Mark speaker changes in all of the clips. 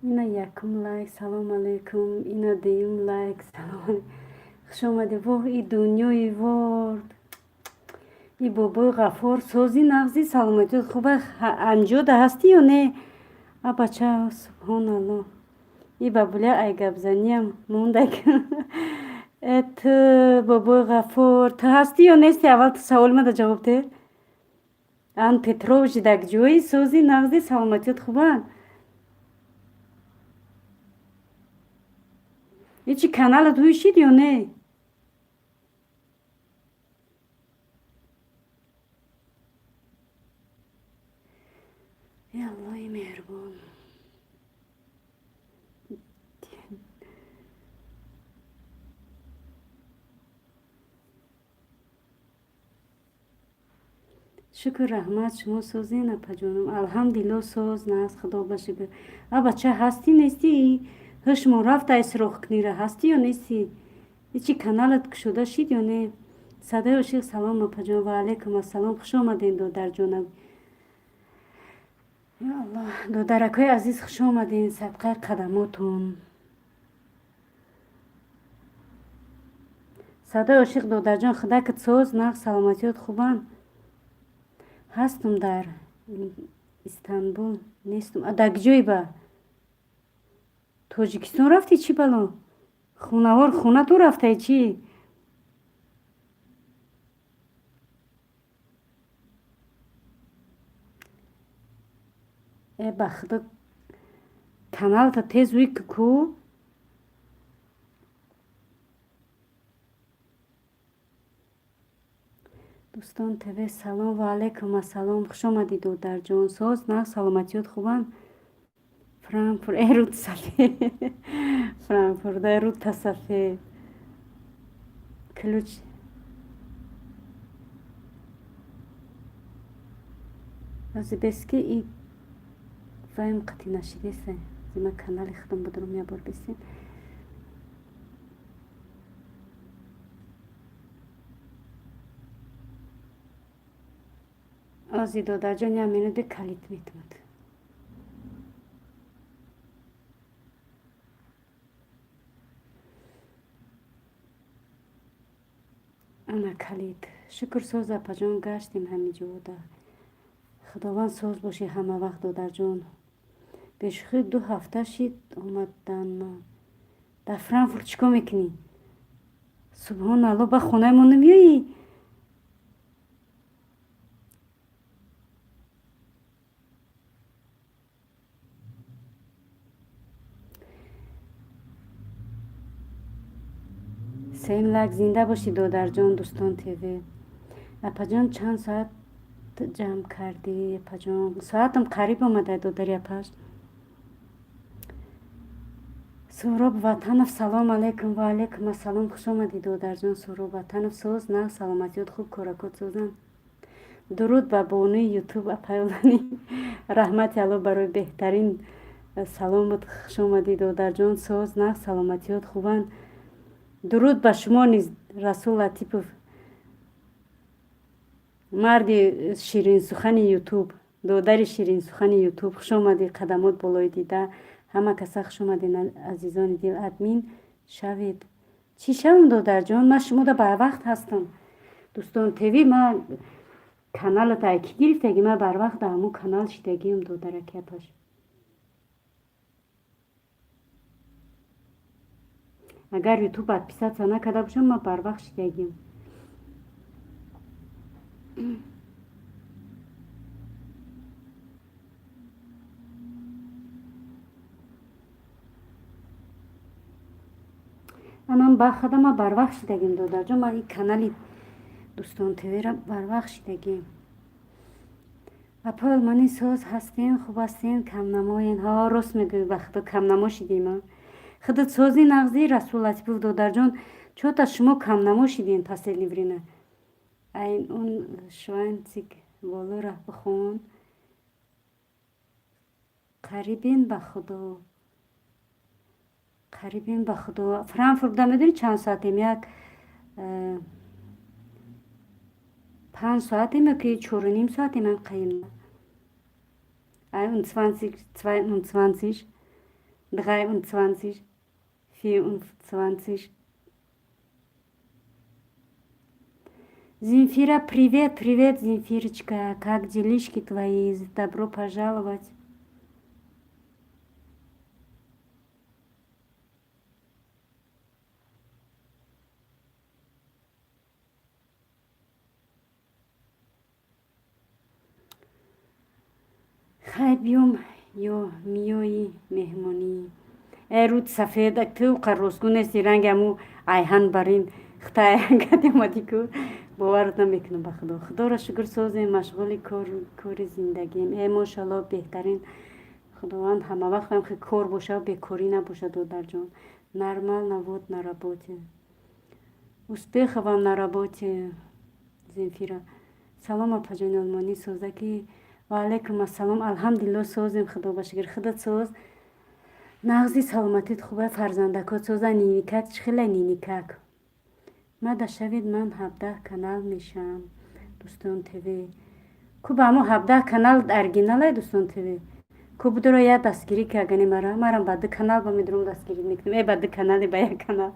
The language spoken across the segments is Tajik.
Speaker 1: Ина якум лайк, салом алейкум. Ина дуюм лайк, салом. Хуш омадӣ. Воҳ, и дунёи ворд. И бобои Ғаффор, сози, нағзи, саломатиёт хуба, анҷода ҳастӣ ё не? А бача, субҳоналлоҳ. И бабуля ай гапзаниям мондак. Э, ту, бобои Ғаффор, ту ҳастӣ ё нести? Аввал ту саволи мада ҷавоб деҳ. Ан Петрович дар ҷои, сози, нағзи, саломатиёт хубанд? Ҳечи каналат ҳуй шид ё не? Э, Аллоҳи меҳрубон. Шукр, раҳмат, шумо созен, апаҷонам? Алҳамдулилло, соз, нағз, худо ба шукр. А бача, ҳастӣ, нестӣ? Ҳушмон рафта, ай суроғкунира, ҳастӣ ё нестӣ? Ҳечи каналат кушода шид ё не? Садои ошиқ, салом, апаҷон. Ва алайкум ассалом, хуш омадем, додарҷонам. Ё Аллоҳ, додаракҳои азиз, хуш омадем, садқаи қадамотон. Садои ошиқ, додарҷон, худакат соз, нағз, саломатиёт хубанд? Ҳастум, дар Истанбул нестум. Дар куҷои ба? Тоҷикистон рафтӣ, чӣ бало? Хунавор хона ту рафтаи чӣ? Э, ба худо, каналта тез уй ку. Дӯстон ТВ, салом, ва алайкум ассалом, хуш омадӣ, додарҷон. Соз, нағз, саломатиёт хубанд? Франкфурт, э, руд сафед. Франкфурт, э, рута сафед. Ключ. Азибески и ваем қати нашидеса. Зима канали худам будрум, я бор бисем. Ози, додарҷон, як минуте, калид метумад. Ана калид. Шукр, соз, апаҷон, гаштем ҳамин ҷода. Худованд соз бошӣ ҳама вақт, додарҷон. Бешӯхӣ, 2 ҳафта шид омадан ман. Дар Франкфурт чӣ кор мекунӣ? Субҳоналло, ба хонаи мо намеоӣ? Сеюм лайк, зинда бошӣ, додарҷон, Дӯстон ТВ. Апаҷон, чанд соат ҷамъ кардӣ, апаҷон? Соатам қариб омада, додари апаш. Суҳроб Ватанов, салом алейкум, ва алейкум ассалом, хуш омадӣ, додарҷон. Суҳроб Ватанов, соз, нағз, саломатиёт хуб, коракот созанд? Дуруд ба бонуи Ютуб, апайолани. Раҳмати Алло барои беҳтарин саломат, хуш омадӣ, додарҷон, соз, нағз, саломатиёт хубанд? Дуруд ба шумо низ, Расул Латипов, марди ширинсухани Ютуб, додари ширинсухани Ютуб, хуш омадӣ, қадамот болои дида. Ҳама каса хуш омадед, азизони дил. Админ шавед. Чӣ шавам, додарҷон? Ман шумода барвақт ҳастам. Дӯстон ТВ, ман каналата ай кӣ гирифтагӣ? Ман барвақт дар ҳамун канал шидагиам, додараки апаш. Агар Ютуб подписаться накарда бошам, ман барвақт шидагиам. Анам бахада, ман барвақт шидагим, додарҷон. Ман ин канали Дӯстон ТВра барвақт шидагим. Апа, мани соз ҳастем, хуб ҳастем, камнамоен. Ҳо, рост мегӯӣ, ба худо, камнамо шидем. Худат сози, нағзӣ, Расул Латипов, додарҷон, чота шумо камнамо шидем последнее время. Айн он шванцик болора бихон. Қарибен, ба худо, қарибен, ба худо. Франкфурт буда, медонӣ чанд соатем? Як 5 соатем ё ки 4,5 соатем ам қаим. 21, 22. 23, 24. Земфира, привет, привет, Земфирочка, как делишки твои? Добро пожаловать. Хай, биём ё миёи меҳмонӣ. Э, руд сафед, ту қарросгӯ нести, ранги аму айҳан барин хитаягад омадӣ ку, боварат намекунам ба худо. Худоро шукр, созем, машғули кори зиндагием. Э, мошалло, беҳтарин. Худованд ҳамавақтам хе кор боша, бекорӣ набошад, додарҷон. Нормально, вот на работе. Успеха вам на работе, Земфира. Салом, апаҷони олмонӣ, созаки? Ва алайкум ассалом. Алҳамдулилло, созем, худо ба шукр. Худат соз, нағзи, саломатит хуба, фарзандакот соза, ниникак чӣ хела, ниникак? Мада шавед, ман 17 канал мешавам. Дӯстон ТВ ку, ба ҳамо 17 канал оригиналай. Дӯстон ТВ ку, будуро я дастгирӣ кагани мара, марам ба ду канал ба медурам, дастгирӣ мекунам. Э, ба ду канале, ба як канал.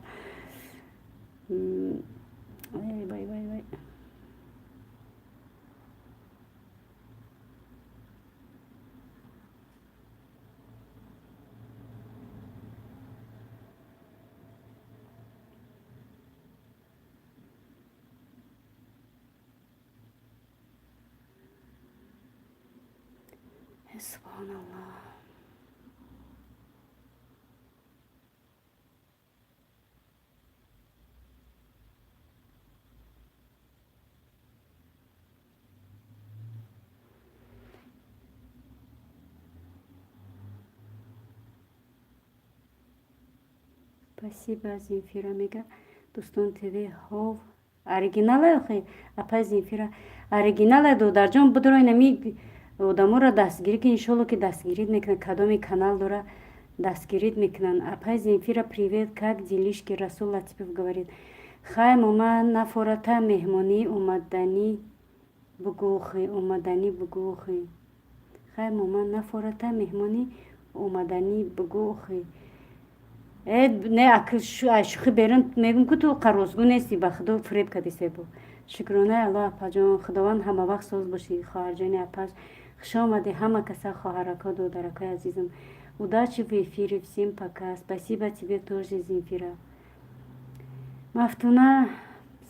Speaker 1: Вай, вай, вай. Субҳоналлоҳ. Спасибо, Земфира мега. Дӯстон ТВ ҳов оригинала охи, апай Земфира, оригинала. Додарҷон, будро инами одаморо дастгирӣ ки, иншолло, ки дастгирит мекунанд. Кадоми канал дора, дастгирит мекунанд. Апай Земфира, привет, как делишки? Расул Латипов говорит: хай, мома нафората меҳмонӣ омаданӣ бугӯхӣ, омаданӣ бугӯхӣ. Хай, мома нафората меҳмонӣ омаданӣ бугӯхӣ. Э, не, шӯхӣ берун мегӯм, ку ту қарозгӯ нестӣ, ба худо, фиреб кардӣ себо. Шукронаи Аллоҳ, апаҷон, худованд ҳамавақт соз бошӣ, хоҳарҷони апаш. Хуш омадӣ ҳама каса, хоҳарако, додаракои азизам. Удачи в эфире, всем пока. Спасибо тебе тоже, Земфира. Мафтуна,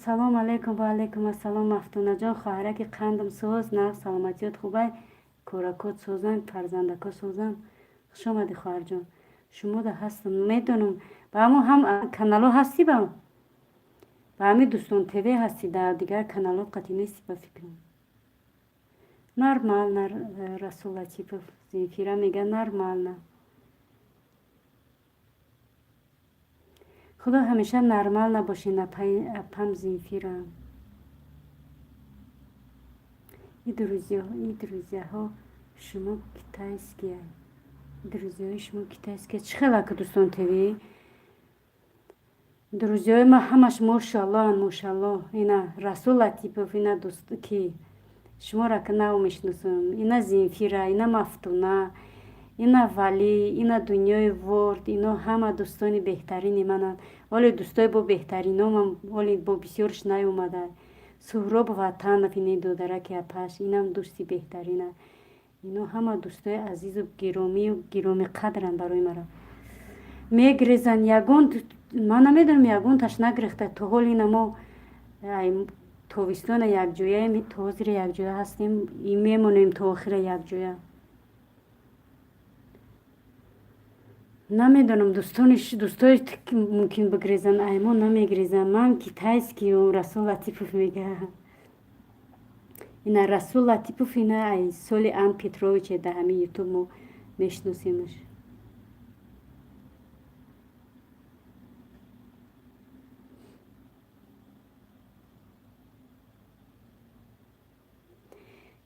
Speaker 1: салом алейкум. Ва алейкум ассалом, Мафтунаҷон, хоҳараки қандам, соз, нағз, саломатиёт хубай, коракот созанд, фарзандако созанд. Хуш омадӣ, хоҳарҷон. Шумо да ҳастам, медонам, ба ҳамо ҳам канало ҳастӣ, ба ҳамин Дӯстон ТВ ҳастӣ, дар дигар каналот қатъӣ нестӣ, ба фикрам. Нормально, Расул Латипов. Земфира мега: нормально. Худо ҳамеша нормал набошед, апам Земфира. И друзьяҳо шумо китайские, друзьяи шумо китайские. Чӣ хелака, Дӯстон ТВ? Друзьяи ма ҳамаш мошаллоан, мошалло. Ина Расул Латипов, ина дӯст ки шуморо ка нав мешиносам, ина Земфира, ина Мафтуна, ина Валӣ, ина Дунёи Ворд. Ино ҳама дӯстони беҳтарини мананд. Оле дӯстои бо беҳтариномам, оле бо бисёрш наёмада. Суҳроб Ватанов, ини додараки апаш, инам дӯсти беҳтарина. Ино ҳама дӯстои азизу гиромию гиромиқадранд барои мара. Мегирезанд ягон, ман намедонам, ягонташ нагирехта то ҳол. Ина мо тобистона якҷояем, то ҳозира якҷоя ҳастем, мемонем то охира якҷоя. Намедонам, дӯстони дӯстои мумкин бигрезанд, ай мо намегирезанд. Ман китайский, Расул Латипов мега. Ина Расул Латипов, ина ай соли Ан Петровиче дар ҳамин Ютуб мо мешиносемаш.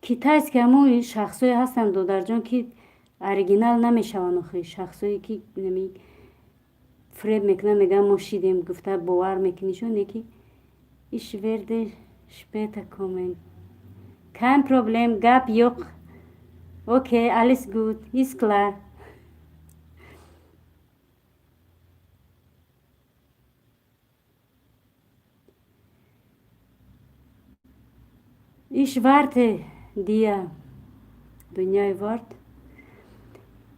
Speaker 1: Китайский ҳамон шахсое ҳастанд, додарҷон, ки оригинал намешаванд. Охи, шахсое ки фиреб мекунанд, мегӯянд мо шидем гуфта, бовар мекунишон неки. Ich werde später kommen. Kein Problem, гап ёқ. Окей, alles gut, ist klar. Иш варте дия дунёи ворд.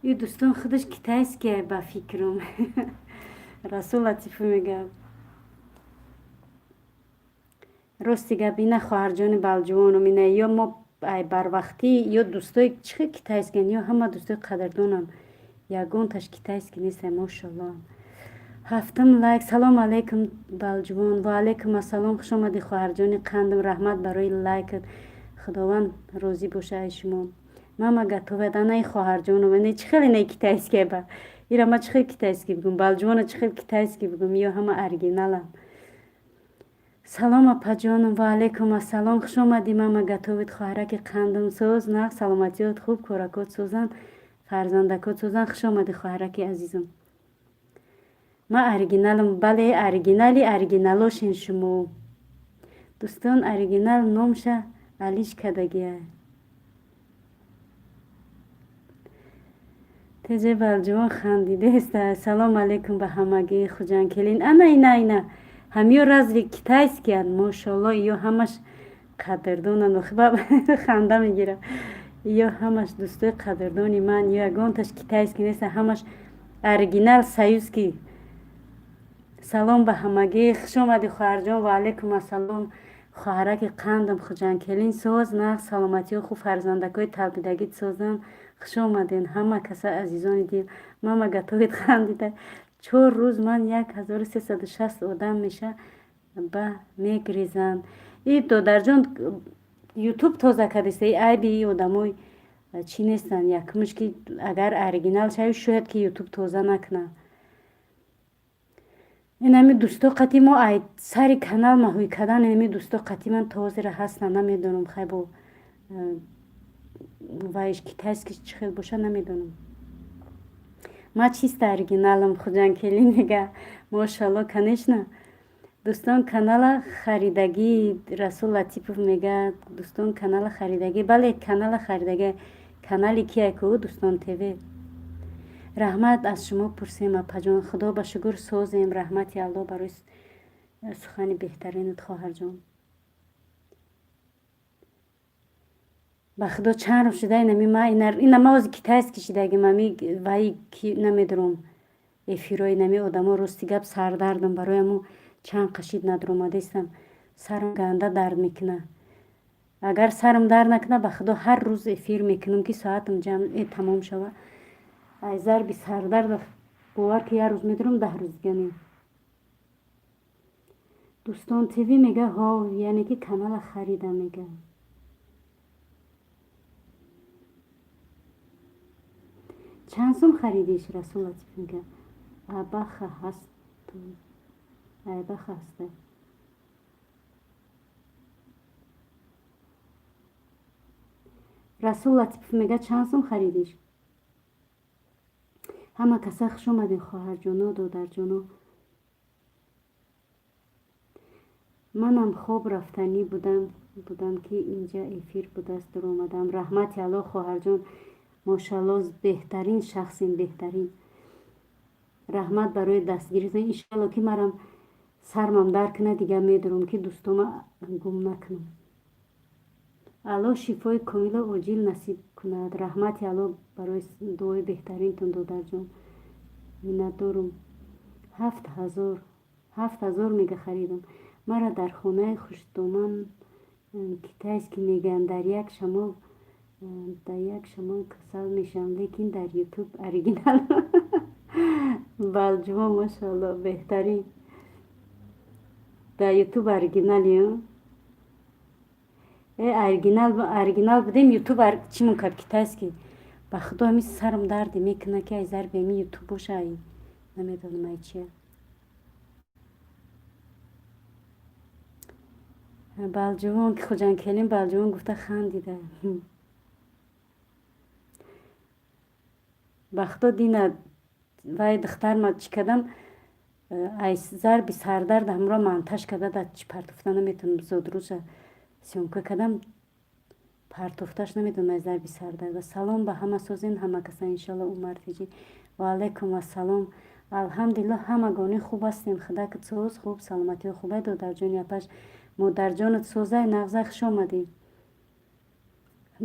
Speaker 1: И дӯстон худаш китайския, ба фикрам. Расул Латифу мегӯяд. Рости гап, ина, хоҳарҷони балҷувоном, ина ё мо ай барвақтӣ, ё дӯстои чӣ хел китайскиян, ё ҳама дӯстои қадрдонам, ягонташ китайский нестай, мошалло. Ҳафтум лайк. Салом алейкум, балҷувон. Ва алейкум ассалом, хуш омадӣ, хоҳарҷони қандам. Раҳмат барои лайкат, Худованд розӣ боша ай шумо. Мама готовит. Анаи хоҳарҷоном, ина чӣ хел инаи китайския ба ира ма чӣ хел китайский бигӯм, балҷувона чӣ хел китайский бигӯм? Ё ҳама оригиналам. Салом, апаҷоном. Ва алейкум ассалом, хуш омадӣ, мама готовит, хоҳараки қандам. Соз, нағз, саломатиёт хуб, коракот созанд, фарзандакот созанд. Хуш омадӣ, хоҳараки азизам. Ма оригиналам. Бале, оригинали оригиналошен шумо. Дӯстон, оригинал номша алиш кардагия. Теже балҷувон хандидеста. Салом алейкум ба ҳамагӣ, Хуҷанкелин. Ана, ина, ина ҳамиё разве китайскиянд? Мошолло, ё ҳамаш қадрдонанд. Ханда мегирам. Ё ҳамаш дӯстои қадрдони ман, ё ягонташ китайский неста, ҳамаш оригинал союзский. Салом ба ҳамагӣ, хуш омадӣ, хоҳарҷон. Ва алейкум ассалом, хоҳараки қандам, Хуҷанкелин. Соз, нағз, саломатиҳо хуб, фарзандакҳои талбидагит созанд. Хуш омаден, ҳама каса, азизони дил. Мама готовит хандида. 4 рӯз ман 1360 одам меша ба мегрезанд. И додарҷон, Ютуб тоза кардиста, и айби и одамои чӣ нестанд. Якумш, ки агар оригинал шави, шояд ки Ютуб тоза накунад. Инами дӯсто қати мо ай сари канал маҳӯй кардан, инами дӯсто қати ман тозира ҳастанд. Намедонам, хай, бо вайш китайский чӣ хел боша, намедонам. Ма чиста оригиналам, Хуҷанкелин мега. Мошалло, конечно. Дӯстон, канала харидагӣ. Расул Латипов мега: дӯстон, канала харидагӣ. Бале, канала харидагӣ. Канали кия ку? Дӯстон ТВ. Раҳмат, аз шумо пурсем, апаҷон. Худо ба шукр, созем. Раҳмати Аллоҳ барои сухани беҳтаринат, хоҳарҷон. Ба Худо, чанд рӯз шуда, инами ма ина ма ози китайский шидагим, ами ваи ки намедорам эфирои нами одамо. Рости гап, сардардам барои аму чанд қашид надуромадестам. Сарам ганда дард мекуна. Агар сарам дард накуна, ба Худо, ҳар рӯз эфир мекунам, ки соатам ҷамъ тамом шава. Ай зарби сардард, бовар ки, як рӯз медорам, 10 рӯз дига не. Дӯстон ТВ мега. Ҳо, яъне ки канала харида, мега. Чанд сум харидиш? Расул Латиф мега: абаха ҳасту, айбаха ҳаста. Расул Латипов мега: чанд сум харидиш? Ҳама каса хуш омадем, хоҳарҷоно, додарҷоно. Манам хоб рафтанӣ будам, ки инҷа эфир будааст, дуромадам. Раҳмати Аллоҳ, хоҳарҷон. Мошалло, беҳтарин шахсем, беҳтарин. Раҳмат барои дастгиритон. Иншалло, ки марам сармам дард кунад, дигар медорам, ки дӯстома гум накунам. Аллоҳ шифои комилу оҷил насиб кунад. Раҳмати Аллоҳ барои дуои беҳтаринтон, додарҷон, миннатдорум. 7000, 7000 мега харидам. Мара дар хонаи хуштоман китайский мегӯянд. Дар як шамол касал мешавам, лекин дар Ютуб оригинал. Балҷумо, мошалло, беҳтарин. Дар Ютуб оригинали оригинал, оригинал будем. Ютуб чӣ мумкард китайский? Ба Худо, ҳами сарам дарде мекунад, ки ай зарби ами Ютуб боша, ай намедонам, ай чия. Балҷувон ки Хуҷанкелин балҷувон гуфта хандида. Ба Худо, дина вай духтарма чӣ кардам, ай зарби сардард ҳамро монтаж карда, дар чӣ партофта наметавонам. Зодрӯза съёмка кардам, партофташ намедонам ай зарби сардарда. Салом ба ҳама, созен ҳама каса, иншалло. Умар Тиҷӣ, ва алайкум ассалом. Алҳамдулилло, ҳамагонӣ хуб ҳастем. Худакат соз, хуб, саломатиҳо хубай, додарҷони апаш, модарҷонат созай, нағза. Хуш омадӣ.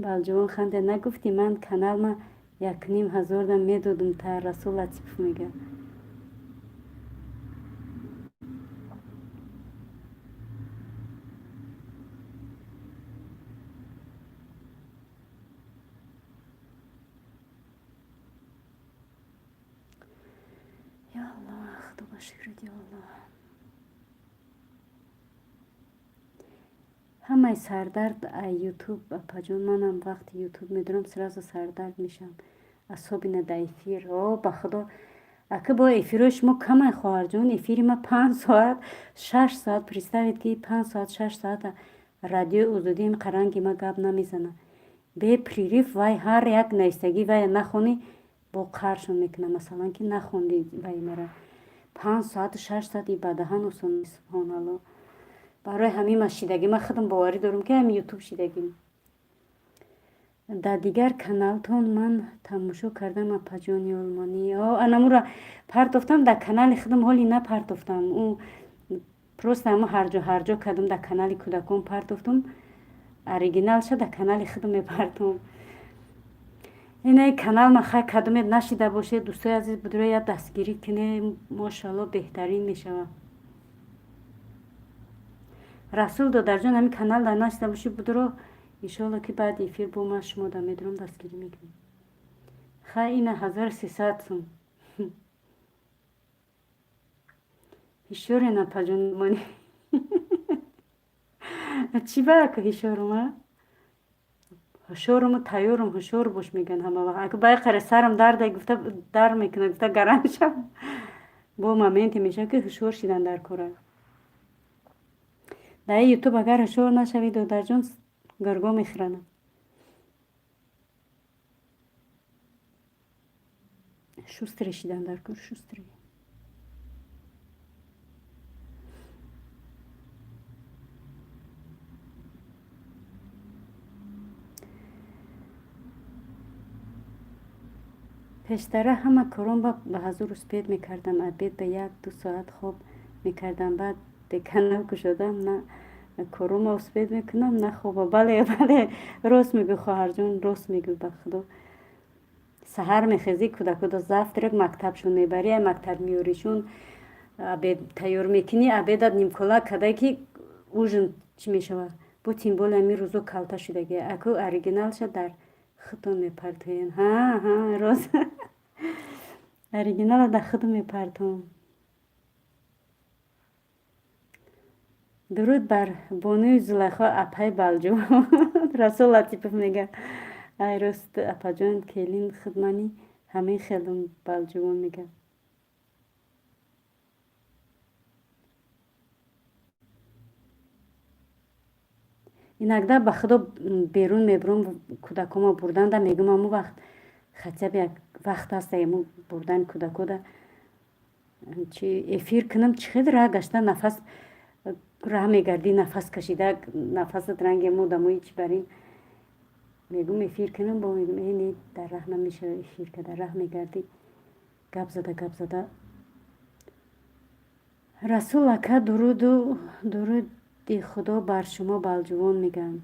Speaker 1: Балҷувон ханде нагуфтӣ, ман каналма 1500 да медодум та, Расул Латипов мега. Ё Аллоҳ, Худо ба шукрат, ё Аллоҳ. Ҳамаи сардард ай Ютуб, апаҷон. Манам вақти Ютуб медорам, сразу сардард мешавам, особенно да эфир. О, ба Худо, ака, бо эфирҳои шумо камай, хоҳарҷон. Эфири ма 5 соат, 6 соат. Представить, ки 5 соат, 6 соата Радиои Озодиам қаранги ма гап намезана беперерыв. Вай ҳар як навистагӣ вая нахонӣ, бо қаршон мекунам, масалан, ки нахонди вай мара. 5 соату 6 соат ибадаҳан осон. Субҳоналло, барои ҳамин ма шидагӣ. Ман худам боварӣ дорам, ки ҳамин Ютуб шидагим. Дар дигар каналтон ман тамошо кардам, апаҷони олмонӣ. Анамура партофтам дар канали худам, ҳоли напартофтам. Ӯ просто ҳамо ҳарҷо ҳарҷо кардам, дар канали кӯдакон партофтам. Оригиналша дар канали худам мепартом. Инаи канал ма хай кадомед нашида бошед, дӯстои азиз, будро я дастгирӣ кунед. Мошалло, беҳтарин мешавад. Расул додарҷон, ҳамин канал дар нашида бошед, будро, иншоалло, ки баъди эфир бо ман шумо да медурам, дастгирӣ мекунем. Хай, ина 1300 сум. Ҳишёрен, апаҷон, мони чӣ баака? Ҳишёрум, а ҳушёруму тайёрум. Ҳушёр бош, мегӯянд ҳама вақт. Ака байқаре сарам дарда гуфта дар мекунад, гуфта гаран шав. Бо моменте мешавад, ки ҳушёр шидан дар кора. Дар Ютуб агар ҳушёр нашавӣ, додарҷон, гурго мехӯранд. Шустрый шидан дар кор, шустрый. Пештара ҳама коронба ба ҳазур успеть мекардам. Обед ба 1-2 соат хоб мекардам. Баъд канал кушодам, на корома успеть мекунам, на хоба. Бале, бале, рост мегӯй, хоҳарҷон, рост мегӯй. Ба Худо, саҳар мехезӣ, кӯдакода завтрак, мактабшон мебарӣ, ай мактаб меёришон, обед тайёр мекунӣ, обедат нимкола кадай, ки ужин чӣ мешавад? Бо тем более ҳамин рӯзо калта шудагӣ. Аку оригиналша дар худтон мепартоен. Ҳа, ҳа, рост, оригинала дар худам мепартом. Дуруд бар бонуи Зулайхо, апаи Балҷувон, Расул Латипов мега. Ай рост, апаҷон, келин худмани ҳамин хелум, Балҷувон мега. Иногда, ба Худо, берун мебурам, кӯдакома бурданда мегӯм, ҳамун вақт хотя бы як вақт аст, ему бурдани кӯдакода чи эфир кунам. Чӣ хел раҳ гашта, нафас раҳ мегардӣ, нафас кашида, нафасат ранги мо одамои чӣ барин. Мегӯм, эфир кунам, бо мегӯм, э не, дар раҳ намешава эфир карда, раҳ мегардӣ, гап зада, гап зада. Расул ака, дуруду дуруди Худо бар шумо, Балҷувон мегӯям.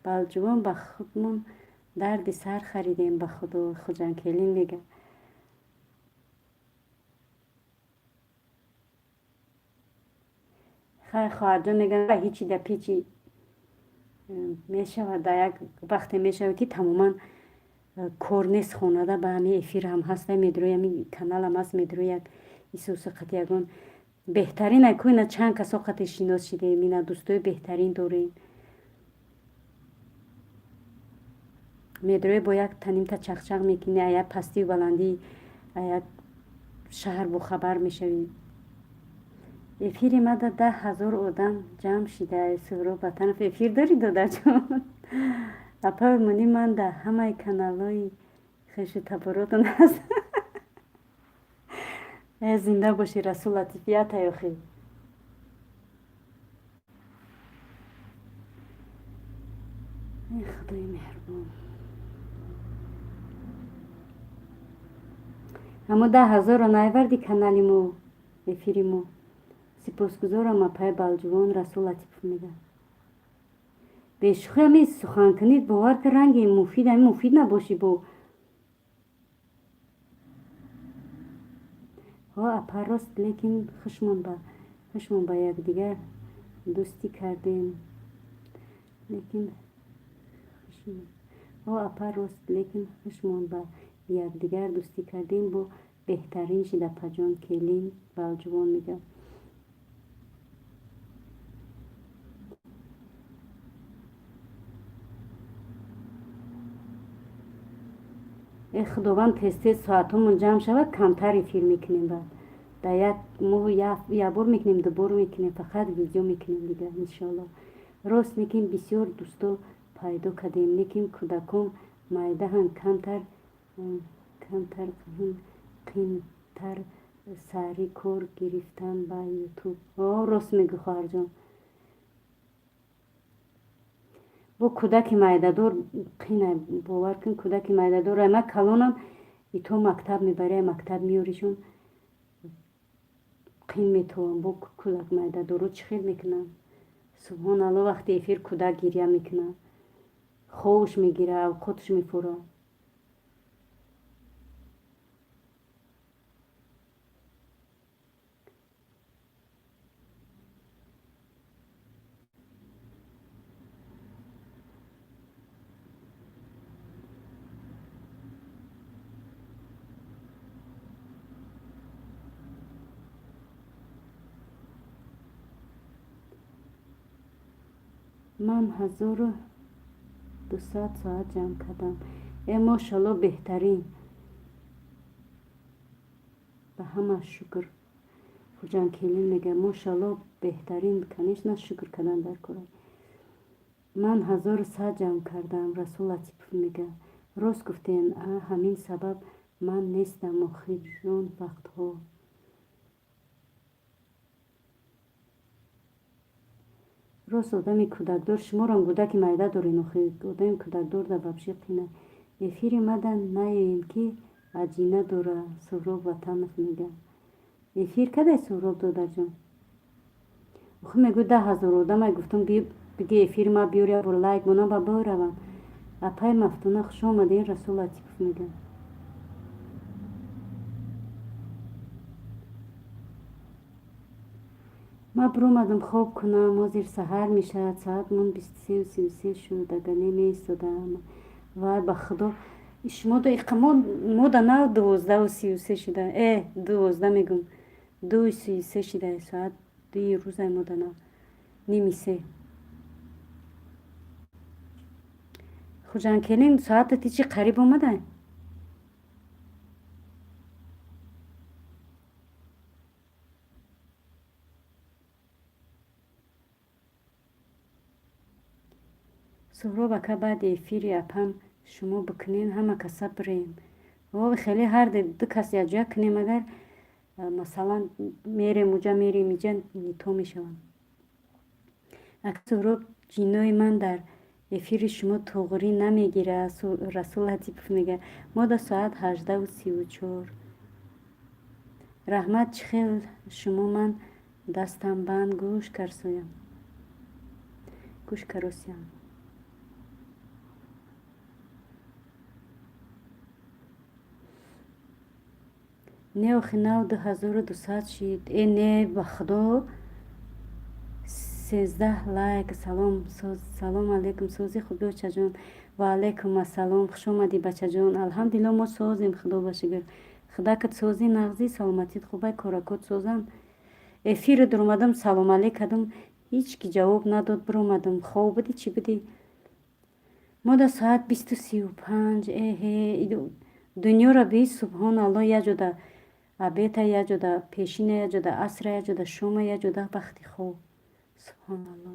Speaker 1: Балҷувон, ба худмон дарди сар харидем, ба Худо, Хуҷанкелин мегӯям. Хай, хоҳарҷон, мегӯям, ҳичи да пичи мешавад. Дар як вақте мешавад, ки тамоман кор нест хонада, ба ҳамин эфир ҳам ҳаста, медурӯи, ҳамин каналам ҳаст, медурӯи, як исуса қати ягон беҳтарин аку. Ина чанд касо қати шинос шидем, ина дӯстои беҳтарин дорем. Медурӯи, бо як танимта чақчақ мекунӣ, а як пастию баландӣ, а як шаҳр бохабар мешавӣ. Эфири мада 10 000 одам ҷамъ шида. Суҳроб Ватанов, эфир дорӣ, додарҷон? Апаи муни, ман дар ҳамаи каналҳои хешу таборотон ҳаст. Э, зинда бошӣ, Расул Латиф, ятаёхӣ. Э, Худои меҳрубон, аммо 10 000-ро наоварди канали мо, эфири мо. Сипосгузорам, апаи Балҷувон, Расул Латипов мегӯяд. Бешӯхӣ ҳами сухан кунед, бовар ки ранги муфид, ҳами муфид набошӣ бо. Ҳо, апа, рост, лекин хушмон ба якдигар дӯстӣ кардем. Лекин ҳо, апа, рост, лекин хушмон ба якдигар дӯстӣ кардем, бо беҳтарин шид, апаҷон, келин балҷувон мега. Э худованд, тез-тез соатҳомон ҷамъ шавад, камтар эфир мекунем. Баъд дар як моҳ якбор мекунем, дубор мекунем, фақат видео мекунем дигар, иншоалло. Рост, лекин бисёр дӯсто пайдо кардем, лекин кӯдакон майдаҳанд, камтар қиинтар сари кор гирифтан ба ютуб. О, рост мегӯ, хоҳарҷон, бо кӯдаки майдадор қина, бовар кун, кӯдаки майдадор. Ма калонам ито мактаб мебари, мактаб меёришон, қин метавон. Бо кӯдак майдадоро чӣ хел мекунанд? Субҳоналло, вақти эфир кӯдак гиря мекунад, ховуш мегира, авқотш мефурад. Ман 1200 соат ҷамъ кардам. Э, мошалло, беҳтарин, ба ҳама шукр. Хуҷанкелин мега, мошалло, беҳтарин, конечно, шукр кардан дар кора. Ман 1100 ҷамъ кардам, Расул Латипов мега. Рост гуфтем, ҳамин сабаб ман нестам охирон вақтҳо. Рост, одами кӯдакдор, шуморам кӯдаки майда дорен, охи одами кӯдакдор да вообще қина. Эфири мада наёем ки аҷина дора, Суҳроб Ватанов мега. Эфир кадай, Суҳроб додарҷон? Охи мегӯ 10 000 одамай, гуфтам, биги эфири ма биёр, як бор лайк монам ба биравам. Апай Мафтуна, хуш омадем, Расул Латипов мега. Ман биромадам хоб кунам, ҳозир саҳар мешавад, соатмон 23:33 шуд, агар не меистодам. Вай, ба худо, шумо мо да нав 12:33 шуда, 12 мегӯм, 2:33 шуда, соат 2-и рӯзай мо да нав, 2:30. Хуҷанкелин, соатати чӣ қариб омадай? Суҳроб ака, баъди эфири апам шумо бикунен, ҳама каса бирем. О, хеле ҳар ду кас якҷоя кунем, агар масалан мерем уҷа, мерем иҷа, нито мешавам. Ака Суҳроб, ҷинои ман дар эфири шумо туғрӣ намегирад, Расул Латипов мега. Мо да соат 18:34. Раҳмат, чӣ хел шумо, ман дастам банд, гӯш карсоям, гӯш каросиям. Не, охи нав 2200 шид. Э, не, ба худо, 13 лайк. Салом, салом алейкум, сози хуби, очаҷон? Ва алейкум ассалом, хуш омадӣ, бачаҷон. Алҳамдулилло, мо созем, худо ба шукр. Худакат сози, нағзӣ, саломатит хубай, коракот созанд? Эфири дуромадам, салом алейк кардам, ҳеҷ ки ҷавоб надод, биромадам. Хоб будӣ, чӣ будӣ? Мо да соат 20:35. Эҳе, дунёро би, субҳоналло, як ҷода обеда, як ҷода пешина, як ҷода асра, як ҷода шома, як ҷода вақти хоб. Субҳоналло.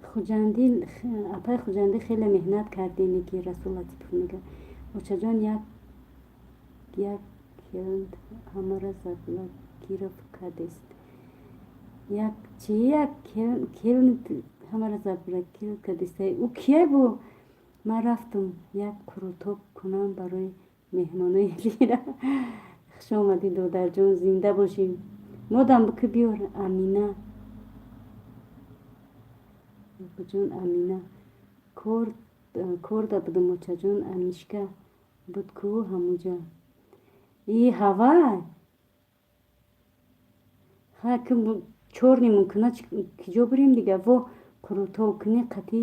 Speaker 1: Хуҷандӣ, апаи Хуҷандӣ, хеле меҳнат кардем, ки Расул Латипов мега. Очаҷон, як келнд ҳамаро заблокировать кардест. Як чи, як келнд ҳамаро заблокировать кардест. Ӯ кия бу? Ман рафтам як қурутоб кунам барои меҳмонои эфира. Хуш омадӣ, додарҷон, зинда бошӣ. Модам бикӣ, биёр, Амина. Бобоҷон, Амина кор да будум, очаҷон, Амишка буд ку ҳамуҷа. И ҳавай ха ки чорни мумкина, киҷо бирем дига? Во, қурутовкунӣ қатӣ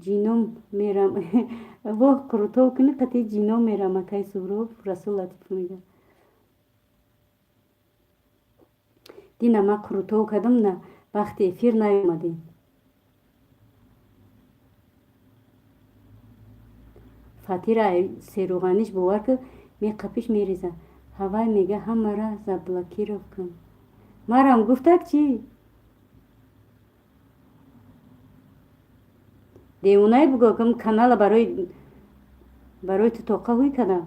Speaker 1: ҷином мерам, во, қурутовкунӣ қатӣ ҷином мерам, акай Суҳроб, Расул Латиф мега. Дина ман қурутов кардам, на вақти эфир наёмадем. Фатира серуғаниш, бовар ки, меқапиш, мереза. Ҳавай мега, ҳамара заблокировать кун. Марам гуфтак, чӣ девонае буго, кам канала барои ту тоқа ҳуй кардам.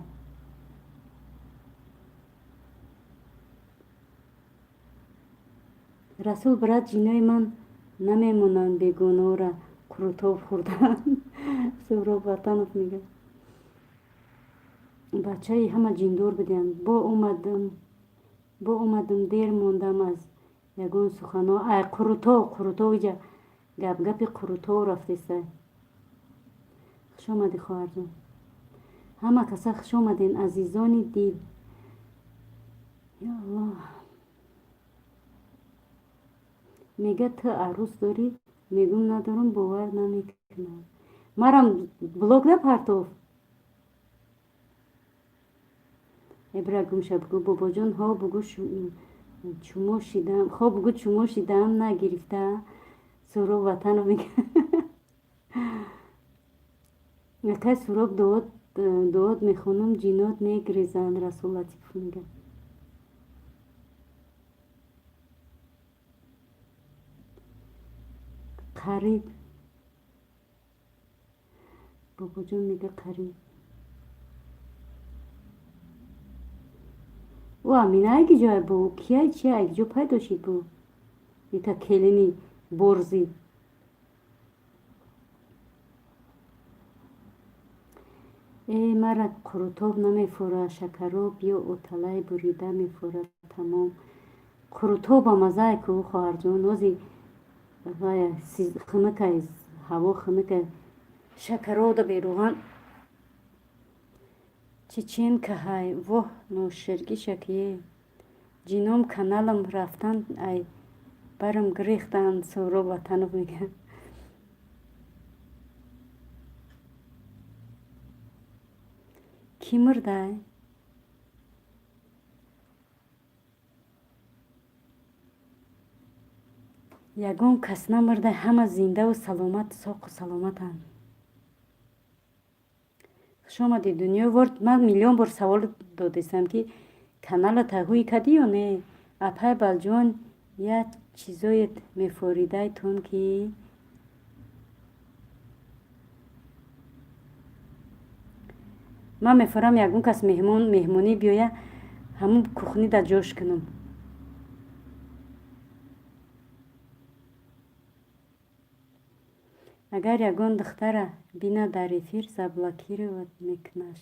Speaker 1: Расул, брат, ҷинои ман намемонанд бегуноҳра қурутоб хӯрдан, Суҳроб Ватанов мега. Бачаи ҳама ҷиндор будианд. Бо омадам, дер мондам аз ягон суханҳо. Ай қурутов, қурутов, иҷа гапгапи қурутов рафтеста. Хушомадӣ, хоҳарҷон, ҳама каса хушомаден, азизони дил. Ё Аллоҳ, мега, ту арӯс дорӣ? Мегӯм, надорам, бовар намекунам. Марам блок напартов. Эбра гумша, бугӯ, бобоҷон, ҳо, бугӯ, чумо шидам, хо, бугӯ, чумо шидам, нагирифта. Суҳроб Ватанов мега. Акай Суҳроб, дуот мехонам, ҷинот мегрезанд, Расул Латифов мега. Қариб, бобоҷон мега, қариб. Ӯ Амина айги ҷое бу? Кияй, чи, айги ҷо пайдо шид бу? Ита келини борзӣ. Э, мара қурутоб намефора, шакароб ё оталаи бурида мефора, тамом. Қурутоба мазае ку, хоҳарҷон, ози вая хунукай, ҳаво хунукай, шакарода беруған. Чеченкаҳай, воҳ, ноширгишакие. Ҷином каналам рафтан, ай барам гирехтанд, Суҳроб Ватанов мега. Кӣ мурдай? Ягон кас намурда, ҳама зиндаву саломат, соқу саломатанд. Хушомадӣ, дунёи ворд. Ман миллион бор савол додистам, ки каналата ҳуй кардӣ ё не? Апай Балҷувон, як чизоет мефоридайтон, ки ман мефорам, ягон кас меҳмон меҳмонӣ биёя, ҳамун кухнида ҷош кунам. Агар ягон духтара бина дар эфир, заблокировать мекунаш.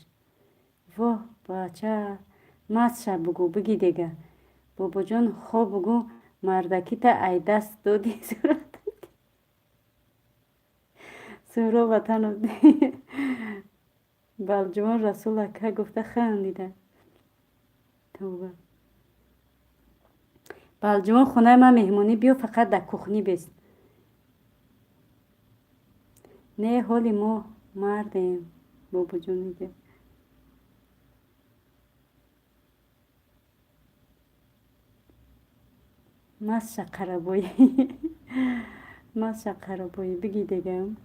Speaker 1: Воҳ, бача, маст ша, бугӯ, биги дега. Бобоҷон, хо, бугӯ, мардакита ай даст додӣ. Суҳроб Ватанов, Балҷувон, Расул ака гуфта хандида. Тавба. Балҷувон, хонаи ман меҳмонӣ биё, фақат дар кухнӣ бест. Не, ҳоли мо мардем, бобоҷон мега. Масша қарабоӣ, масша қарабоӣ, биги дегам.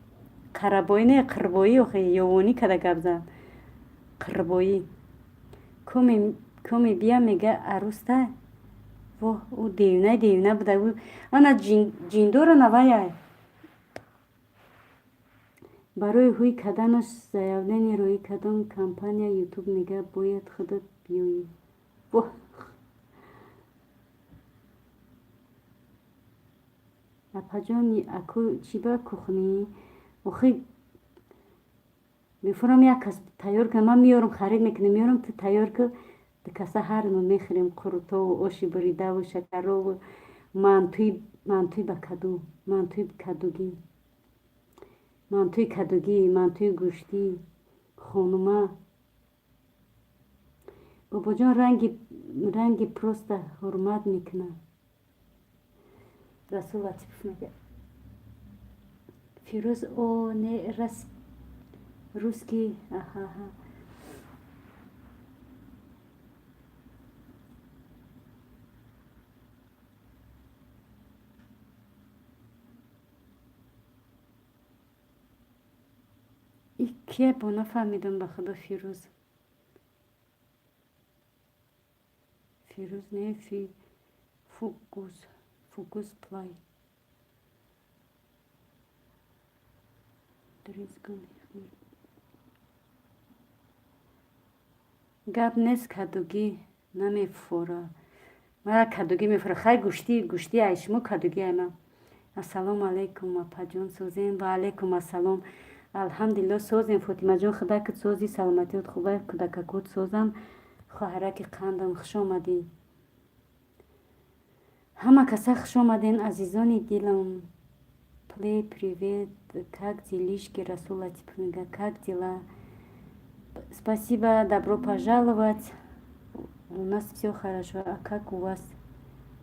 Speaker 1: Қарабоӣ не, қирбоӣ, охе, ёвонӣ када гап зан. Қирбоӣ. Коми бия, мега, арӯста. Воҳ, ӯ девнаи девна буда. Ана ҷиндора наваяй. Барои ҳуй карданаш заявление роӣ кардам, компания Ютуб мега, бояд худат биёӣ. Воҳ, апаҷон, аку чӣ ба кухнӣ? Охи, мефурам, як кас тайёр кунам, ман меёрам, харид мекунам, меёрам, ту тайёр ку. Дукаса ҳар мо мехӯрем қурутову оши буридаву шакарову мантуи, мантуи ба каду, мантуи кадугӣ, мантуи кадугӣ, мантуи гӯштӣ. Хонума, бобоҷон, ранги просто ҳурмат мекунад. Расул Латипов мегӯяд. Фирӯз о не русский, аҳаҳа. И кия бо нафаҳмидам, ба худо. Фирӯз, Фирӯз не, фи фукус, фукус плай. Дризгон. Гап нест, кадугӣ намефора. Мара кадугӣ мефора. Хай, гӯштӣ, гӯштӣ ай шумо, кадугӣ ай ман. Ассалому алайкум, апаҷон, созем? Ва алайкум ассалом. Алҳамдулилло, созем, Фотимаҷон, худакат сози, саломатиёт хуба, кӯдакакот созам. Хоҳараки қандам, хуш омадӣ. Ҳама каса хуш омаден, азизони дилам. Плей, привет, как делишки? Расул Латипов мега, как дела? Спасибо, добро пожаловать. У нас все хорошо, а как у вас,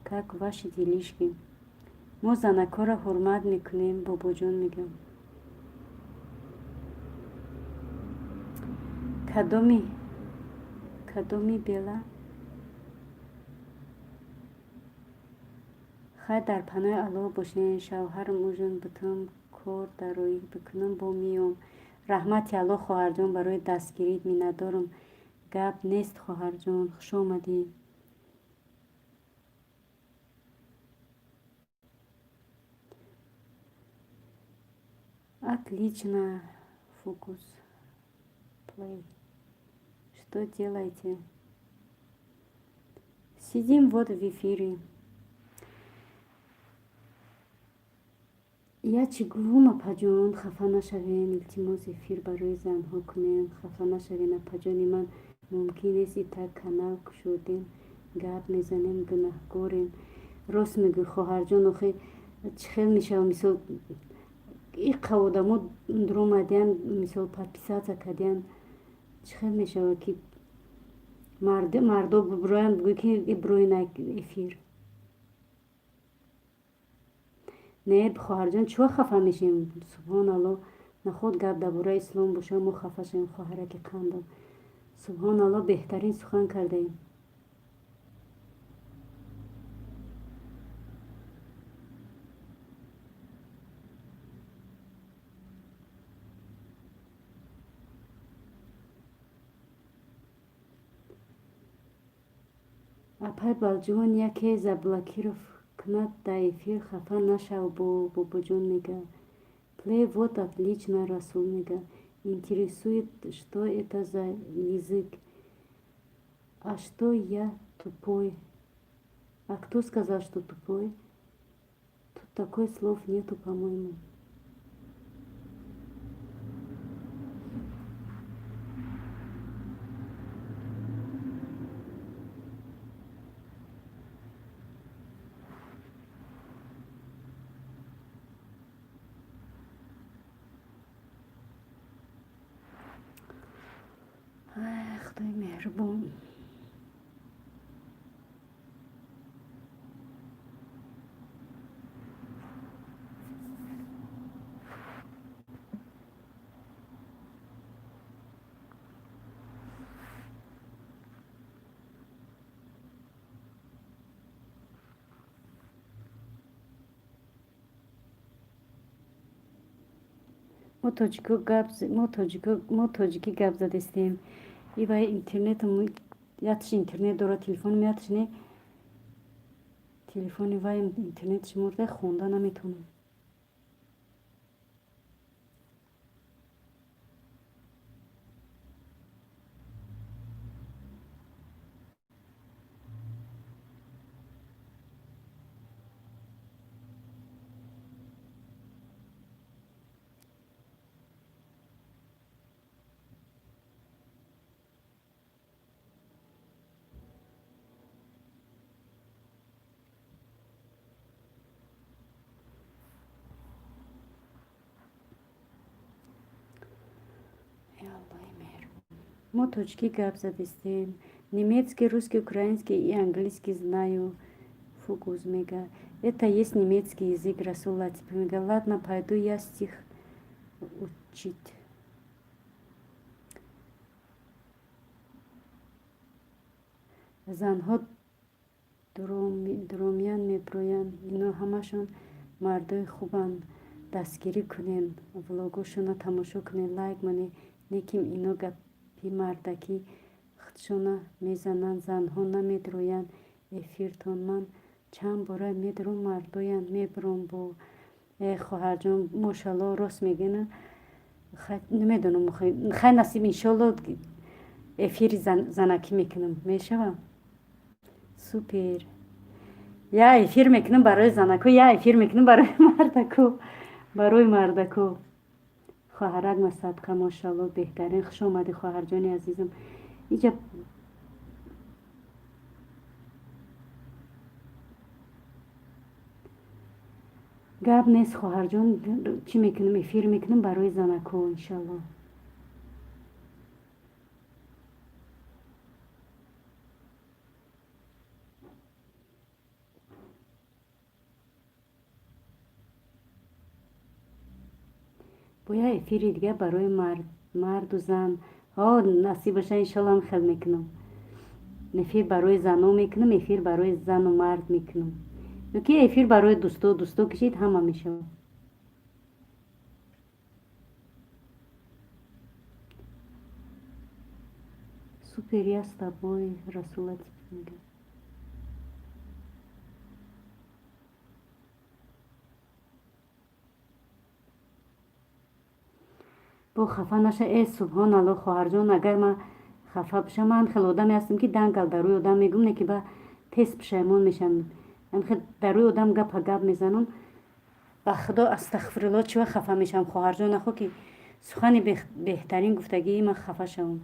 Speaker 1: как ваши делишки? Мо занакҳоро ҳурмат мекунем, бобоҷон мегӯям. Кадоми, кадоми бела? Хай, дар паноҳи Аллоҳ бошен. Шавҳарам ужин бутум, кор дароӣ бикунам, бо меом. Раҳмати Аллоҳ, хоҳарҷон, барои дастгирит миннатдорам. Гап нест, хоҳарҷон, хуш омадӣ. Отлично, фокус плей. Что делаете? Сидим вот в эфире. Я чӣ гӯм, апаҷон, хафа нашавем, илтимос, эфир барои занҳо кунем. Хафа нашавем, апаҷони ман, мумкин нест, итак канал кушодем, гап мезанем, гунаҳгорем. Рост мегӯй, хоҳарҷон, охи чӣ хел мешава? Мисол, иқа одамо дуромадиян, мисол, подписаться кардиян, чӣ хел мешава, ки мардо бибироянд, бигӯй, ки бирои на эфир? Не, хоҳарҷон, чиво хафа мешем? Субҳоналло, наход гап дар бораи ислом боша, мо хафа шавем? Хоҳараки қандам, субҳоналло, беҳтарин сухан кардаем. Апай Балҷувон, яке заблокировать кунад дар эфир, хафа нашав бо, бобоҷон мега. Плей, вот отлично. Расул мега, интересует, что это за язык. А что, я тупой? А кто сказал, что тупой? Тут такой слов нету, по-моему. Худои меҳрубон. Мо тоҷико гап, мо тоҷико, мо тоҷикӣ гап задестем. Ивай интернетам ятш интернет дорад, телефонам ятш не, телефони вай интернетш мурда, хонда наметавонам. Мо тоҷикӣ гап задистем. Немецкий, русский, украинский и английский знаю. Фугуз мега. Это есть немецкий язык, Расул Латипов мега. Ладно, пойду я стих учить. Занҳо дуромиян, меброянд. Ино ҳамашон мардои хубанд. Дастгирӣ кунен, влогошона тамошо кунен, лайк монед. Лекин ино гапи мардакӣ худшона мезананд. Занҳо намедроянд эфиртон. Ман чанд бора медром, мардоянд, мебуром бо. Э, хоҳарҷон, мошалло, рост мегӯна. Намедонам, хай, насиб, иншолло, эфири занакӣ мекунам, мешавам. Супер, я эфир мекунам барои занако, я эфир мекунам барои мардако, барои мардако. Хоҳарак масадқа, мошалло, беҳтарин. Хуш омадӣ, хоҳарҷони азизам. Иҷа гап нест, хоҳарҷон, чӣ мекунам, эфир мекунам барои занако, иншалло. Бо як эфири дигар барои марду зан. О, насиб боша, иншолло, ҳам хел мекунам. Эфир барои зано мекунам, эфир барои зану мард мекунам ёки эфир барои дӯсто. Дӯсто кишид, ҳама мешавад. Супер, я с тобой, Расул Латипов мегӯяд. Бо хафа наша. Э, субҳоналло, хоҳарҷон, агар ман хафа бошам, ман хеле одаме ҳастам, ки дангал дар рӯи одам мегӯм, не ки ба тез пушаймон мешавам. Дар рӯи одам гапа гап мезанам. Ба худо, астағфирулло, чива хафа мешавам, хоҳарҷон? Нахо ки сухани беҳтарин гуфтагии ман хафа шавам.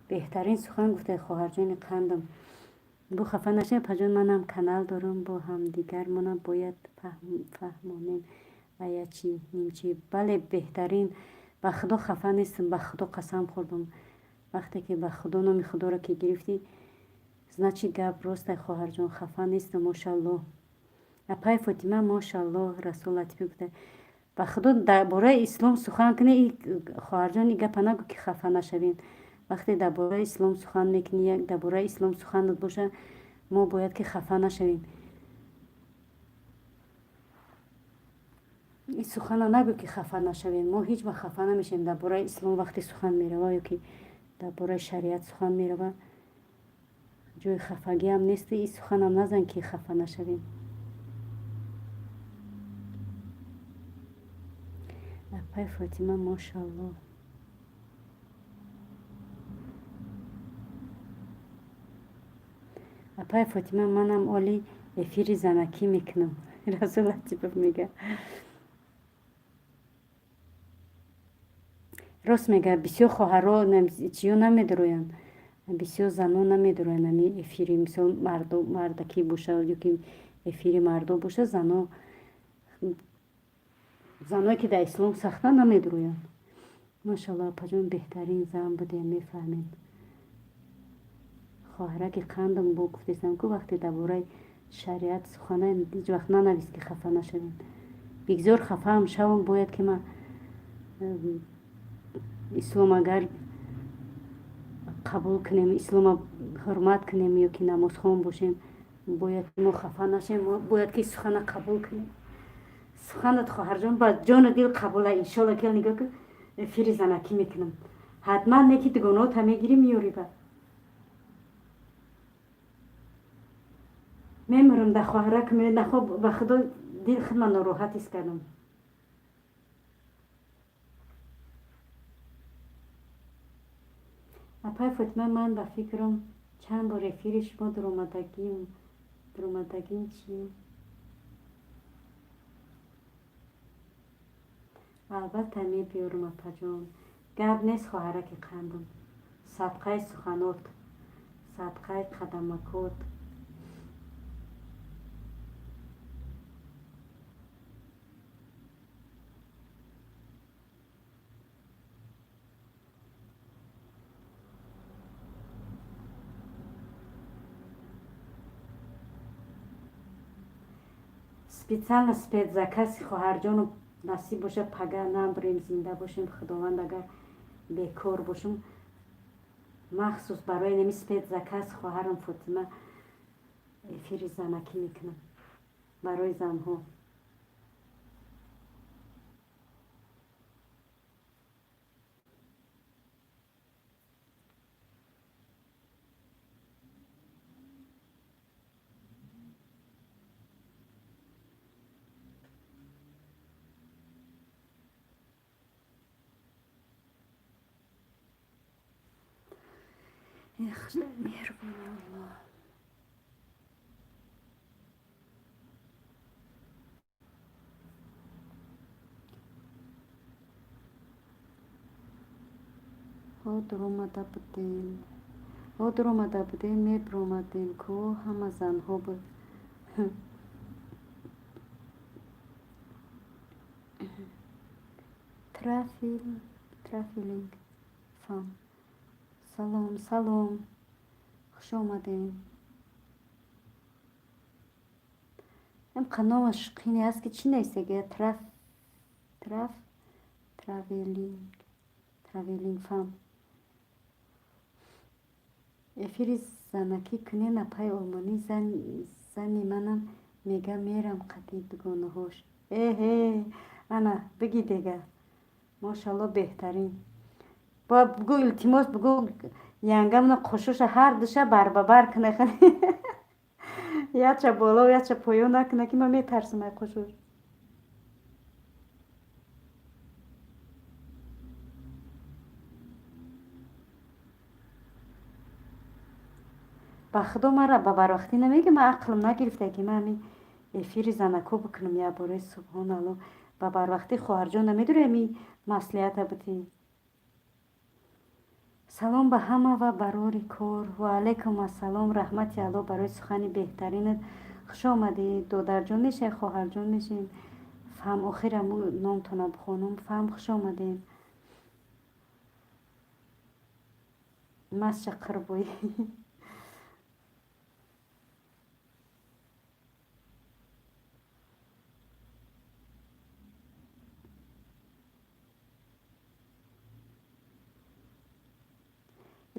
Speaker 1: Беҳтарин сухан гуфтаи, хоҳарҷони қандам. Бо хафа нашавед, апаҷон, манам канал дорам, бо ҳамдигармона бояд фаҳмонем. Ая чӣ нимчӣ. Бале, беҳтарин. Ба худо, хафа нестам, ба худо қасам хӯрдам. Вақте ки ба худо номи худоро ки гирифтӣ, значит, гап ростай, хоҳарҷон, хафа нестам. Мошалло, апай Фотима, мошалло, Расул Латифӣ гуфта. Ба худо, дар бораи ислом сухан кунӣ, хоҳарҷон, и гапа нагӯ, ки хафа нашавем. Вақте дар бораи ислом сухан мекунӣ, як дар бораи ислом суханат боша, мо бояд ки хафа нашавем. Ин сухана нагӯ, ки хафа нашавем. Мо ҳеҷ вақт хафа намешавем. Дар бораи ислом вақте сухан мерава ё ки дар бораи шариат сухан мерава, ҷои хафагиам нест. Ин суханам назан, ки хафа нашавем. Апай Фотима, мошалло. Апай Фотима, манам оли эфири занакӣ мекунам, Расул Латипов мега. Рост мега, бисёр хоҳаро чиё намедуроянд, бисёр зано намедуроянд. Ами эфири, мисол, мардакӣ боша ё ки эфири мардо боша, зано, заное ки дар ислом сахта, намедуроянд. Машалло, апаҷон, беҳтарин зан будем, мефаҳмем. Хоҳараки қандам, бо гуфтесам ку, вақте дар бораи шариат сухана, ҳеҷ вақт нанавис, ки хафа нашавем. Бигзор хафаам шавам, бояд ки ман ислом агар қабул кунем, ислома ҳурмат кунем ё ки намозхон бошем, бояд мо хафа нашем, бояд ки сухана қабул кунем. Суханат, хоҳарҷон, ба ҷону дил қабула. Иншолло, ки нигоҳ кун, эфири занакӣ мекунам ҳатман, не ки дугонаота мегирӣ, меёрӣ, ба мемурам да хоҳарак. Нахо, ба худо, дил худма нороҳат ҳис кардам. Апай Фотима, ман ба фикрам, чанд бор эфири шумо дуромадагим. Чӣ? Албатта, мебиёрам, апаҷон, гап нест. Хоҳараки қандам, садқаи суханот, садқаи қадамакот. Специально спецзаказ и хоҳарҷону насиб боша, пага набурем, зинда бошем, Худованд, агар бекор бошем, махсус барои нами спецзаказ хоҳарам Фотима эфири занакӣ мекунам барои занҳо. Эх, меҳрубони Аллоҳ. Ҳо, дуромада будем, ҳо, дуромада будем, мебиромадем ку, ҳама занҳо буд. Трафилинг фам, салом, салом, хуш омадем. Номаш қине аст, ки чӣ нависагия? Траф traveling фам. Эфири занакӣ кунен, апай олмонӣ. Зани манам мега, мерам қати дугонаҳош. Эҳе, ана биги дега, мошалло, беҳтарин. Бояд бугӯ, илтимос, бугӯ, янгамна қошуша ҳар душа барбабар куна, яча боло, яча поён накуна, ки ман метарсам ай қошуш. Ба Худо, мара ба барвақтӣ намега, ман ақлам нагирифта, ки ман ҳамин эфири занако бикунам якбораи. Субҳоналло, ба барвақтӣ, хоҳарҷон, намедури, ҳамин маслиҳата бутӣ. Салом ба ҳама ва барори кор. Ваалайкум ассалом, раҳмати Аллоҳ барои сухани беҳтаринат. Хуш омадед, додарҷон мешавед, хоҳарҷон мешавем. Фаҳм, охир номтона бихонум. Фаҳм, хуш омадем. Масча қирбоӣ.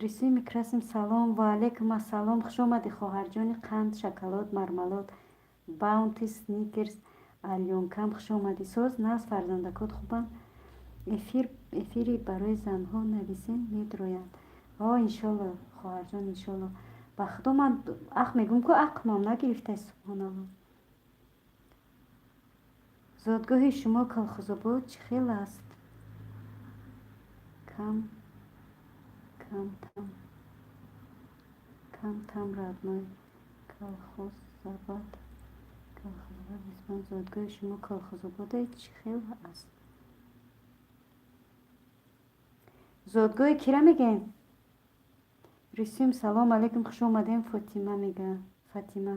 Speaker 1: Рисуи микрасим, салом. Ваалайкум ассалом, хуш омадӣ, хоҳарҷони қанд, шоколад, мармалод, Баунти, Сникерс, Алёнкам, хуш омадӣ. Соз, нағз, фарзандакот хубанд? Эфири барои занҳо нависен, медроянд. О, иншолло, хоҳарҷон, иншолло. Ба Худо, ман ақ мегӯм ку, ақлмам нагирифтай, субҳоналло. Зодгоҳи шумо Колхозобод чӣ хел аст? Кам кам там, кам там, родной Колхозабад, Колхозабад. Зодгоҳи шумо Колхозободе чӣ хел аст? Зодгоҳи кира мегӯем? Рисюм, салом алейкум, хуш омадем, Фотима мега. Фатима,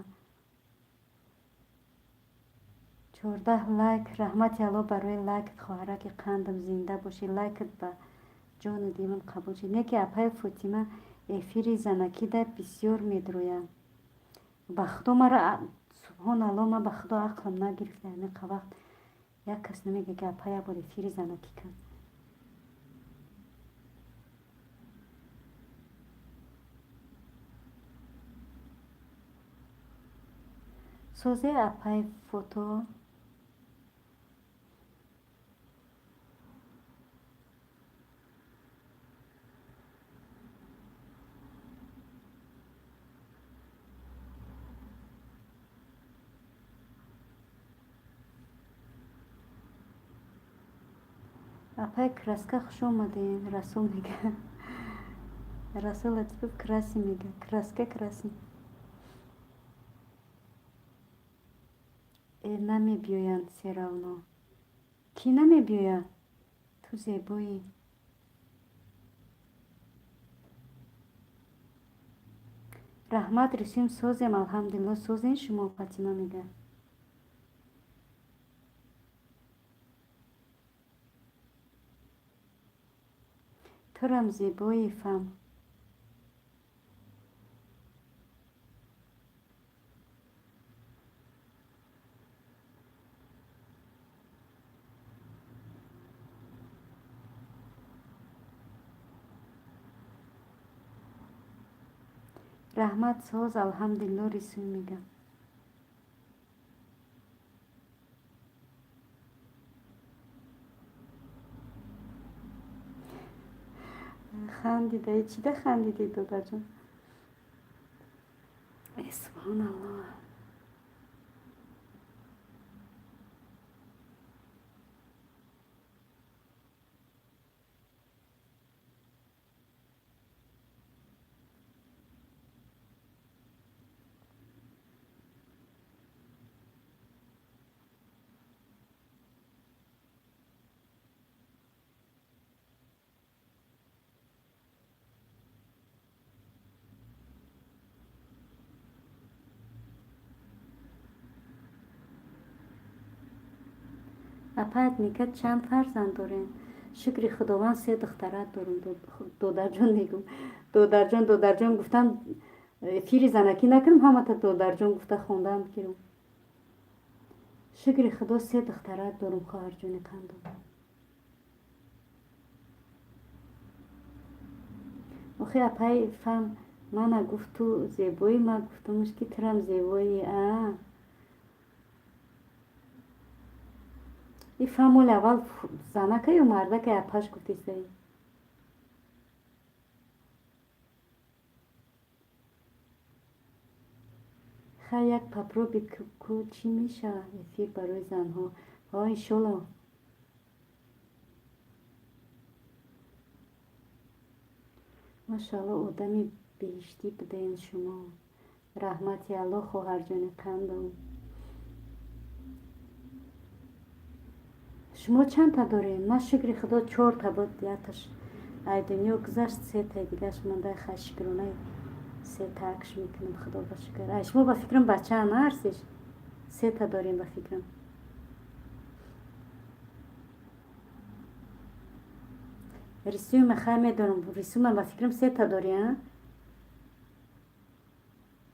Speaker 1: 14 лайк. Раҳмати Алло барои лайкт, хоҳараки қандам, зинда бошӣ. Лайкт ба ҷону дилам қабул шид. Не ки апаи Фотима эфири занакида бисёр медроянд. Ба Худо, мара, субҳоналло, ман ба Худо ақлам нагирифта, ҳамиқа вақт як кас намега, ки апа, як бор эфири занакӣ кун. Созе, апаи фото. Апай краска, хуш омадем. Расул мега, Расул Латипов краси мега, краска, краси. Э, намебиёянд, всё равно. Кӣ намебиёяд? Ту зебоӣ. Раҳмат, Рисюм, созем, алҳамдулилло. Созен шумо? Фатима мега. Турам зебоӣ, фам. Раҳмат, соз, алҳамдулилло, рисӯй мегам. Хандида, чида хандидӣ, додарҷон? Э, субҳоналлоҳ. Апаят мегӯяд, чанд фарзанд дорем? Шукри Худованд, се духтарат дорум, додарҷон мегӯм. Додарҷон, додарҷон гуфтам, эфири занакӣ накунам, ҳамата додарҷон гуфта хондаам кирум. Шукри Худо, се духтарат дорум, хоҳарҷони қандом. Охи, апай фам мана гуфт, ту зебоӣ, ма гуфтамш, ки турам зебоӣ. А и фамоли аввал занака ё мардака апаш гуфтисаи? Хай, як попробуй ку, чӣ мешава? Эфир барои занҳо, ҳо, иншолло. Машоалло, одами беҳиштӣ будаен шумо. Раҳмати Аллоҳ, хоҳарҷони қандом. Шумо чандта дорем? Ман, шукри Худо, чорта буд, якташ ай дунё гузашт, сетаи дигаш монда. Хай, шукронаи сетаакш мекунам, Худо ба шукр. Ай шумо, ба фикрам, бачаа наарсиш, сета дорем, ба фикрам. Рисума хай медонам, рисума, ба фикрам, сета дорӣ, а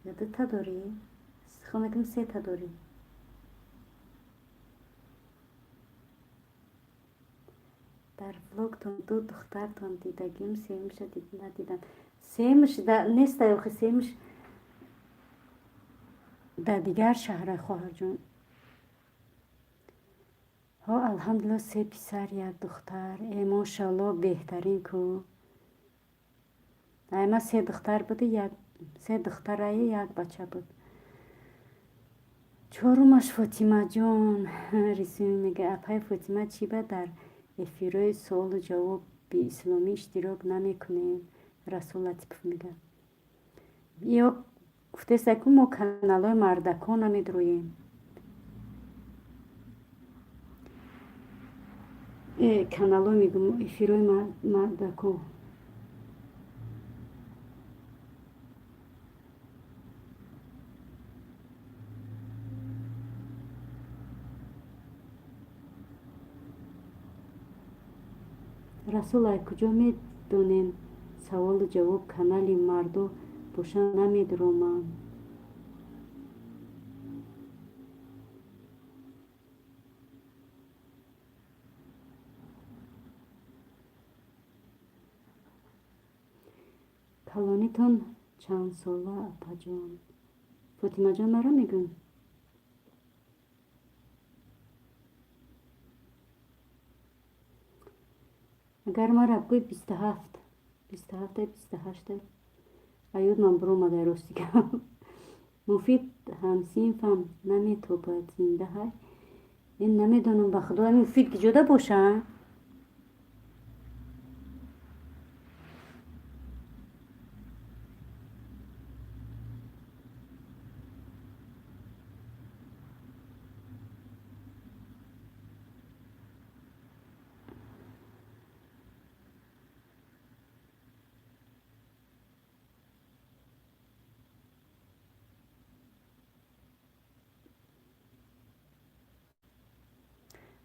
Speaker 1: ё дута дорӣ? Хо мекунам, сета дорӣ. Дар влогтон ду духтартон дидагим, сеюмша надидам. Сеюмш нестай охи, сеюмш дар дигар шаҳра, хоҳарҷон. Ҳо, алҳамдулилло, се писар, як духтар. Э, мошалло, беҳтарин ку. Ай ма се духтар буду, як се духтарае, як бача буд. Чорумаш Фотимаҷон. Рисуми мега: апай Фотима, чӣ ба дар эфирҳои суолу ҷавоби исломӣ иштирок намекунем? Расул Латипов мега. Ё гуфтеста ку, мо каналҳои мардакон намедроем. Каналҳо мегум, эфирҳои мардакон. Расул, ай куҷо медонем, саволу ҷавоб канали мардо боша, намедромам. Калонитон чандсола, апаҷон? Фотимаҷон, маро мегӯм? Агар мара бигӯй, 27, 27, 28. Аёдман биромадай, рости гап. Муфид ҳамсинфам наметобад, зинда ҳай? Ин намедонам, ба Худо, муфид киҷода боша.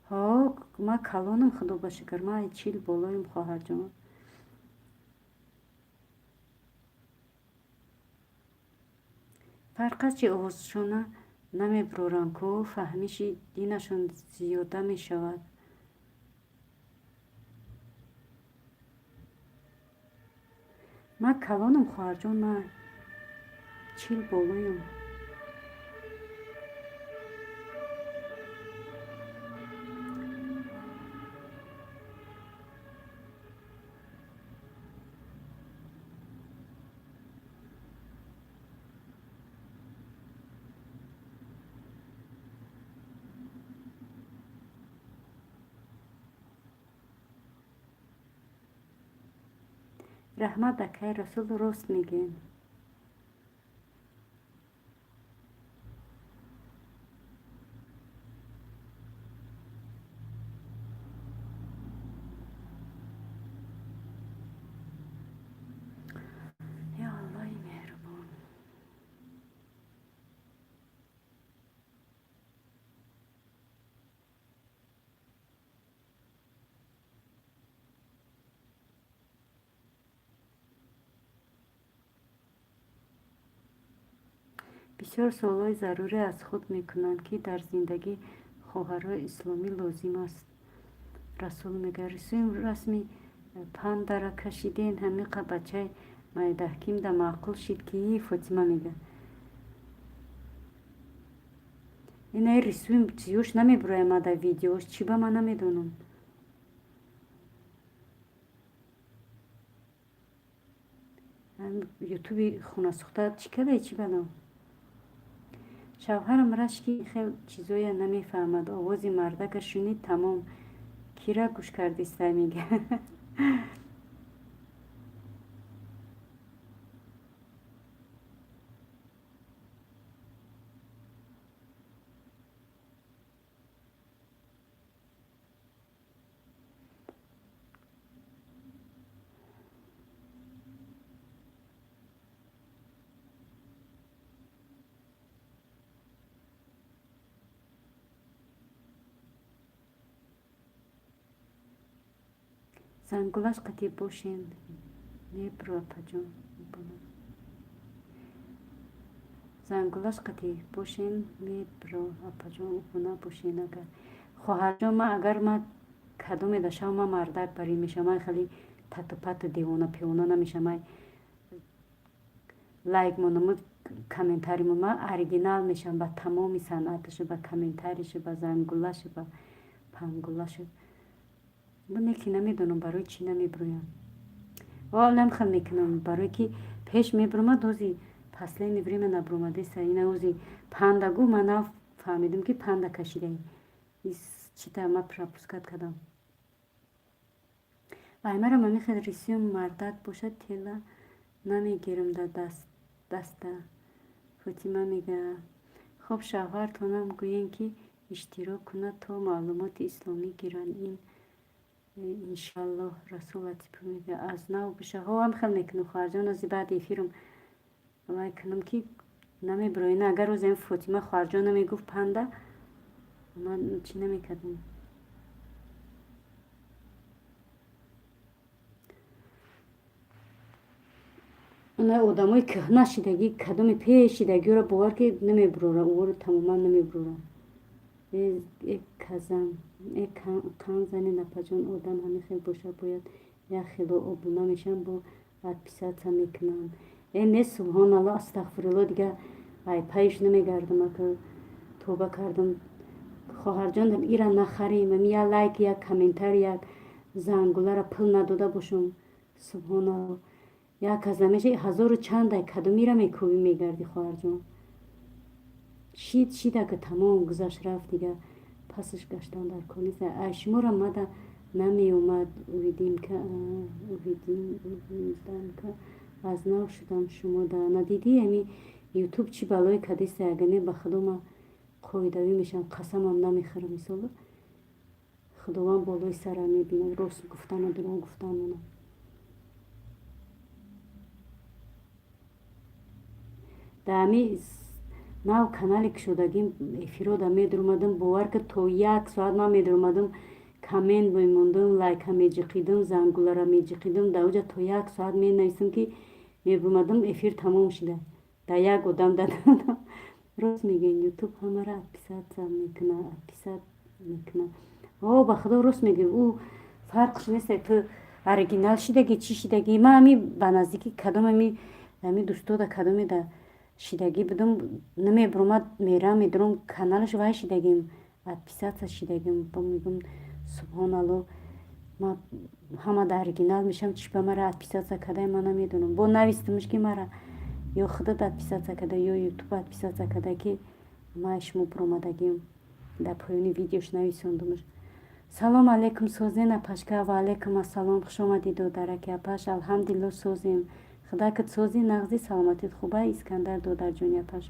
Speaker 1: Ҳо, ман калонам, Худо ба шукр, ман 40 болоем, хоҳарҷон. Фарқ аст, чи овозшона намебуроранд ку, фаҳмиши динашон зиёда мешавад. Ман калонам, хоҳарҷон, ман. 40 болоям. Раҳмат, акай Расул, рост мегӯем. Ё Аллоҳи меҳрубон. Бисёр суолҳои зарурӣ аз худ мекунанд, ки дар зиндагии хоҳарои исломӣ лозим аст. Расул мегӯяд: рисуем расми пандара кашиден, ҳамиқа бачаи майдаҳкимда маъқул шид, ки Фотима мегӯяд. Инаи рисуем чизёш намебуроям ада видеош, чӣ ба ман намедонам. Ютуби хунасӯхта чӣ кардае, чӣ бадам? Шавҳарам рашки хел чизоя намефаҳмад. Овози мардака шунид, тамом. Кира гӯш кардистай, мега. Зангулаш қатӣ бошен, мебро, апаҷон. Зангулаш қатӣ бошен, мебро, апаҷон, обуна бошен. Агар хоҳарҷон, ман агар ман кадоме дашавам, ман мардак барин мешавам, ман хеле тату пату девона певона намешавам. Ман лайк монамуд, комментарий мон, ман оригинал мешавам ба тамоми санъаташу, ба комментаришу, ба зангулашу, ба пангулашу. Не ки намедонам, барои чӣ намебироям. Олам хел мекунам, барое ки пеш мебиромад, ози последнее время набиромадеса. Ина ози панда гу, ман нав фаҳмидам, ки панда кашидаи. Чита ма пропускать кардам. Аймарам ами хел рисюм мардак бошад, тела намегирам дар даста. Фотима мегӯяд: хоб, шавҳартонам гӯем, ки иштирок кунад, то маълумоти исломӣ гиранд. Ин иншаллоҳ. Расул Латипов мегӯяд: аз нав биша. Ҳо, ам хел мекунам, хоҳарҷон, ози баъди эфирам вай кунам, ки намебирои. На, агар озем Фотима хоҳарҷон намегуфт панда, ман чӣ намекардам. Она одамои кӯҳна шидагӣ, кадоми пеш шидагиёро бовар ки намебурора, ӯро тамоман намебурора. Э казан, э кан зани напаҷон, одам ҳамин хел бошад, бояд як хело обуна мешаванд, бо отписаться мекунанд. Э не, субҳоналло, астағфирулло, дига ай паиш намегардам, ака тоба кардам. Хоҳарҷон, ира нахарем, ами як лайк, як комментарий, як зангулара пул надода бошам. Субҳоналло, як аз намеша ҳазору чандай кадомира мекӯбӣ, мегардӣ, хоҳарҷон. Шид, шид, ака тамом, гузашт, рафт, дига пасаш гаштан дар кор нест. Ай шуморо мада намеомад, увидимка, увидимка, аз нав шудам шумо да надидӣ. Ами ютуб чӣ балое кадиста, агар не, ба худо ма қоидавӣ мешавам, қасамам намехӯрам. Мисол, Худованд болои сарам мебинад рост гуфтану дурӯғ гуфтанона. Дар ами нав канале кушодагим эфирода медурмадам, бовар ки то як соат ман медурмадам, коммент мемондам, лайка меҷиқидам, зангулара меҷиқидам. Дар оҷа то як соат менависам, ки мебурмадам, эфир тамом шуда. Дар як одам дадам. Рост мегӯен, ютуб ҳамаро отписаться мекуна, отписать мекуна. О, ба худо, рост мегӯ, ӯ фарқш нест, ту оригинал шидагӣ, чӣ шидагӣ. Ман ами ба наздикӣ кадом ами дӯстода кадоме да Шидагӣ будум, намебуромад, мерам, медурам каналаш, вай шидагим, отписаться шидагим. Мегум, субҳоналло, ма ҳама да оригинал мешам, чӣ ба мара отписаться кадай, ман намедонам. Бо навистамш, ки мара ё худат отписаться када, ё ютуб отписаться када, ки ма шумо буромадагим. Дар поёни видеош нависондумш. Салом алейкум, созен, апашка? Ва алейкум ассалом, хушомадӣ, додараки апаш. Алҳамдулилло, созем, худакат сози, нағзи, саломатит хуба, Искандар додарҷони апаш.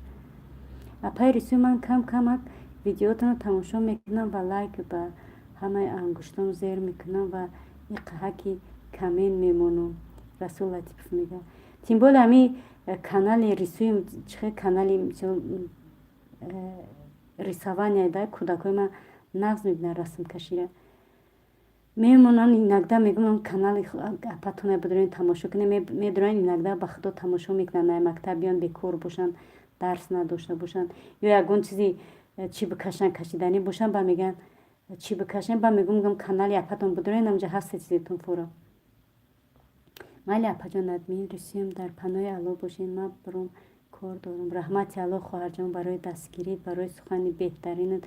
Speaker 1: Апаи Рисӯи, ман кам камак видеотонро тамошо мекунам ва лайк ба ҳамаи ангуштон зер мекунам ва иқҳаки коммент мемонам, Расул Латипов мега. Тем более ҳами канали рисуем, чихе канали рисования да, кӯдакҳои ман нағз мебинанд расмкашира, мемонанд. Иногда мегӯям, канали апатона бидорен, тамошо кунем. Медоранд, иногда ба худо тамошо мекунанд. Ай мактаб биён, бекор бошанд, дарс надошта бошанд ё ягон чизи чӣ бикашанд, кашиданӣ бошанд, ба мегӯянд, чӣ бикашем? Ба мегӯм, канали апатон бидорен, амҷа ҳаста чизетон фуро. Майли, апаҷон, админ рисуем, дар паноҳи Алло бошед, ман баром кор дорам. Раҳмати Алло, хоҳарҷон, барои дастгирит, барои сухани беҳтаринат,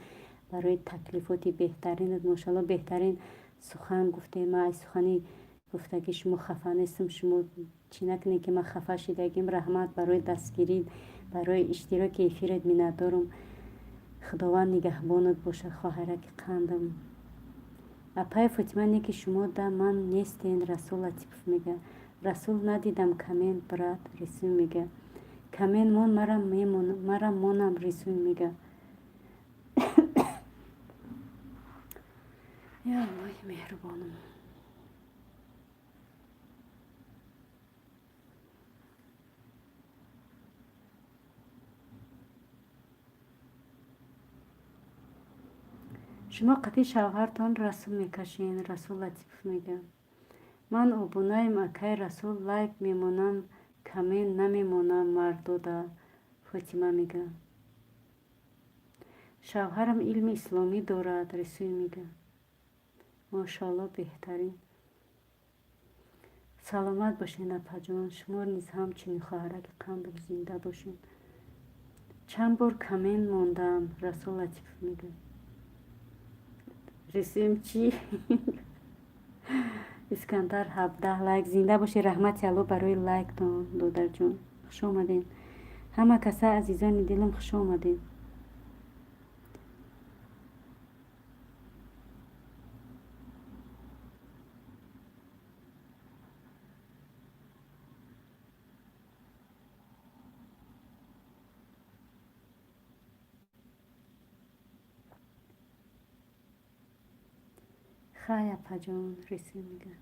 Speaker 1: барои таклифоти беҳтаринат. Мошалло, беҳтарин сухан гуфтем. Ман аз сухани гуфтагӣ шумо хафа нестам, шумо чӣ накунед, ки ман хафа шидагим. Раҳмат барои дастгирит, барои иштироки эфират, миннатдорум. Худованд нигаҳбонат бошад, хоҳараки қандам. Апаи Фотима, не ки шумо да ман нестен, Расул Латипов мега. Расул, надидам коммент, брат, Рисӯй мега. Коммент мон, мара монам, Рисӯй мега. Я Аллоҳи меҳрубонам. Шумо қатъи шавҳартон расм мекашен, Расул Латипов мега. Ман обунаем, акай Расул, лайк мемонам, коммент намемонам мардода, Фотима мега. Шавҳарам илми исломӣ дорад, Рисӯй мега. Мошоалло, беҳтарин. Саломат бошед, апаҷон, шумо низ ҳамчунин, хоҳараки қандам, зинда бошед. Чанд бор коммент мондам, Расул Латипов мега. Рисӯем чӣ? Искандар, 17 лайк. Зинда бошед, раҳмати Алло барои лайктон, додарҷон. Хуш омадед. Ҳама каса, азизони дилам, хуш омадед. Хай, апаҷон, Рисӯ мега.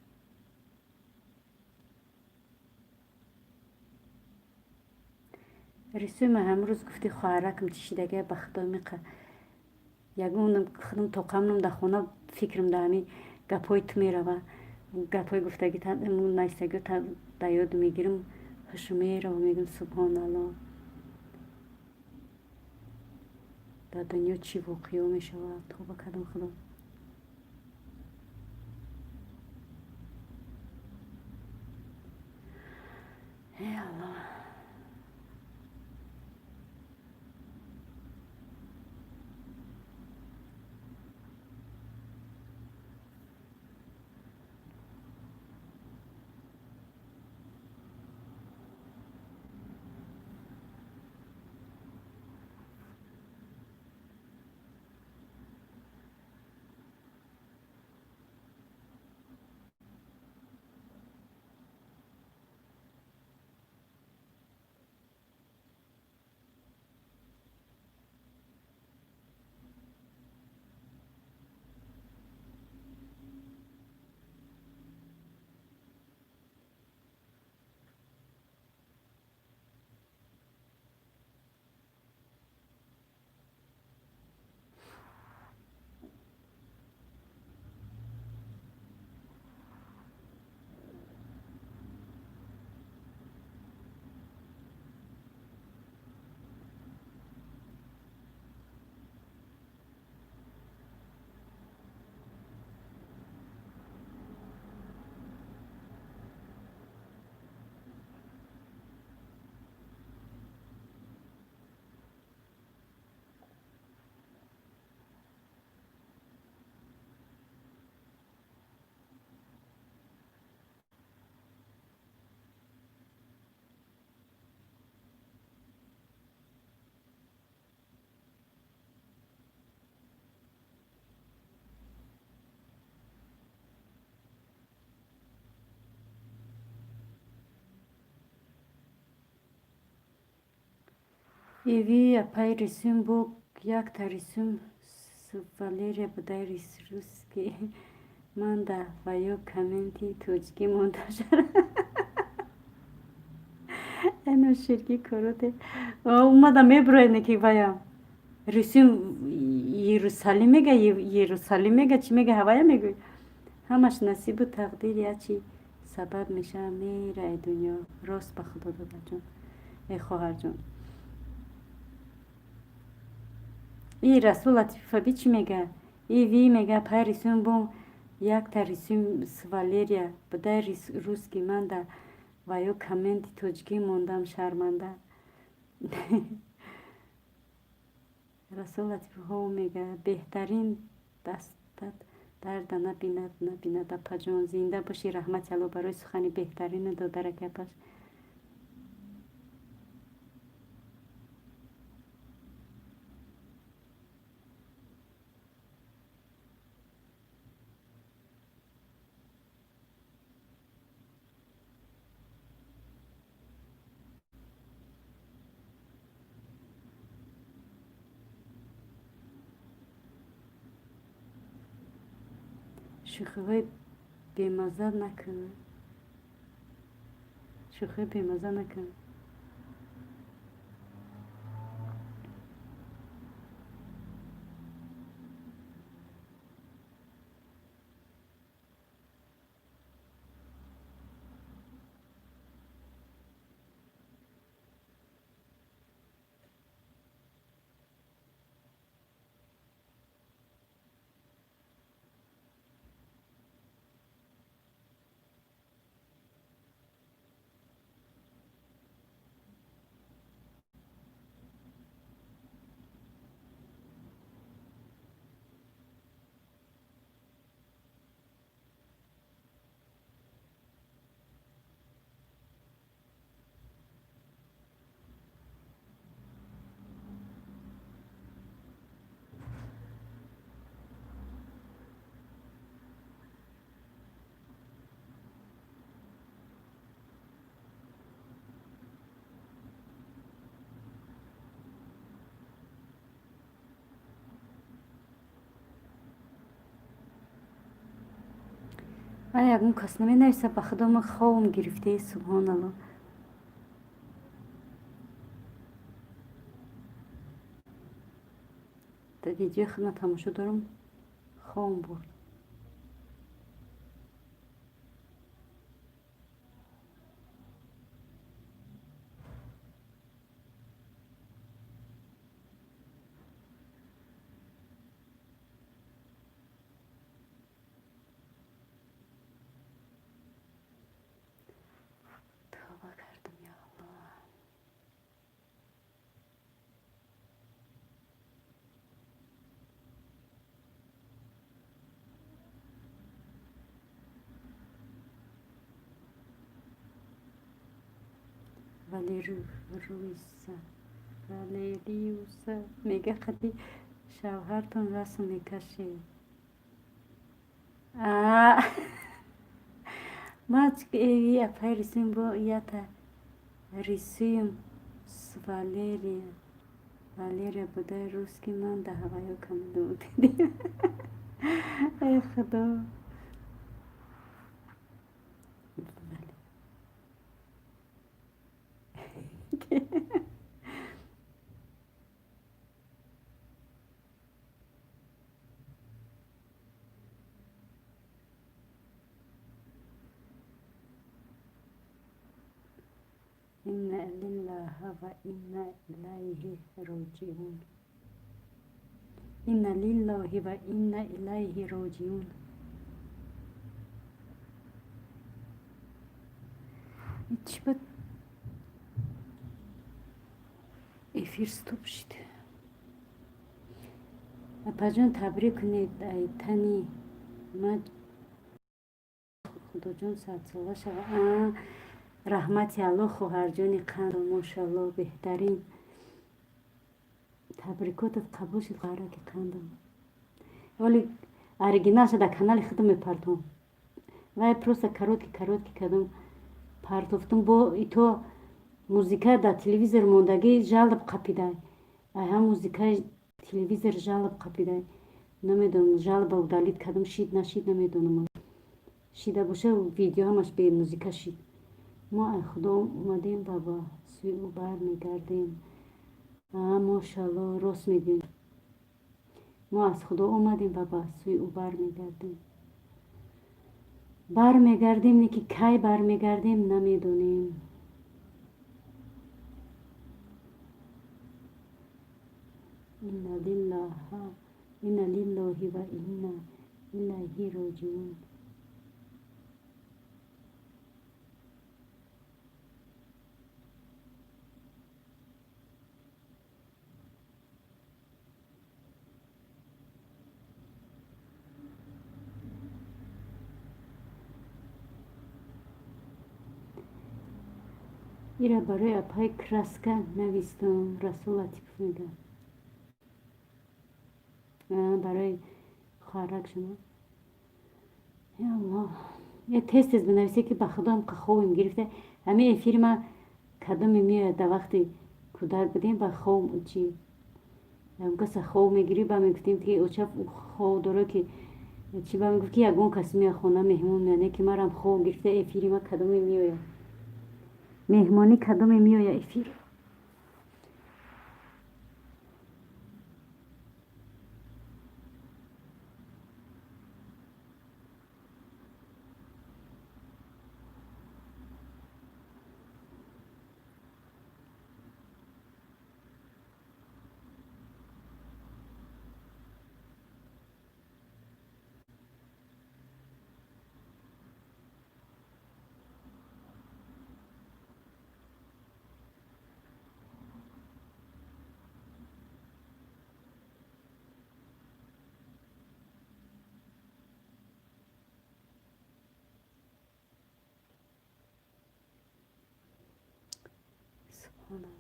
Speaker 1: Рисӯи ма, ҳамрӯз гуфти хоҳаракам чӣ шидагия, ба худо миқа ягонам худам тоқамнам дар хона, фикрам дар ҳамин гапҳои ту мерава, гапҳои гуфтагӣ найстагиё дар ёд мегирам, ҳушу мерава, мегӯям, субҳоналло, дар дунё чӣ воқеаҳо мешавад, тоба кардам, худо. Эй Аллоҳ. Иви апай, рисуем бо якта рисуем с Валерия будай, русский манда ва ё комменти тоҷикӣ монда шара. Эно ширки короте омада мебуроене, ки вая рисуем Иерусалим мега, Иерусалим мега, чӣ мега, ҳавая мегӯй. Ҳамаш насибу тақдир, ячи сабаб мешава, мерай дунё. Рост, ба худо, додарҷон, э хоҳарҷон. И Расул Латифаби чӣ мега? И ви мега: пай рисуем бо якта рисуем с Валерия будай, русский манда ва ё комменти тоҷикӣ мондам шарманда. Расул Латифҳо мега: беҳтарин, дастат дарда набинад, набинад, апаҷон, зинда бошӣ. Раҳмати Алло барои сухани беҳтарину, додараки апаш. Шӯхиҳои бемазза накун, шӯхиҳои бемазза накун. Ай, ягон кас наменависа. Ба худо, ман ховам гирифтаи, субҳоналло. Дар видеои худма тамошо дорам, ховам бурд. Тавба кардам, я Аллоҳ. Валериуса, Валериуса мега: қади шавҳартон расм мекашед. Мачки апай, рисуем бо ята рисуем с Валерия, Валерия будай, русский ман да ҳаваё камида будидим. Ай худо. Инна лиллаҳа ва инна илайҳи роҷиун, инна лиллаҳи ва инна илайҳи роҷиун. Чӣ ба эфир стоп шид? Апаҷон, табрик кунед, ай тани ма худоҷон садсола шава. Раҳмати Аллоҳ, хоҳарҷони қанд, мошалло, беҳтарин. Табрикотат қабул шуд, хоҳараки қандам. Вале оригиналша дар канали худам мепартом. Вай просто короткий короткий кардам, партофтум. Бо ито Музыка дар телевизор мондагӣ, жалоб қапидай. Ай ҳам музыкаи телевизор жалоб қапидай. Намедонам, жалоба удалить кардам, шид, нашид, намедонам. Шида боша, видео ҳамаш бе музыка шид. Мо ай Худо омадем ва ба сӯи ӯ бармегардем. Мошалло, рост мегӯем. Мо аз Худо омадем ва ба сӯи ӯ бармегардем. Бармегардем, не ки кай бармегардем, намедонем. Инна лиллоҳи ва инна илайҳи роҷиун. Ира барои апаи краска навистам, Расул Латипов мегӯяд. Барои хоҳарак шумо. Ё Аллоҳ. Я тез тез бинависе, ки ба Худо ҳам хобим гирифта. Ҳамин эфири ма кадоме меояд, дар вақти кӯдак будем, ба хоб чи каса хоб мегирӣ, ба мегуфтем, ки оча хоб дора, ки чи, ба мегуфт, ки ягон кас меояд хона, меҳмон меояд, не ки марам хоб гирифта. Эфири ма кадоме меояд, меҳмонӣ кадоме меояд эфир. Субҳоналлоҳ.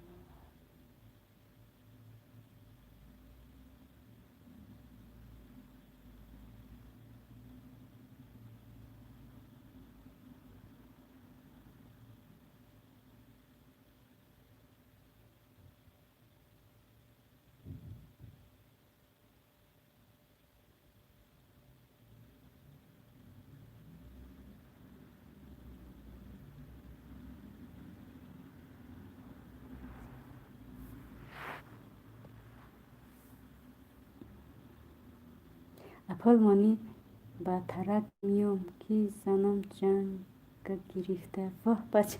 Speaker 1: Апалмонӣ ба тарак миём, ки занам ҷанга гирифта. Воҳ, бача,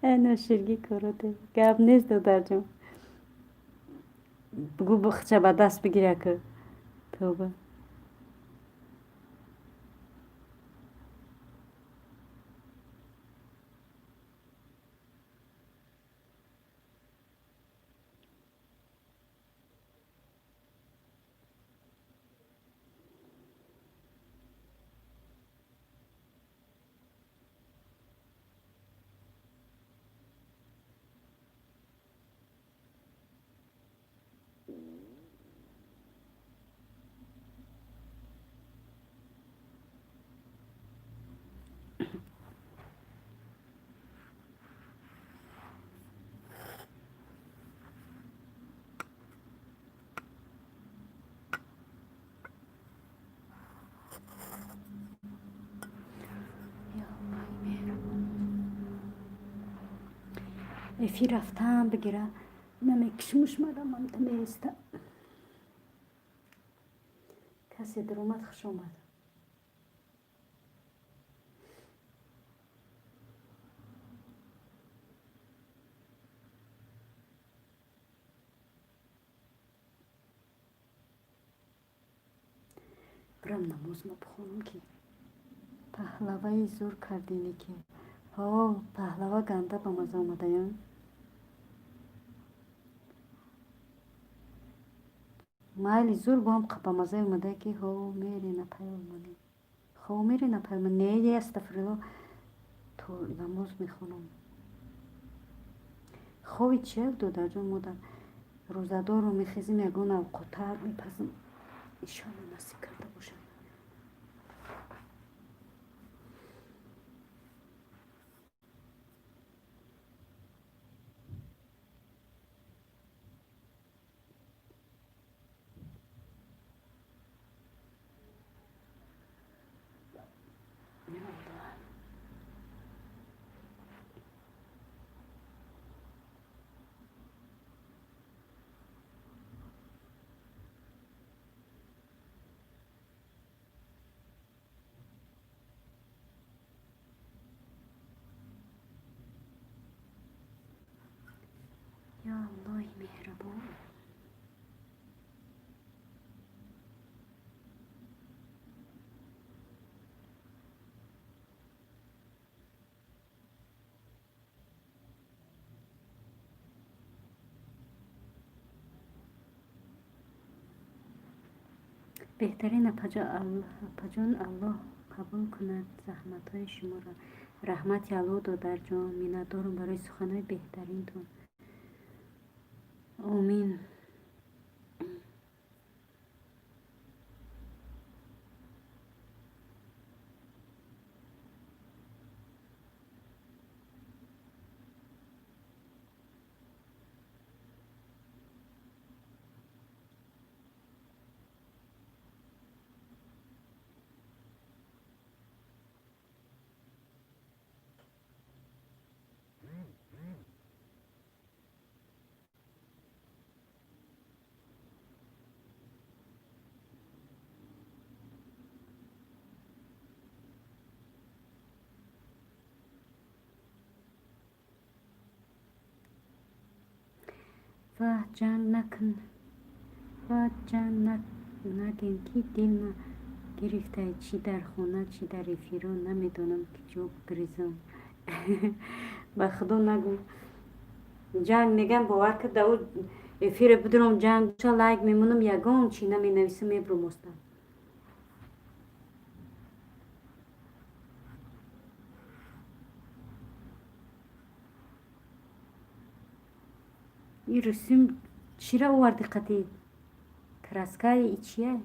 Speaker 1: э ноширгӣ короте. Гап нест, додарҷон, бугӯ, бухча ба даст бигир, ака. Тавба. Ё Аллоҳи меҳрубон. Эфир рафтам бигира, намекишмуш мадам амта меиста. Касе даромад, хуш омад. Бирам намозма бихонам, ки паҳлаваи зур кардине, ки ҳо, паҳлава ганда ба маза омадаям. Майли, зур боам ба маза омада, ки ҳо, мерена паёмонӣ, хо мерена паёмон. Не, астафирулло, то намоз мехонам. Хови чия, додарҷон? Модар рӯзадору мехезим, ягон авқотар мепазам, иншоалло, насиб карда бошад. Ё Аллоҳи меҳрабон. Беҳтарин апаҷон, Аллоҳ қабул кунад заҳматҳои шуморо. Раҳмати Аллоҳ, додарҷон, миннатдорам барои суханҳои беҳтаринтон. Омин. Ваҳ, ҷанг накун, ваҳ, ҷанг нагем, ки дилма гирифтай, чӣ дар хона, чӣ дар эфиро, намедонам, ки ҷо гиризам. Ба худо нагӯ. Ҷанг мегам, бовар ки да эфире бидурам, ҷанг боша, лайк мемонам, ягон чӣ наменависам, мебурам остам. И русим чира оварди қати краскаи и чия?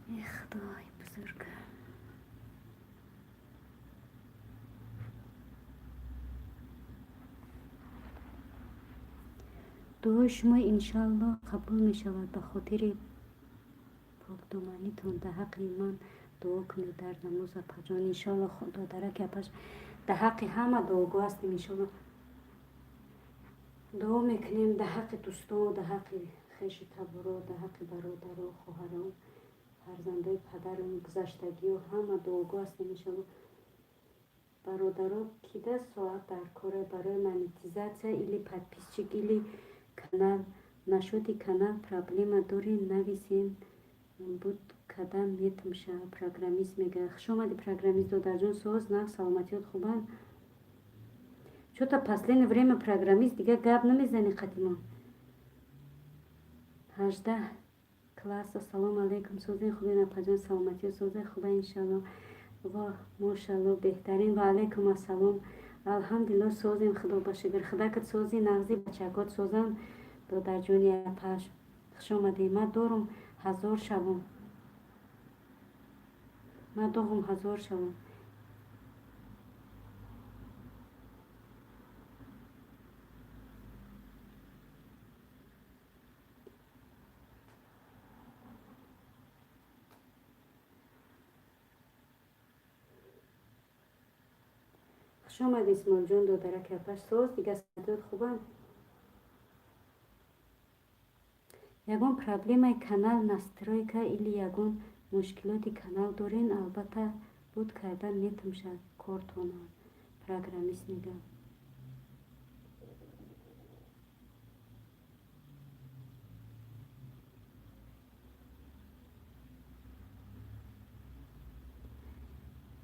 Speaker 1: Э, Худои бузург. Дуои шумо иншоаллоҳ қабул мешавад. Ба хотири покдоманитон дар ҳаққи ман дуо кунед дар намоз, апаҷон. Иншоаллоҳ, додараки апаш, дар ҳаққи ҳама дуогӯ ҳастем, иншоаллоҳ. Дуо мекунем дар ҳаққи дӯстон, дар ҳаққи хешу таборо, дар ҳаққи бародаро, хоҳарон, фарзандои падарон, гузаштагиҳо, ҳама дуогӯ ҳастем, иншоаллоҳ. Бародаро, кида соат дар коре барои монетизатсия или подписчик или канал? Насчёти канал проблема дорем, нависен, буд кадам метумша. Программист мега. Хушомади, программист додарҷон, соз, нағз, саломатиёт хубанд? Чё-то последнее время, программист, дига гап намезани қадимон. 18 класс. Ассалому алайкум, созен, хубен, апаҷон, саломатиё созе, хуба, иншалло. Во, мошалло, беҳтарин. Ва алайкум ассалом. Алҳамдулилло, созем, худо ба шукр. Худакат сози, нағзи, бачакот созам, додарҷони апаш. Хуш омадӣ. Ман дорум ҳазор шавум. Ман доғум ҳазор шавум. Хуш омадӣ, Исмоилҷон, додараки апаш, соз, дига садоят хубанд? Ягон проблемаи канал, настройка или ягон мушкилоти канал дорен, албатта, буд кардан метумша кортона. Программист мегӯям.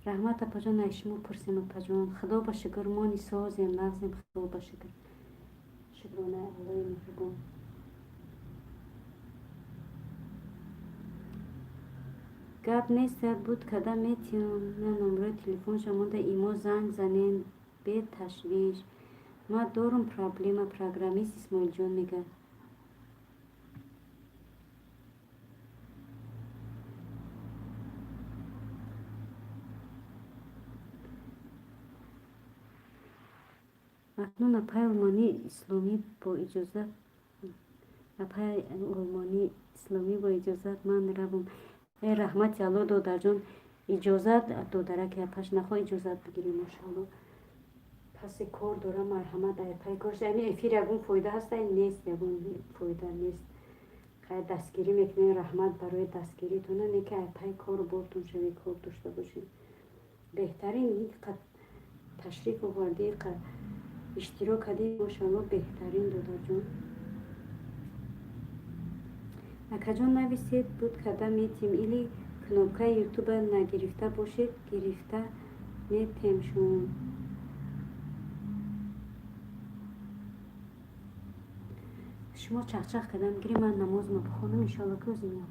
Speaker 1: Раҳмат, апаҷон, ай шумо пурсем, апаҷон. Худо ба шукр, мо нисозем, нағзем, худо ба шукр. Шукронаи Аллоҳи меҳрубон. Гап нест, буд када метиём. На номерои телефонша монда, имо занг занен, беташвиш. Ман дорум проблема, программист Исмоилҷон мегӯяд. Акнун апаи Олмонӣ Исломӣ бо иҷозат, апаи Олмонӣ Исломӣ, бо иҷозат, ман равам. Э, раҳмати Алло, додарҷон, иҷозат додараки апаш нахо иҷозат бигирӣ, мошалло. Паси кор дорам, марҳамат, ай пай кор. Ами эфир ягон фоида ҳаста нест, ягон фоида нест. Хай, дастгирӣ мекунем, раҳмат барои дастгиритона, не ки ай пай кору бортон шави, кор дошта бошед. Беҳтарин ташриф овардӣ, иштирок кардӣ, мошалло, беҳтарин, додарҷон. Акаҷон, нависед, буд карда метим или кнопкаи ютуба нагирифта бошед, гирифта метем шум. Шумо чахчах кардам гири, ман намозма бихонам, иншоалло, ки ӯзи меям.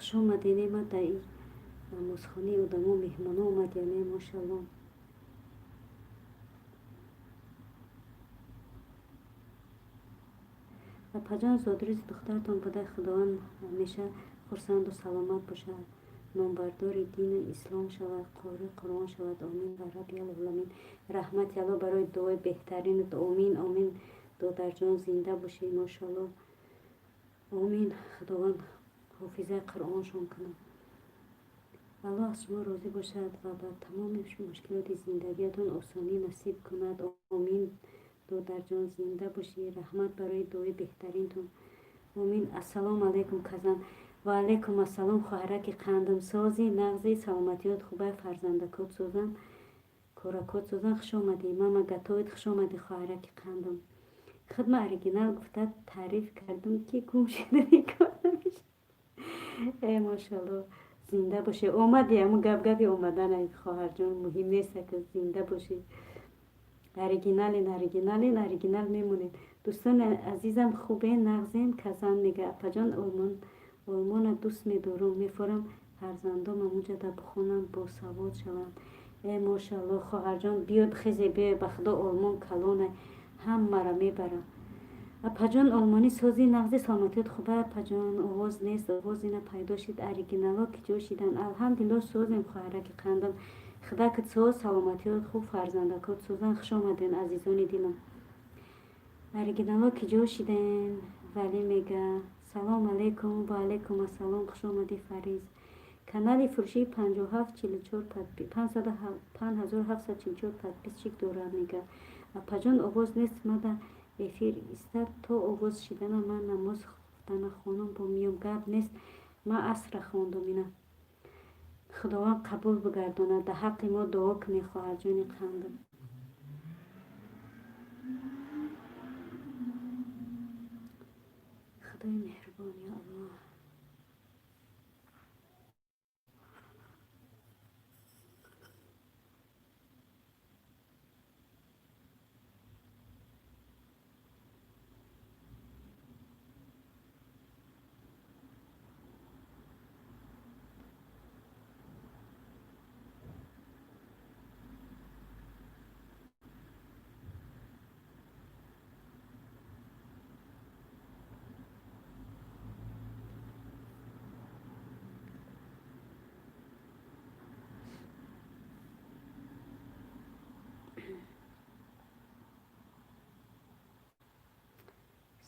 Speaker 1: Хуш омадед. Ма дар намозхонаи одамо меҳмоно омадем, мошалло. Апаҷон, зодрӯзи духтаратон буда, Худованд ҳамеша хурсанду саломат бошад, номбардори дину ислом шавад, қории Қуръон шавад. Омин я Раббил-оламин. Раҳмати Алло барои дуои беҳтаринат. Омин, омин, додарҷон, зинда бошед, мошалло. Омин, Худованд ҳофизаи Қуръоншон кунад. Аллоҳ аз шумо розӣ бошад ва ба тамоми мушкилоти зиндагиятон осонӣ насиб кунад. Омин, додарҷон, зинда бошӣ. Раҳмат барои дуои беҳтаринтон. Омин. Ассалому алайкум, казан. Ва алайкум ассалом, хоҳараки қандам. Сози, нағзи, саломатиёт хубай, фарзандакот созан, коракот созан. Хуш омадӣ, мама готовит. Хуш омадӣ, хоҳараки қандам. Худма оригинал гуфта таъриф кардам, ки гум шудани кор намешавад. Э, мошалло, зинда бошӣ. Омадӣ, ҳамун гап гапи омадана, хоҳарҷон, муҳим нест, ки зинда бошӣ. Оригинален, оригинален, оригинал мемонед. Дӯстони азизам, хубен, нағзен? Казан мега: апаҷон, Олмона дӯст медорам, мефорам фарзандом амуҷада бихонанд, босавод шаванд. Э, мошалло, хоҳарҷон, биё, хезе, биё, ба Худо, Олмон калона, ҳамаро мебара. Апаҷон, олмонӣ сози, нағзи, саломатиёт хуба? Апаҷон, овоз нест. Овоз ина пайдо шид. Оригинало ки ҷо шиданд? Алҳамдулилло, созем, хоҳараки қандам. Худакат соз, саломатиёт хуб, фарзандакот созан. Хуш омаден, азизони дилам. Оригинало ки ҷо шиден? Валӣ мега: салом алейкум. Ва алейкум ассалом, хуш омадӣ, Фариз. Канали фурӯшии 5744 подписчик дорад, мега. Апаҷон, овоз нест, мада эфир истад то овоз шидана. Ман намоз хуфтана хонум, бо миём. Гап нест, ман асра хондум ина. Худованд қабул бигардонад. Дар ҳаққи мо дуо кунед, хоҳарҷони қандам. Худои меҳрубон, ё Аллоҳ.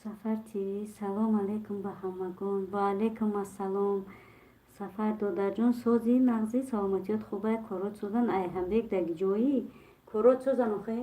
Speaker 1: Сафар ТВ, салом алейкум ба ҳамагон. Ва алейкум ассалом, Сафар додарҷон, сози, нағзи, саломатиёт хубай, корот созан. Ай ҳамбек, дар ҷои корот созан охе?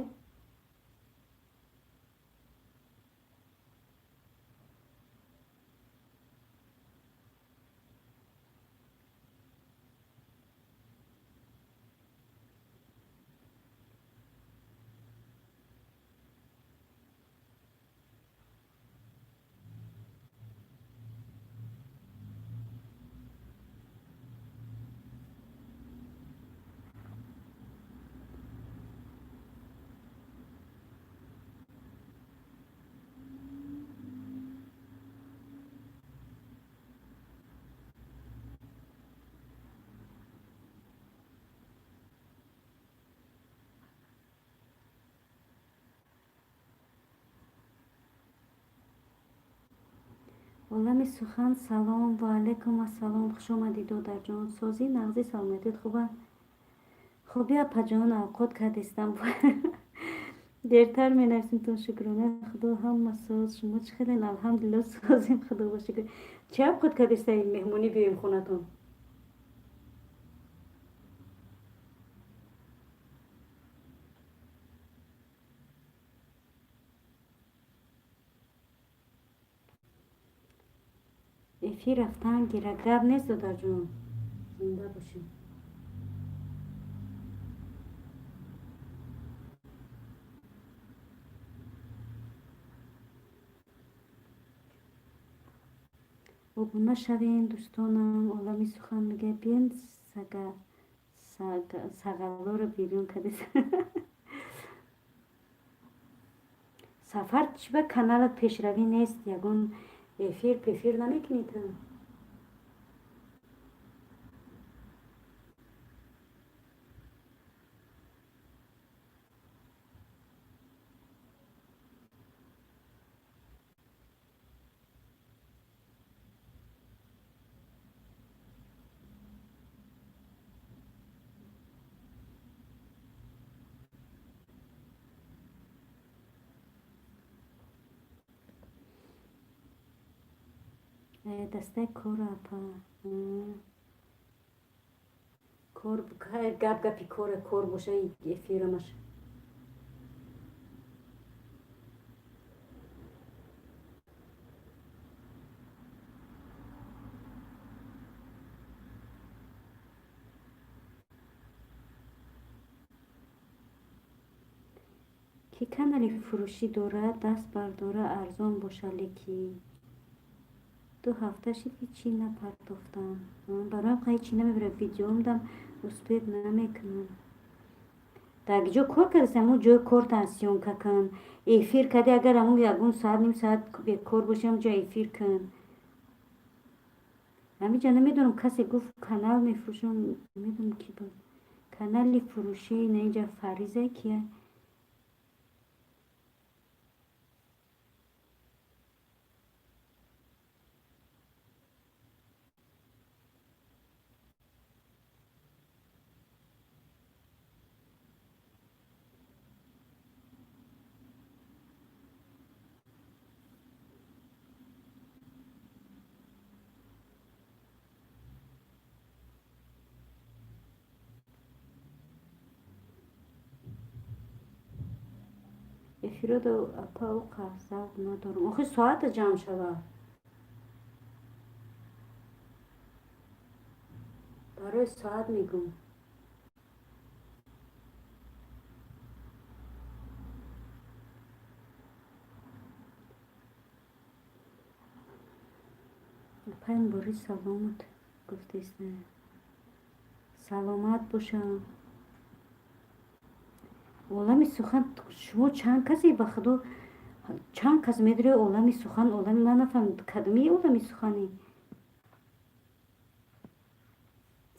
Speaker 1: Олами сухан, салом. Ва алайкум ассалом, хуш омадӣ, додарҷон. Созӣ, нағзӣ, саломатият хуба? Хуби, апаҷон, авқот кардистам. Дертар менависем то. Шукрона Худо, ҳама соз. Шумо чӣ хелен? Алҳамдулилло, созем, Худо ба шукр. Чӣ авқот кардистаи, меҳмонӣ биёем хонатон? Эфир рафтан гира. Гап нест, додарҷон, зинда бошем. Обуна шавем, дӯстонам. Олами сухан мега: биен, сағалоро бирён кардес. Сафар, чӣ ба каналат пешравӣ нест? Ягон эфир пефир намекунӣ ту? Дастаи кора, апа. Кор, гап гапи кора, кор боша эфирамаш. Ки канали фурӯшӣ дорад, даст бардора, арзон боша, лекин 2 ҳафта шид, ҳечи напартофтам. Бароям ҳечи намебарам, видеомдам успеть намекунам. Дар ҷо кор кардасти, ҳамун ҷои кортан съёмка кун. Эфир кардӣ, агар ҳамун ягон соат, ним соат бекор бошӣ, ҳамун ҷо эфир кун. Ҳамиҷа намедонам, касе гуфт, канал мефурӯшам, намедонам, ки буд. Канали фурӯшӣ на, инҷа Фариза кия? Эфирода, апа, уқа завқ надорам. Охи, соата ҷамъ шавад. Барои соат мегӯм. Апаи Муборис, саломат гуфтеста. Саломат бошам. Олами сухан, шумо чанд касе, ба худо, чанд кас медорӣ олами сухан, олами ман нафаҳмидам, кадоми олами суханӣ?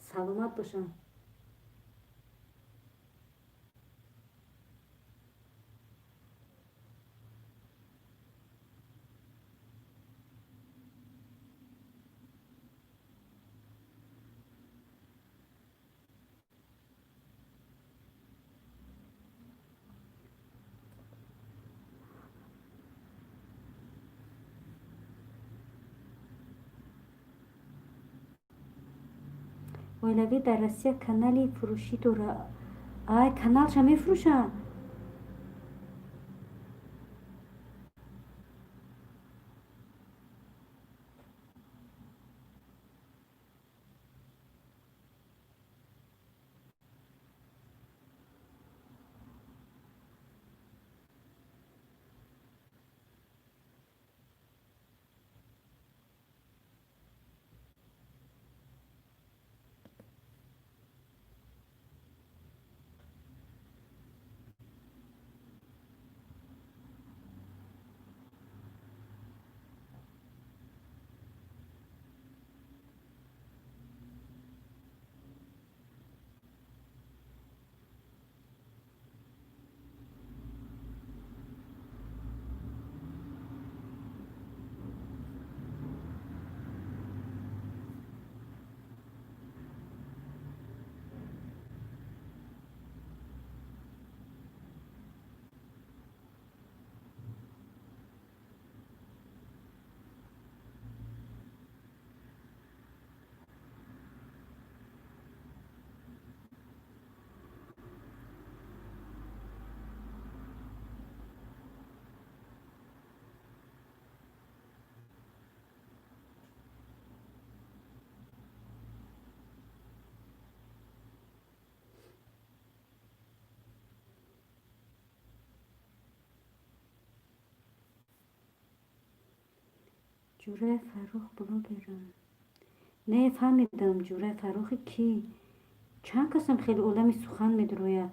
Speaker 1: Саломат бошам. Оилавӣ дар Россия канали фурӯшӣ дорад. Ай, каналша мефурӯшад? Ҷӯраи Фаррух блогерам. Не фаҳмидам, Ҷӯраи Фаррухи кӣ? Чанд касам хеле олами сухан медурояд.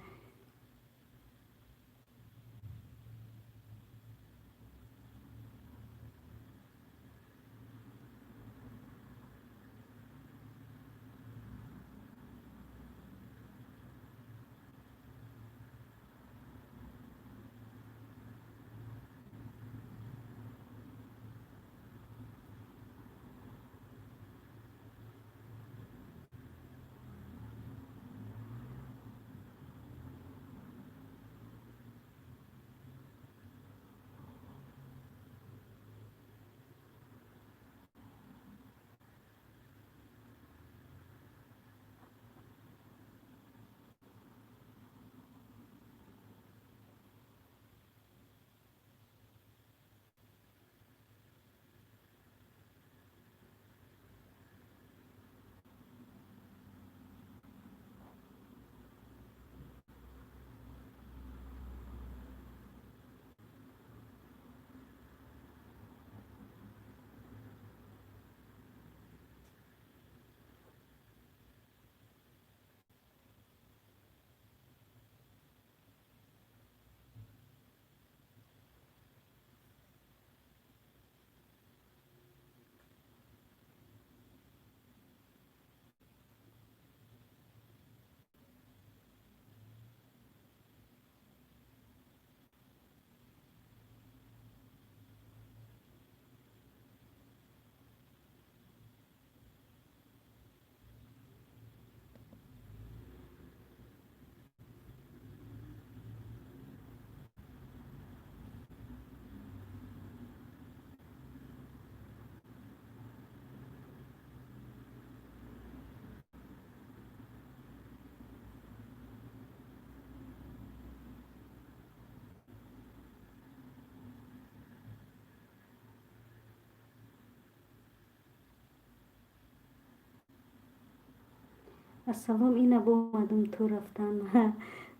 Speaker 1: Ассалом, ина бомадум ту рафтан.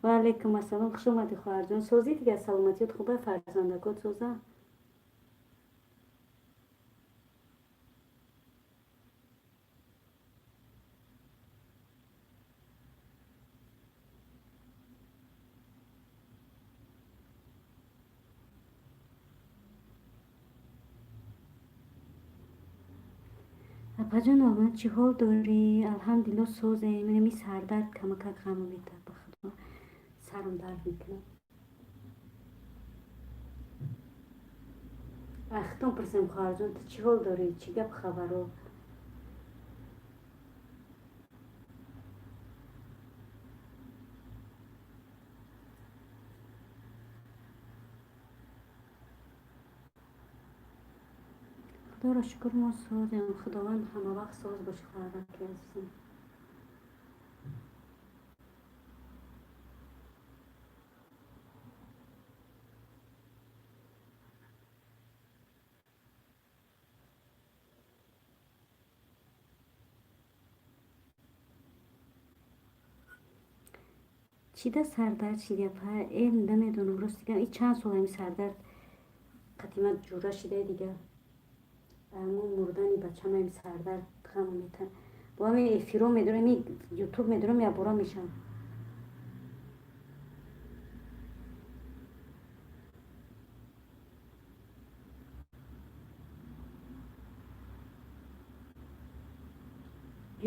Speaker 1: Ва алайкум ассалом, хуш омадӣ, хоҳарҷон. Созӣ дига, саломатиёт хуба, фарзандакот соза? Апаҷон Олман, чӣ ҳол дорӣ? Алҳамдулилло, созем. Инами сардард камакак ғаму метад, ба худо, сарам дард мекунад. Ахтон пурсем, хоҳарҷон, ту чӣ ҳол дорӣ, чӣ гап хабаро? Худоро шукр, мо созем. Худованд ҳамавақт соз бошӣ, хоҳараки азизам. Чида сардард шиди, апа? Э, намедонам, рости гап, и чанд сол ҳами сардард қатима ҷура шидаи дига. Мо мурдани бачам ҳами сардард ғаму мета. Бо ҳами эфиро медорам, ами ютуб медорам, якбора мешавам.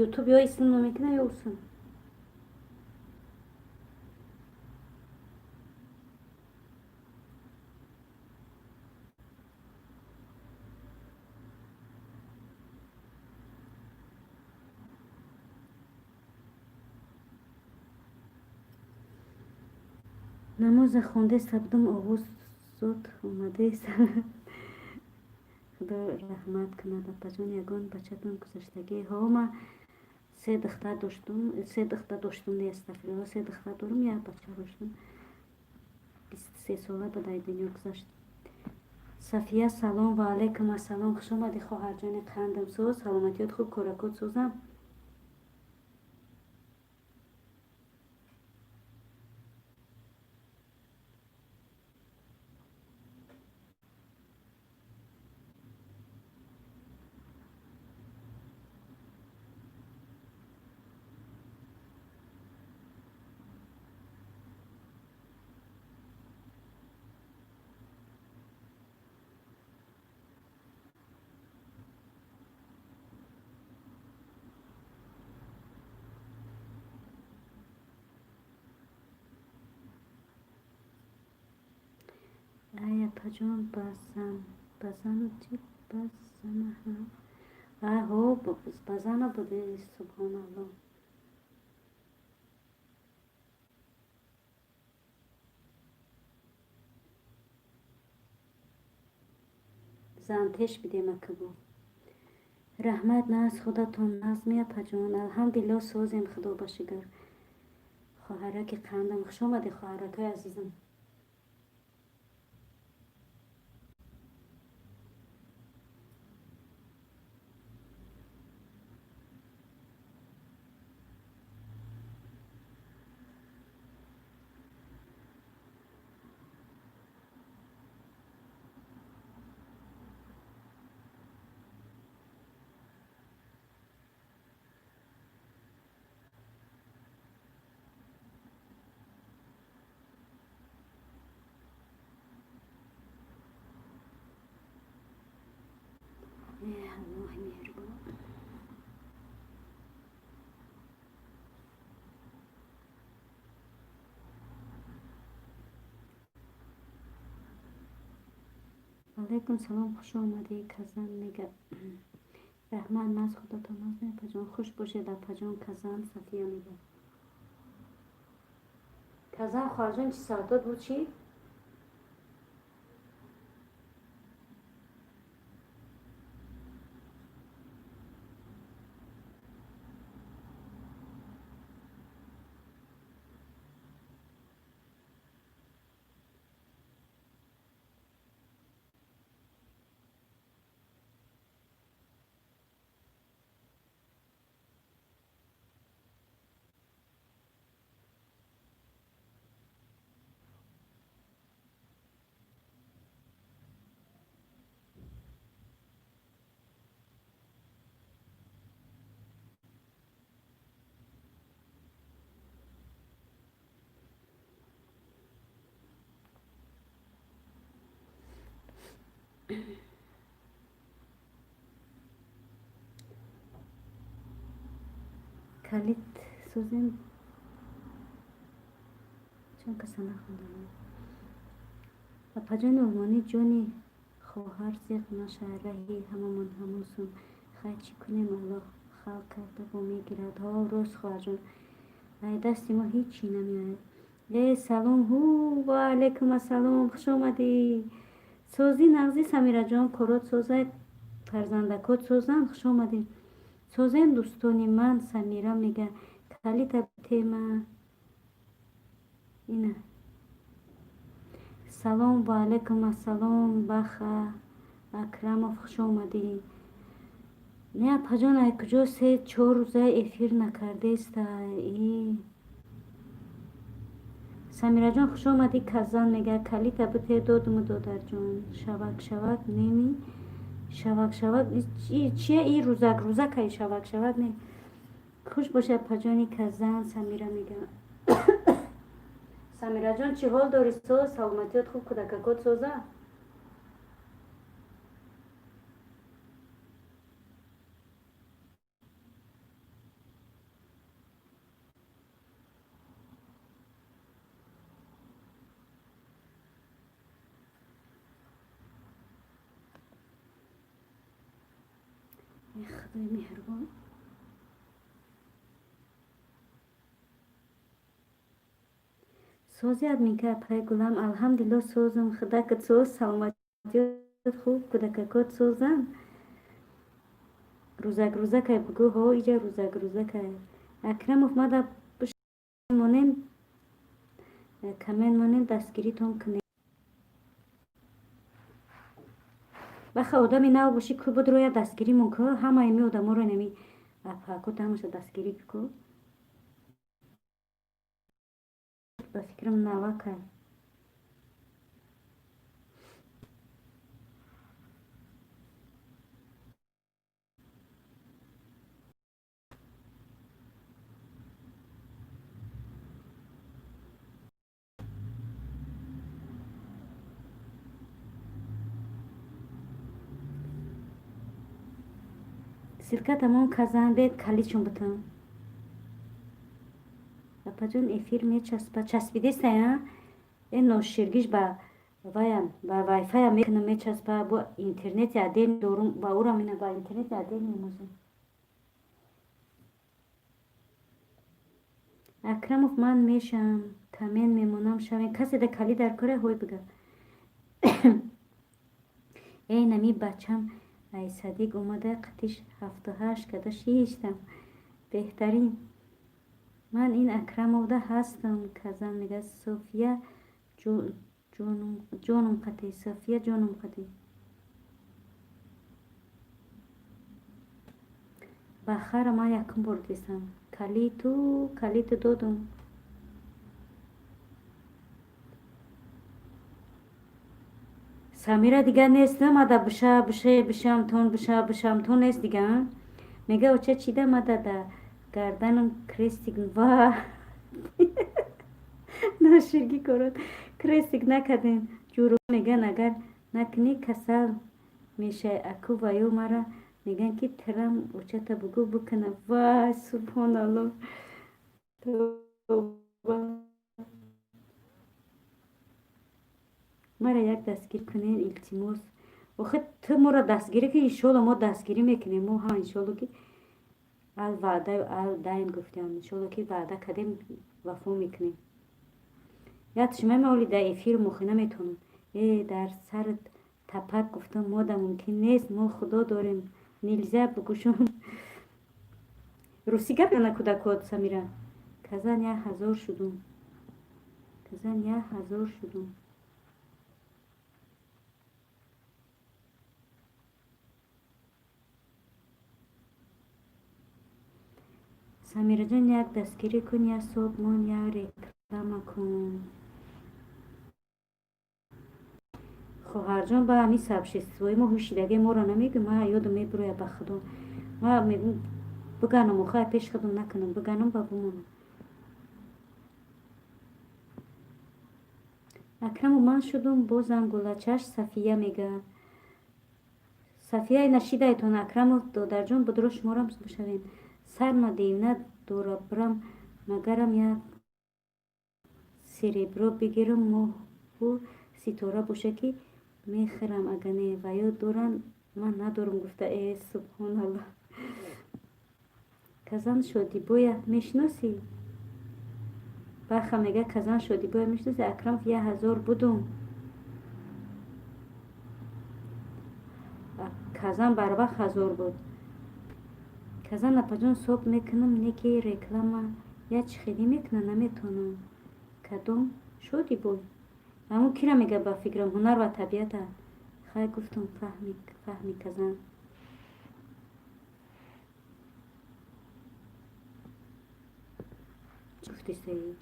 Speaker 1: Ютуб ё исм намекунад, ё усм. Намоза хонде сабдум, овоз зуд омадест. Худо раҳмат кунад, апаҷон. Ягон бачатон гузаштагӣ? Ҳо, ма се духтар доштум, се духтар доштум, не, астағфирулло, се духтар дорум, як бача доштум. 23 сола ба дар дунё гузашт. Сафия, салом. Ва алайкум ассалом, хуш омадӣ, хоҳарҷони қандам. Соз, саломатиёт хуб, коракот созам? Ай, апаҷон, базан базану чи, базана? Аҳо, базана буди, субҳоналло. Зантеш бидем акабо. Раҳмат, нағз, худатон нағзми, апаҷон? Алҳамдулилло, созем, худо ба шукр. Хоҳараки қандам, хуш омадӣ, хоҳаракои азизам. Э, Аллоҳи меҳрубон. Алайкум салом, хуш омадӣ, Казан мега. Раҳмат, нағз, худатон нағзми, апаҷон? Хуш бошед, апаҷон. Казан Сафия мега. Казан, хоҳарҷон, чӣ савдот буд, чӣ? Калит созем, чун каса нахондам. Апаҷони олмонӣ, ҷони хоҳар, зиқ наша, раҳи ҳамамон ҳамон сум. Хай, чӣ кунем, Аллоҳ халқ карда бо мегирад. Ҳо, рост, хоҳарҷон, ай дасти мо ҳеҷ чӣ намеояд. Э, салом, ҳу, ва алайкум ассалом, хуш омадӣ. Созӣ, нағзӣ, Самираҷон, корот созай, фарзандакот созанд, хуш омадем. Созем, дӯстони ман. Самира мега, калита тема ина. Салом, ва алайкум ассалом, Баха Акрамов, хуш омадӣ. Не, апаҷон, ай куҷо 3-4 рӯза эфир накардеста? И Самираҷон, хуш омадӣ. Казан мега, калита бите, додуму, додарҷон. Шавак шавак неми, шавак шавак чия? И рӯзак рӯзакай, шавак шавак не. Хуш боши, апаҷони Казан. Самира мега. Самираҷон, чӣ ҳол дорӣ? Соз, саломатиёт хуб, кӯдакакот соза? Худои меҳрубон. Сози, админка, апай гулам? Алҳамдулилло, созам. Худакат соз, саломатиёт хуб, кӯдакакот созанд? Рӯзак рӯзакай бугӯ. Ҳо, иҷа рӯзак рӯзакай. Акрамов, мада монем, коммент монем, дастгиритон кунем. Баха, одами нав бошӣ, ку будроя дастгиримон ку, ҳамаи ми одаморо, нами апакот ҳамаша дастгирӣ ку. Ба фикрам, навакай. Ссылка тамом казан бед, каличон бутам. Апаҷон, эфир мечаспа, часпидесая? Э, ноширгиш ба ваям, ба вайфая мекунам, мечаспа. Бо интернети отдельно дорум, ба урам ина ба интернети отдельно мемозам. Акрамов, ман мешам, коммент мемонам, шавем. Касе да кали дар кора, ҳой бига. Эй, нами бачам ай садик омада, қатиш 78 када шиштам. Беҳтарин. Ман ин Акрамовда ҳастам. Казан мега, София ҷонум қати, София ҷонум қати. Бахара ман якум бор дидам. Калиту, калиту додум. Самира дигар нест, мада биша бише бишамтон, биша бишамтон нест дига. Мега, оча чида мада да гарданам крестик ва ноширгӣ корот крестик накардем. Ҷуро меган, агар накунӣ, касал мешай. Аку ваё мара меган, ки тирам очата бугӯ бикуна. Вай, субҳоналло, тоба. Мара як дастгир кунед, илтимос. Охи, ту моро дастгирӣ ки, иншолло, мо дастгирӣ мекунем. Мо ҳа, иншолло, ки ал ваъда ал дайн гуфтем, иншолло, ки ваъда кардем, вафо мекунем. Яд шума меоли дар эфир мохи наметавонам. Э, дар сарат тапак гуфтам, мода мумкин нест, мо худо дорем, нельзя бугӯшон. Русӣ гап на кӯдакот. Самира Казан, 1000 шудум. Казан, 1000 шудум. Самираҷон, як дастгирӣ кун, як соб мон, як реклама кун. Хоҳарҷон, ба ҳамин сообществои мо ҳушидаги моро намегӯ. Ма ёдам мебуроя, ба худо, ма мегӯм, биганам, охай пеш худам накунам, биганам ба бумонам. Акраму, ман шудум бо зангулачаш. Сафия мега. Сафияи нашидаетон. Акрамов додарҷон, будро шуморам бишавем. Сарма девна дора бирам, магарам як серебро бигирам, моҳу ситора боша, ки мехӯрам, ага не, ва ё доранд, ман надорам, гуфта. Э, субҳоналлоҳ! Казан Шодибоя мешиносӣ? Баха мега, Казан Шодибоя мешиносӣ? Акрамов, 1000 будум. Казан барвақт 1000 буд. Казан апаҷон, соб мекунам, неки реклама я чӣ хелӣ мекуна, наметонам. Кадом Шодибой? Ҳамун кира мега, ба фикрам, ҳунар ва табиата. Хай, гуфтум, фаҳми Казан. Гуфтисаи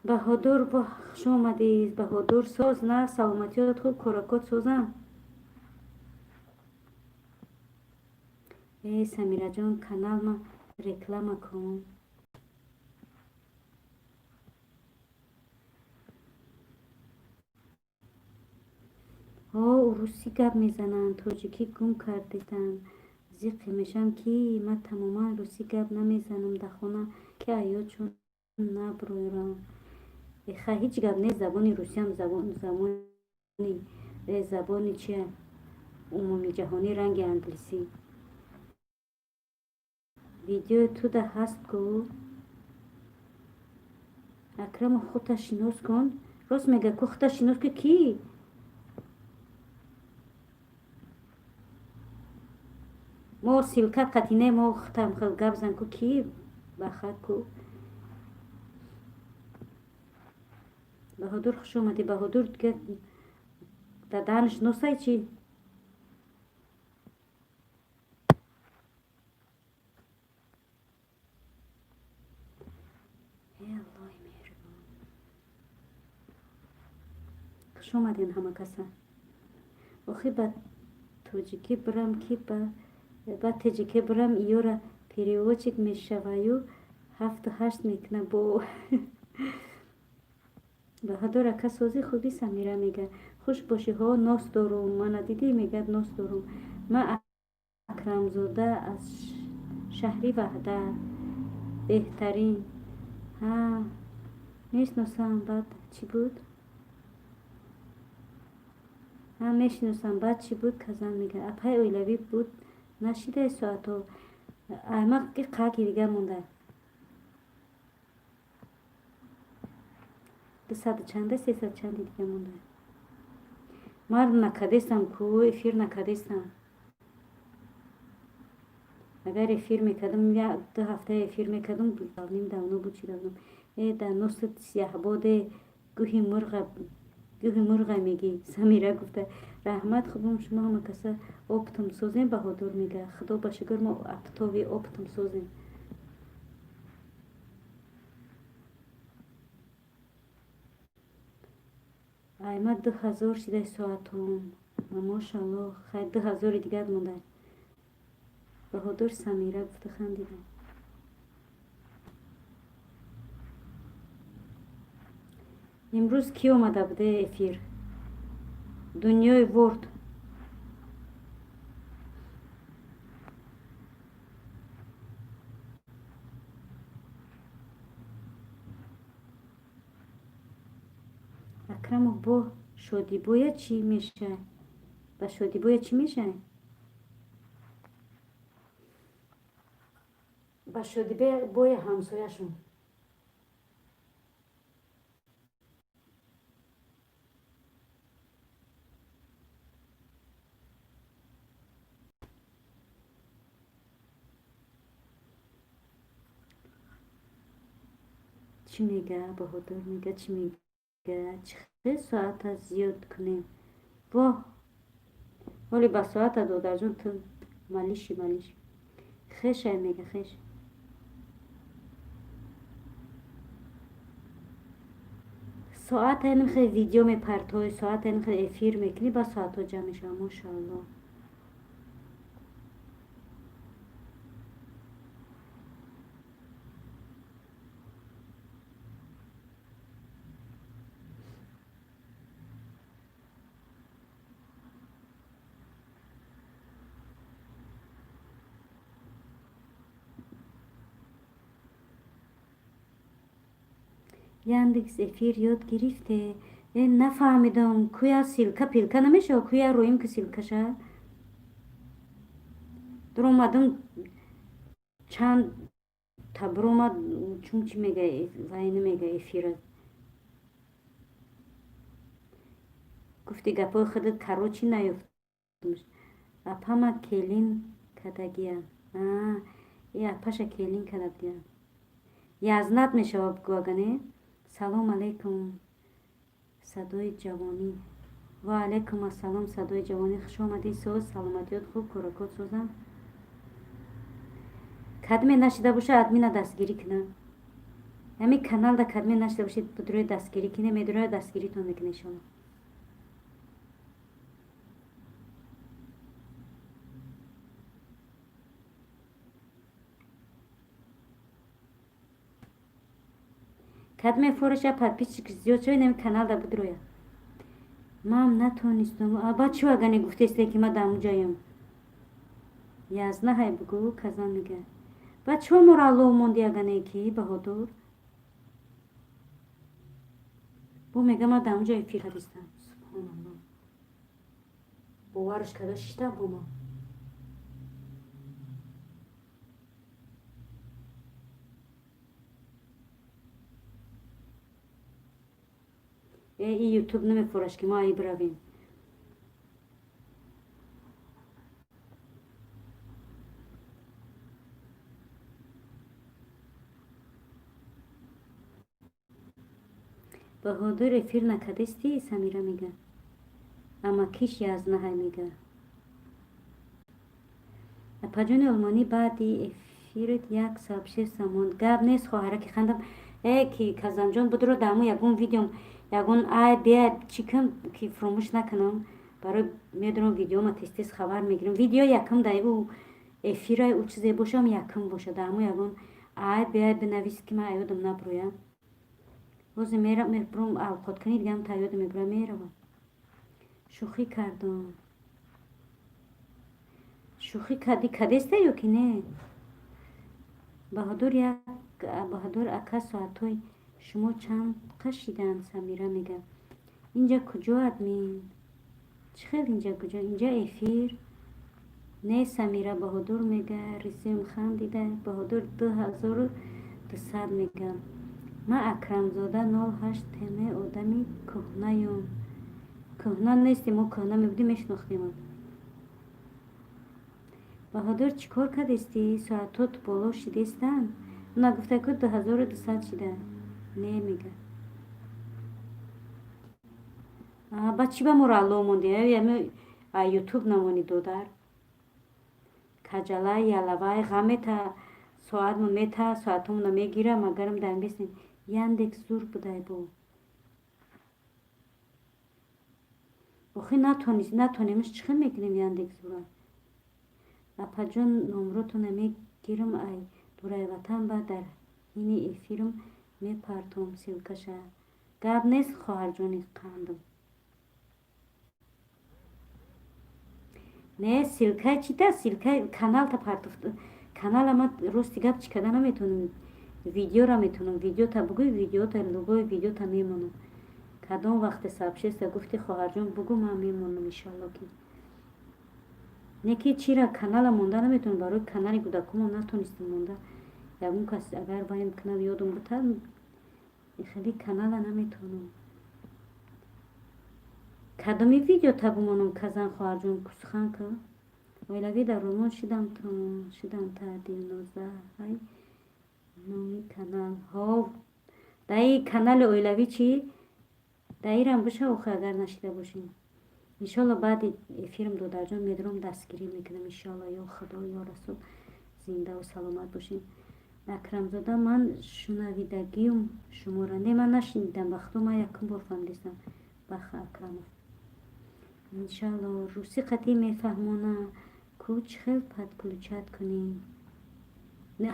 Speaker 1: Баҳодур, хуш омадӣ, Баҳодур. Соз на, саломатиёт хуб, коракот созам. Э, Самираҷон, каналма реклама кун. Ҳо, урусӣ гап мезананд, тоҷикӣ гум кардетанд. Зиқе мешавам, ки ман тамоман русӣ гап намезанам дар хона, ки аёчон набурам. Эха, ҳеҷ гап нест, забони русиям забони чия, умумиҷаҳонӣ, ранги англисӣ. Видеои туда ҳаст ку. Акрамов, худта шинос кун. Рост мега ку, худта шинос ку, кӣ? Мо ссылка қатине, мо худтам хел гап зан ку, кӣ баха ку. Баҳодур, хуш омадӣ, Баҳодур. Даданаш носай чӣ? Э, Аллоҳи меҳрубон! Хуш омадем ҳама каса. Охи, ба тоҷикӣ бирам, ки ба теҷикӣ бирам, иёра переводчик мешаваю, ҳафту ҳашт мекуна бо. Баҳодур ака, сози, хуби? Самира мега, хуш бошӣ. Ҳо, нос дорум. Мана дидӣ, мегӯяд, нос дорум. Ман Акрамзода, аз шаҳри Ваҳдат. Беҳтарин. Ҳа, мешиносам, баъд чӣ буд? Ҳа, мешиносам, баъд чӣ буд? Казан мега, апай оилавӣ буд, нашидаи соатҳо. Аҳмақ ки қаки дигар монда. 200 чанда, 300 чанди дига монда. Ман накардестам ку, эфир накардестам. Агар эфир мекардам, 2 ҳафта эфир мекардам, ним давно буд, чӣ давно. Э, дар носат сияҳбоде, гӯҳи мурға мегӣ, Самира гуфта. Раҳмат, хубум, шумо ҳама каса оптом созем, Баҳодур мега. Худо ба шукр, мо оптовый оптом созем. Айма 2000 шидаи соатом. Мошаллоҳ, хай, 2000-и дигар монда. Баҳодур, Самира гуфта, хандида. Имрӯз кӣ омада буде эфир? Дунёи ворд. Акрамов, бо Шодибоя чӣ мешавад? Ба Шодибоя чӣ мешавад? Ба Шодибоя ҳамсояшон. Чӣ мега Баҳодур, мега, чӣ мега? Чӣ хел соата зиёд кунем? Воҳ, ҳоли ба соата, додарҷон, ту малиши, малиш. Хешай, мега, хеш. Соата инам хел видео мепартои, соата инам хел эфир мекунӣ, ба соатҳо ҷамъ мешавад, мошааллоҳ. Яндекс эфир ёд гирифте? Э, нафаҳмидам, куя ссылка пилка намешава, куя роим ки ссылкаша дуромадам, чанд та биромад, чун чӣ мега, вай намега эфира. Гуфти гапҳои худат, короче, наёфтумш. Апама келин кадагия, и апаша келин када будия. Язнат мешава, бугӯ агане. Салом алейкум, садои ҷавонӣ. Ва алейкум ассалом, садои ҷавонӣ, хуш омадӣ. Соз, саломатиёт хуб, кӯракот созам. Кадме нашида боша, админа дастгирӣ кина. Ҳамин каналда кадме нашида бошед, будрои дастгирӣ кине, медуроя, дастгиритон мекуна, иншолло. Кадме фореша, подписчик зиёд шава, инами каналда будроя. Ман натонистам. Аба, чӣ агане гуфтесте, ки ма дамуҷаям? Язнаҳай, бугӯ, казан мега. Ба чо моро аллоҳ монди, агане ки Баҳодур бо мега, ма дамуҷа эфир кардистам. Субҳоналлоҳ, боварш карда шиштам бо ма. Э, и ютуб намефураш, ки мо аи биравем. Баҳодур, эфир накардисти? Самира мега, амакиш язнаҳай мега. Апаҷони олмонӣ, баъди эфират як сообщество монд. Гап нест, хоҳараки хандам. Э, ки казанҷон, будро даму ягон видеом, ягон ай бия, чӣ кун, ки фуромӯш накунам. Барои медонам, видеома тез тез хабар мегирам. Видео якум дар ӯ эфира, ӯ чизе бошам, якум боша. Даму ягон ай биай бинавис, ки ман аёдам наброям. Ҳозир мебурам авқоткунӣ, дигам таёдам мебурам, меравам. Шӯхӣ кардам. Шӯхӣ кардӣ, кадеста ё ки не? Баҳодур, як Баҳодур ака, соатҳои шумо чанд кашиданд? Самира мега. Инҷа куҷо, админ? Чӣ хел инҷа куҷо? Инҷа эфир не, Самира. Баҳодур мега, рисем хандида. Баҳодур, 2200 мега. Ман Акрамзода 08 тм, одами кӯҳнаём. Кӯҳна нестем, мо кӯҳна мебудем, мешинохтемад. Баҳодур, чӣ кор кардистӣ? Соатҳот боло шидестанд? Нагуфта ку, 2200 шида. Не, мега. Ба чӣ ба моро алло монди? Ютуб намонӣ, додар. Каҷалай, ялавай, ғамета, соатмо мета, соатҳомона мегира, магарам дар бесем. Яндекс зур будай бо. Охи натонис, натонемш, чӣ хел мекунем Яндекс зура? Апаҷон, номротона мегирам, ай дурай ватан ба дар ҳини эфирм мепартом ссылкаша. Гап нест, хоҳарҷони қандам. Не, ссылкаи чита? Ссылкаи каналта партофт. Канала ма, рости гап, чӣ карда наметонам. Видеора метонам. Видеота бугӯй, видеота, любой видеота мемонам. Кадом вақте сообщество гуфти, хоҳарҷон, бугӯ, ман мемонам, иншалло ки. Не ки чира канала монда наметонам, барои канали кӯдакумон натонистем монда. Ягон кас агар ваем кунад, ёдум бутад, хеле канала наметонам. Кадоми видеота бимонам, казан, хоҳарҷон, кусхан ка? Оилавӣ дар Олмон шидам, шидам та Дилноза. Ай номи канал. Ҳов, даи канали оилавӣ чӣ? Даирам биша, охи, агар нашида бошем. Иншолло, баъди эфирм, додарҷон, медурам, дастгирӣ мекунам, иншолло, ё Худо, ё Расул, зиндаву саломат бошем. Акрамзода, ман шунавидагиюм шуморо. Не, ман нашунидам, ба худо, ман якум бор фаҳмидистам. Баха Акрамов. Иншалло, русӣ қатъӣ мефаҳмона ку, чӣ хел подключать кунӣ?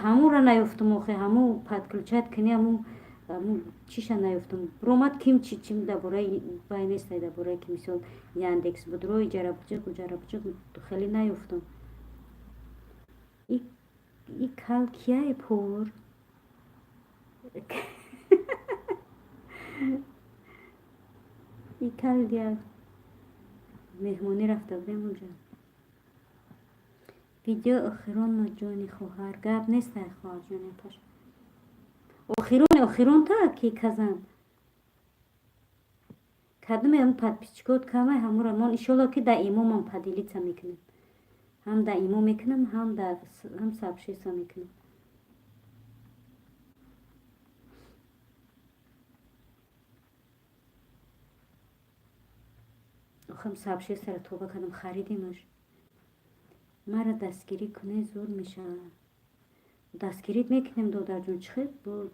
Speaker 1: Ҳамура наёфтум, охе, ҳаму подключать кунӣ, ҳаму чиша наёфтум. Буромад ким чи чим дар бораи вай нестай, дар бораи ки мисол Яндекс будро, иҷарабуҷиқ, уҷарабуҷиқ, хеле наёфтум. И кал кияе пур? Италия меҳмонӣ рафта будем онҷа. Видео охиронно, ҷони хоҳар, гап нестай, хоҳарҷони апаш. Охирон, охиронта ки казан. Кадуме ҳам подписчикот камай, ҳамура мон, иншолло, ки дар имомам поделиться мекунем. Ҳам дар имо мекунам, ҳам дар ҳам сообщество мекунам. Охам сообществора тоба кардам, харидемаш. Мара дастгирӣ кунед, зур мешавад. Дастгирит мекунем, додарҷон, чӣ хел буд?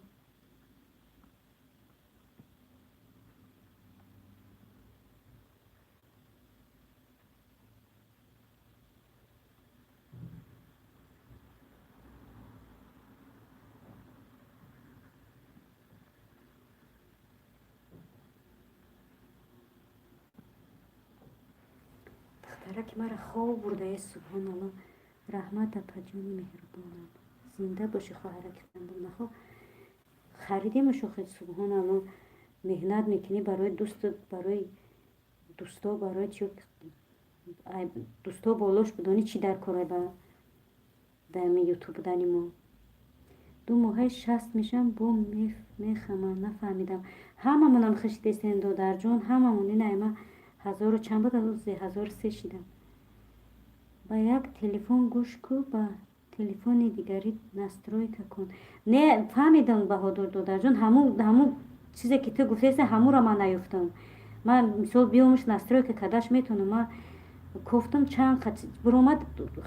Speaker 1: Духтараки мара хоб бурдае, субҳоналло. Раҳмат, апаҷони меҳрубонам. Зинда бошӣ, хоҳараки қандонахо. Харидемаш охи, субҳоналло. Меҳнат мекунӣ барои дӯсту, барои дӯсто, барои чӣ, дӯсто болош будонӣ, чӣ дар корай ба дар ютуб будани мо. 2 моҳаи 60 мешавам, бо мехамам, нафаҳмидам. Ҳамамонам хишидестем, додарҷон, ҳамамон. Ина ма ҳазору чанд буд, 1003 шидам. Ба як телефон гӯш ку, ба телефони дигарӣ настройка кун. Не фаҳмидам, Баҳодур додарҷон, ҳамун чизе ки ту гуфтеси, ҳамуро ман наёфтам. Ман мисол биёмуш настройка кардаш метавонам. Ман кофтам, чанд биромад,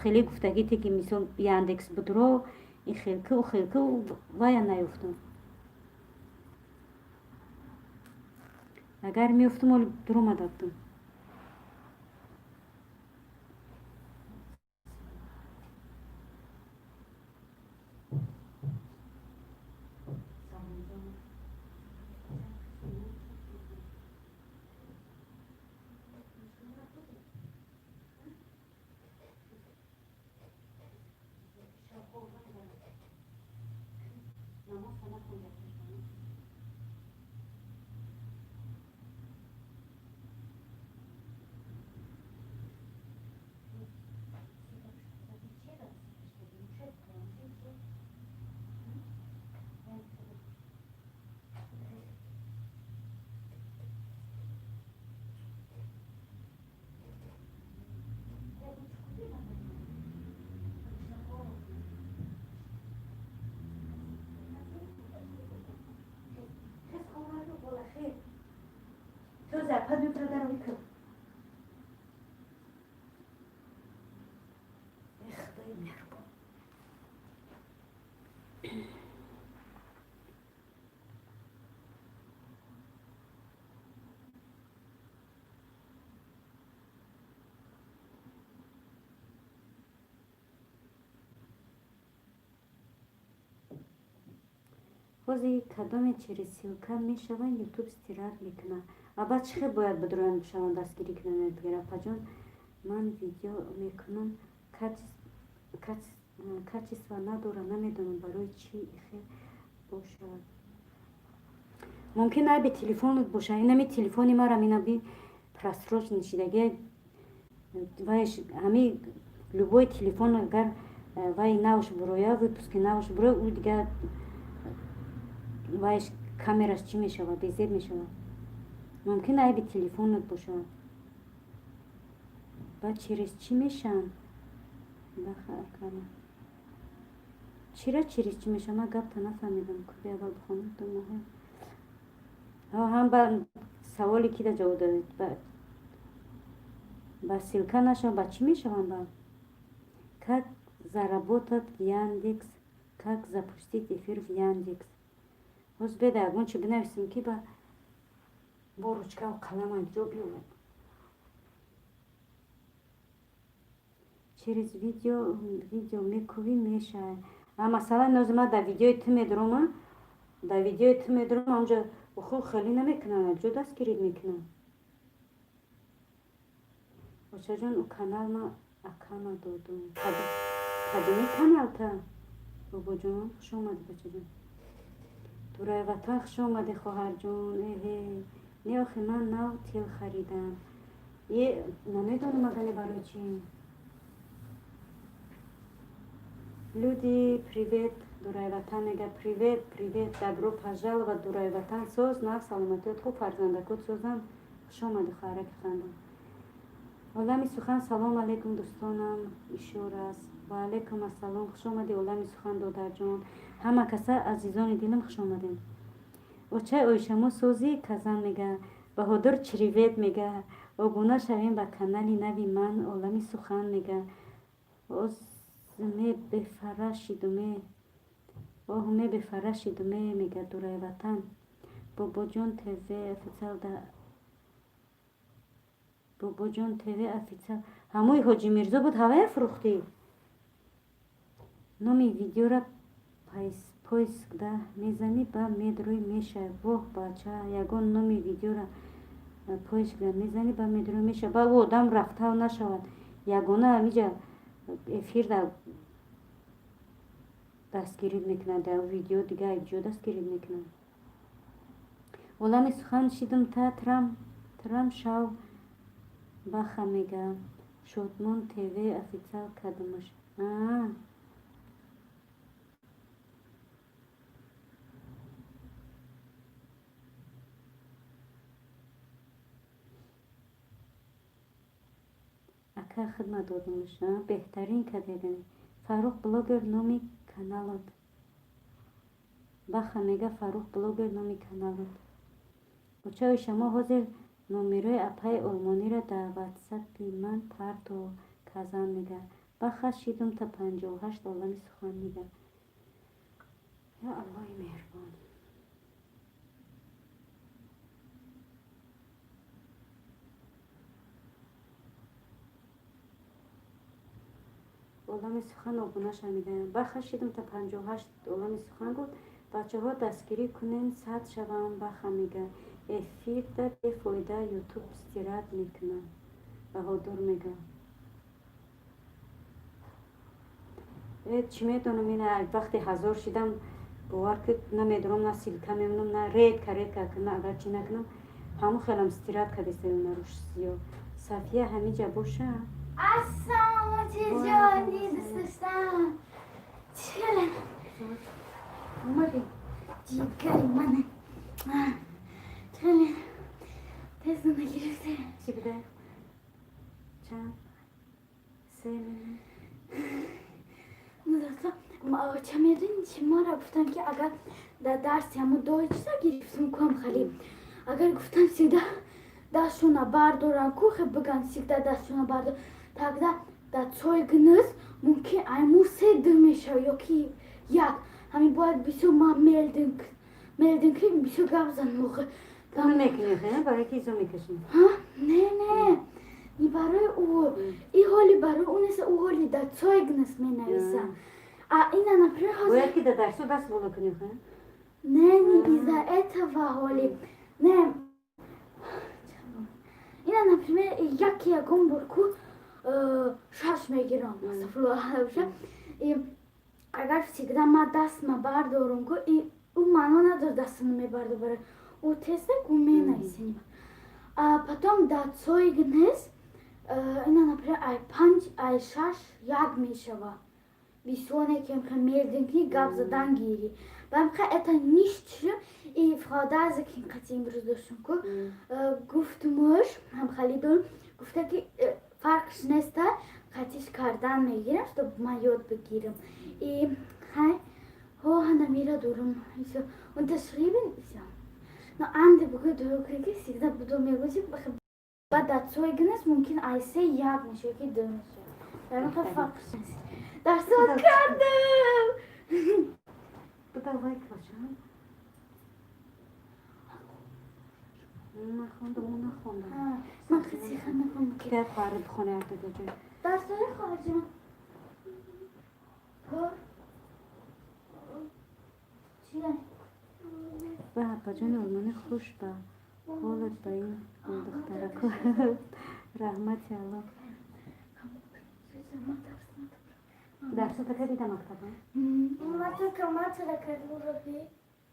Speaker 1: хеле гуфтагите, ки мисол Яндекс будро, ин хелку, хелку, вая наёфтам. Агар меёфтам, оли дуромада будам. Запад мепрадаровика. Худои меҳрубон. Ҳозир кадоме через ссылка мешаванд, Ютуб стирать мекунад. А баъд чӣ хел бояд бидроянд, бишаванд, дастгирӣ кунанд якдигар? Апаҷон, ман видео мекунам, качество надорам, намедонам барои чӣ хел бошад. Мумкин айби телефонат бошад. Инами телефони марам инаби просроченный шидаги. Вайш ҳами любой телефон, агар вай навш буроя, выпуски навш буроя, ӯ дигар вайш камераш чӣ мешавад, безеб мешавад. Мумкин айби телефонат бошад. Баъд через чӣ мешаванд? Чира через чӣ мешаванд? Ман гапта нафаҳмидам. Куби аввал бихонам, 2 моҳа. Ҳам ба саволи кида ҷавоб додед? Ба ссылка нашаванд, ба чӣ мешаванд? Ба как заработать в Яндекс, как запустить эфир в Яндекс. Ҳоз беда ягон чи бинависем, ки ба бо ручкаву қалам ҷо биёвад. Через видео, видео мекувӣ, мешавад. А масалан, нози ман дар видеои ту медуромам, дар видеои ту медурам, ҳамҷо уху хеле намекунанд, ҷо дастгирӣ мекунанд. Очаҷон, ӯ канал ма акама додум. Кадоми каналта, бобоҷон? Хуш омадӣ, бачаҷон. Дурай ватан, хуш омадӣ, хоҳарҷон. Эҳе, не, охи, ман нав тел харидам. Е, намедонам, агане барои чӣ. Люди, привет. Дурай ватан мега: «Привет, привет, добро пожаловать». Дурай ватан, соз, нав, саломатиёт хуб, фарзандакот созам. Хуш омадӣ, хоҳараки хандон. Олами сухан: «Салом алейкум, дӯстонам, ещё раз». Ва алейкум ассалом, хуш омадӣ, Олами сухан, додарҷон. Ҳама каса, азизони дилам, хуш омадем. Очай Оишамо созӣ, казан мега. Баҳодур чривет мега. Обуна шавем ба канали нави ман, Олами сухан мега. Озме бефара шидуме, оҳме бефара шидуме, мега Дурай ватан. Бобоҷон ТВ официал да, Бобоҷон ТВ официал ҳамои Ҳоҷи Мирзо буд, ҳавая фурӯхтӣ. Номи видеора поиск да мезанӣ, ба медрӯй меша. Воҳ, бача, ягон номи видеора поиск да мезанӣ, ба медрӯй меша, ба ӯ одам рафтав нашавад. Ягона ҳамиҷа эфирда дастгирӣ мекунад, дар видео дига ҷо дастгирӣ мекунад. Олами сухан шидум та трам трам шав, баха мега. Шодмон ТВ официал кадумаш? А, ака, хидмат додумаш, беҳтарин кардедем. Фаррух блогер номи каналот, баха мега. Фаррух блогер номи каналот. Очаи шумо, ҳозир номерои апаи олмониро дар ватсапи ман парто, казан мега. Баха шидум та 58, Олами сухан мега. Ё Аллоҳи меҳрубон. Олами сухан обунаша мегаям. Баха шидум та 58, Олами сухан гуфт. Бачаҳо, дастгирӣ кунем, 100 шавам, баха мега. Эфирда бефоида Ютуб стирать мекунад, Баҳодур мега. Э, чӣ медонам, ина вақте 1000 шидам, бовар ки намедонам, на ссылка мемонам, на редко редко на агар чӣ накунам, ҳамун хелам стирать кардеста руш зиёд. Сафия ҳамиҷа боша.
Speaker 2: Ассалому ҷони дӯст доштам. Чӣ?
Speaker 1: Омадӣ?
Speaker 2: Ҷигари мане. Чӣ? Тез нагирифте.
Speaker 1: Чӣ буда? Чанд? 3 минут.
Speaker 2: Ча медонӣ, чи мора гуфтам, ки агар дар дарси ҳамо Deutsch а гирифтум куам хали, агар гуфтам, всегда дастшона бардоран ку, хе биган, всегда дастшона бардор, тогда дар Zeugnis мумкин айму се ду мешава ё ки як. Ҳамин бояд бисёр ма melden ки бисёр гап занам охи.
Speaker 1: Ту мекунӣ, хе? Барои ки изо мекашӣ.
Speaker 2: Не, не, не барои ӯ, и ҳоли барои ӯ нест, ӯ ҳоли дар Zeugnis менависам. А ина, например, ҳозир
Speaker 1: Бояд ки дар дарсо даст боло кунӣ, хе?
Speaker 2: Не, не из-за этого ҳоли не. Ина, например, яки ягон бор ку шаш мегирам, астафируллоҳ. Агар всегда ма дастма бардорум ку, ӯ маъно надорад, дастама мебардорам, ӯ теста ку менависем. А потом дар Zeugnis ина, например, ай панҷ, ай шаш як мешава. Бисёре ки melden ки гап задан гирӣ. Бамқа это nicht schlimm. И Frau Daseking қати имрӯз доштум ку, гуфтумуш ҳамхали дорум, гуфта ки фарқш неста, қатиш кардан мегирам, чтоб ман ёд бигирам. И хай ҳо ҳанамира дорум. Unterschrieben ist ja. Но анде бугӯ ки всегда буду мегӯзи, баъд дар Zeugnis мумкин ай се як мешава ки ду мешава. Дар ин фарқш нест. Дарсот кардам.
Speaker 1: Буда лайк бача. Нахондам, ӯ нахондам.
Speaker 2: Ман хиси мехондам.
Speaker 1: Китоб хоҳар бихоне ҳар ҷой.
Speaker 2: Дарсҳои хоҳарҷон. Хо? Чия?
Speaker 1: Ба апаҷони олмонӣ, хуш ба ҳолат, ба ин духтарако, раҳмати Аллоҳ. Дарсота кардида мактаба?
Speaker 3: Матра матра кардем.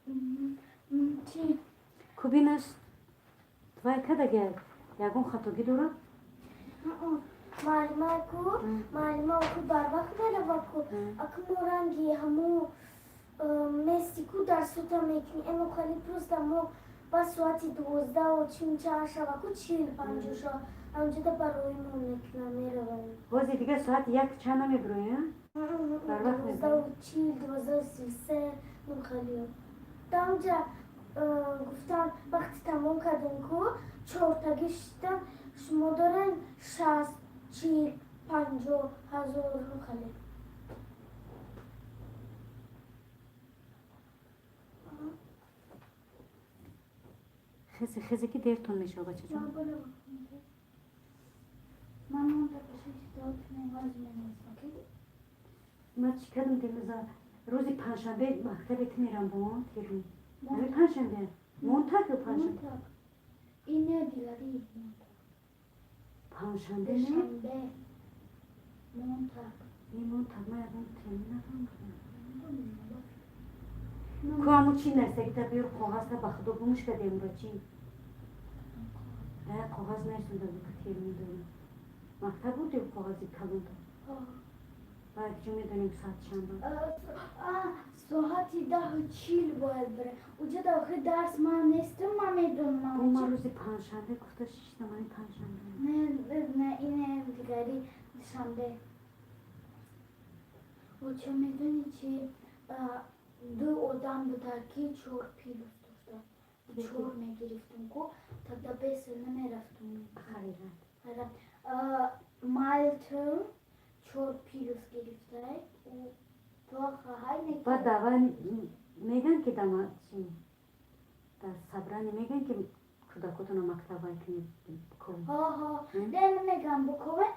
Speaker 2: Чи?
Speaker 1: Кубинаш вай кадаге, ягон хатогӣ дорад?
Speaker 3: Муаллима ку, муаллима ку барвақт мерава ку. Аку мо ранги ҳаму мести ку дарсота мекунӣ. Эмо хали просто мо ба соати 12 чим чанд шава ку, 40-50 шава. Ҳамҷода бароимон мекунам, меравам.
Speaker 1: Бози дигар соати як чанд намебироя? Барвақт.
Speaker 3: 12:40, 12:33 нухалиё. Дамҷа гуфтам, вақти тамом кардем ку, чортагӣ шиштам, шумо дорен 60, 40, 50 ҳазор нухали.
Speaker 1: Хезе, хезе, ки дертон мешава, бачаҷон.
Speaker 2: Ман монда паши менависам.
Speaker 1: Ман чӣ кардам дирӯза? Рӯзи панҷшанбе мактабе ту мерам бо термин. Ами панҷшанбе? Montag ё панҷшанбе?
Speaker 2: Ине дигари.
Speaker 1: Панҷшанбе не?
Speaker 2: Душанбе. Montag.
Speaker 1: Не, Montag ман ягон термин надорам. Ку ҳамун чӣ нарсагита биёр, коғазта, ба худо гумш кардем ба чӣ? Да коғаз нарсонда буд, термин дорем. Мактаб буд ё коғази калонта? Баъд ҷо медонем соат чанда.
Speaker 2: Соати 10:40 бояд бире. Уҷа охир дарс ман нестам, ман медонам.
Speaker 1: Бо ман рӯзи панҷшанбе гуфта шиштам, ами панҷшанбе.
Speaker 2: Не, не, ине дигари душанбе. Уча медони чи, ду одам буда ки чор плюс дошта. Чор мегирифтум ку, тогда бесел намерафтум.
Speaker 1: Ҳақиқат.
Speaker 2: Малтон чор плюс гирифтай. У плохо ҳай не.
Speaker 1: Баъд давай меган ки дама чи дар собрание меган, ки кӯдакотонро мактаб вай кунед, букова.
Speaker 2: Ҳо, не, намегам букове.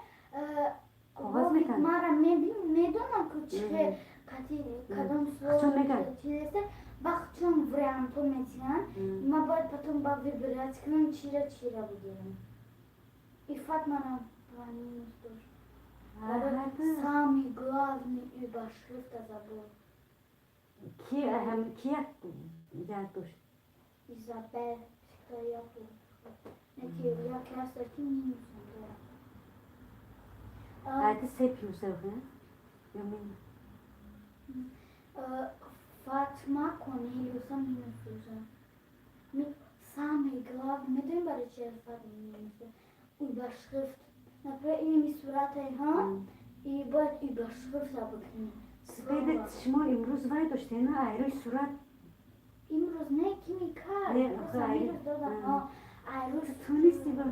Speaker 1: Коғаз мекан?
Speaker 2: Мара мебин, медонам ку чихе қати кадом
Speaker 1: Чун меган?
Speaker 2: чизеста, вақт чун вариантҳо метиҳанд, ма бояд потом ба выбирать кунам, чира чира бигирам. Ифат манам два минус дошт. Самый главный Überschrift забыл.
Speaker 1: Ки ҳам ки як як дошт?
Speaker 2: Изабел, всегда я буду. Неки як аста ки минусом дорам.
Speaker 1: Айти се плюс е, ё минус?
Speaker 2: Фатма Корнелиуса минус дошта. Самый главный, медонӣ барои чи Фатма минус дошт? Überschrift. Например, инами суратай, ҳа? И бояд Überschrift бикунӣ.
Speaker 1: Сипеда, шумо имрӯз вай доштед, на, айрӯи сурат?
Speaker 2: Имрӯз не, кими кард?
Speaker 1: Не,
Speaker 2: Просто
Speaker 1: охи,
Speaker 2: амирӯз додам. Ҳа, айрӯз.
Speaker 1: Ту нести ба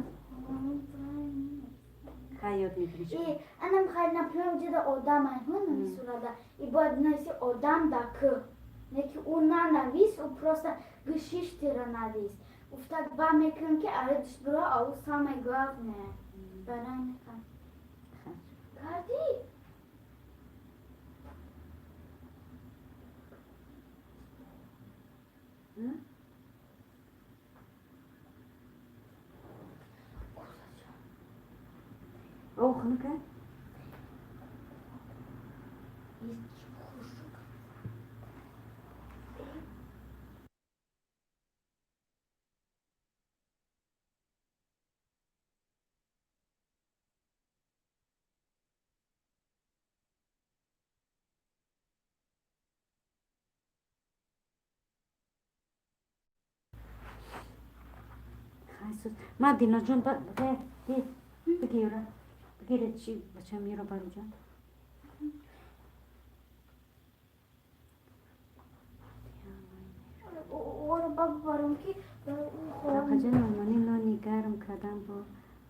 Speaker 1: хай ёд мегирӣ.
Speaker 2: И анам хай, например, уҷада одам ай, ҳа, нами сурата. И бояд нависи одам да к. Не ки ӯ нанавис, ӯ просто Geschichte-ро навис. Уфтак ба мекунам ки аредиш биро, а ӯ самое главное. Барай мекам. Кардӣ?
Speaker 1: Ҳа?
Speaker 2: Кузача.
Speaker 1: О, хунука?
Speaker 2: Ҳеҷ хушук.
Speaker 1: Хай сус. Ма Диноҷон ба ди бигира. Бигира чи бачам меро баруҷон.
Speaker 3: Оро ба баром ки
Speaker 1: Рақаҷон, олмонӣ нони гарм кардам, бо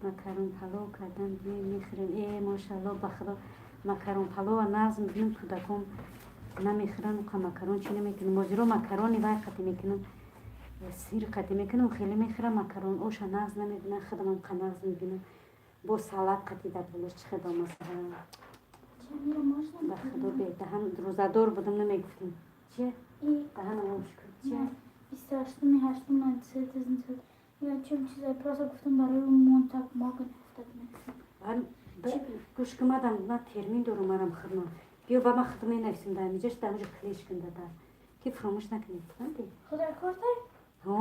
Speaker 1: макарон палов кардам, биёй мехӯрем. Э, мошалло, ба худо, макарон палова нағз мебинам, кӯдаком намехӯранд, уқа макарон чӣ намекунам. Мозиро макарони вай қатӣ мекунам, сир қатӣ мекунам, хеле мехӯрам, макарон оша нағз намебинам, худамам қа нағз мебинам. Бо салат қатӣ дар болош чӣ хел бамаза.
Speaker 2: Чамира, можно?
Speaker 1: Ба худо, бедаҳан рӯзадор будам, намегуфтем. Чи?
Speaker 2: И
Speaker 1: Даҳанам об шукр. Чи?
Speaker 2: 28-ми ҳаштум 2000. Я чем чизай просто гуфтам барои Montag morgen гуфтак мекунам.
Speaker 1: Гӯш ки, мадам, ман термин дорум, марам хидмат. Биё, ба ман хидм менависем, дар инҷаш, дар онҷо клеш кун, дада. Ки фаромӯш накунед, фаҳмидӣ?
Speaker 3: Худар кортай?
Speaker 1: Ҳо,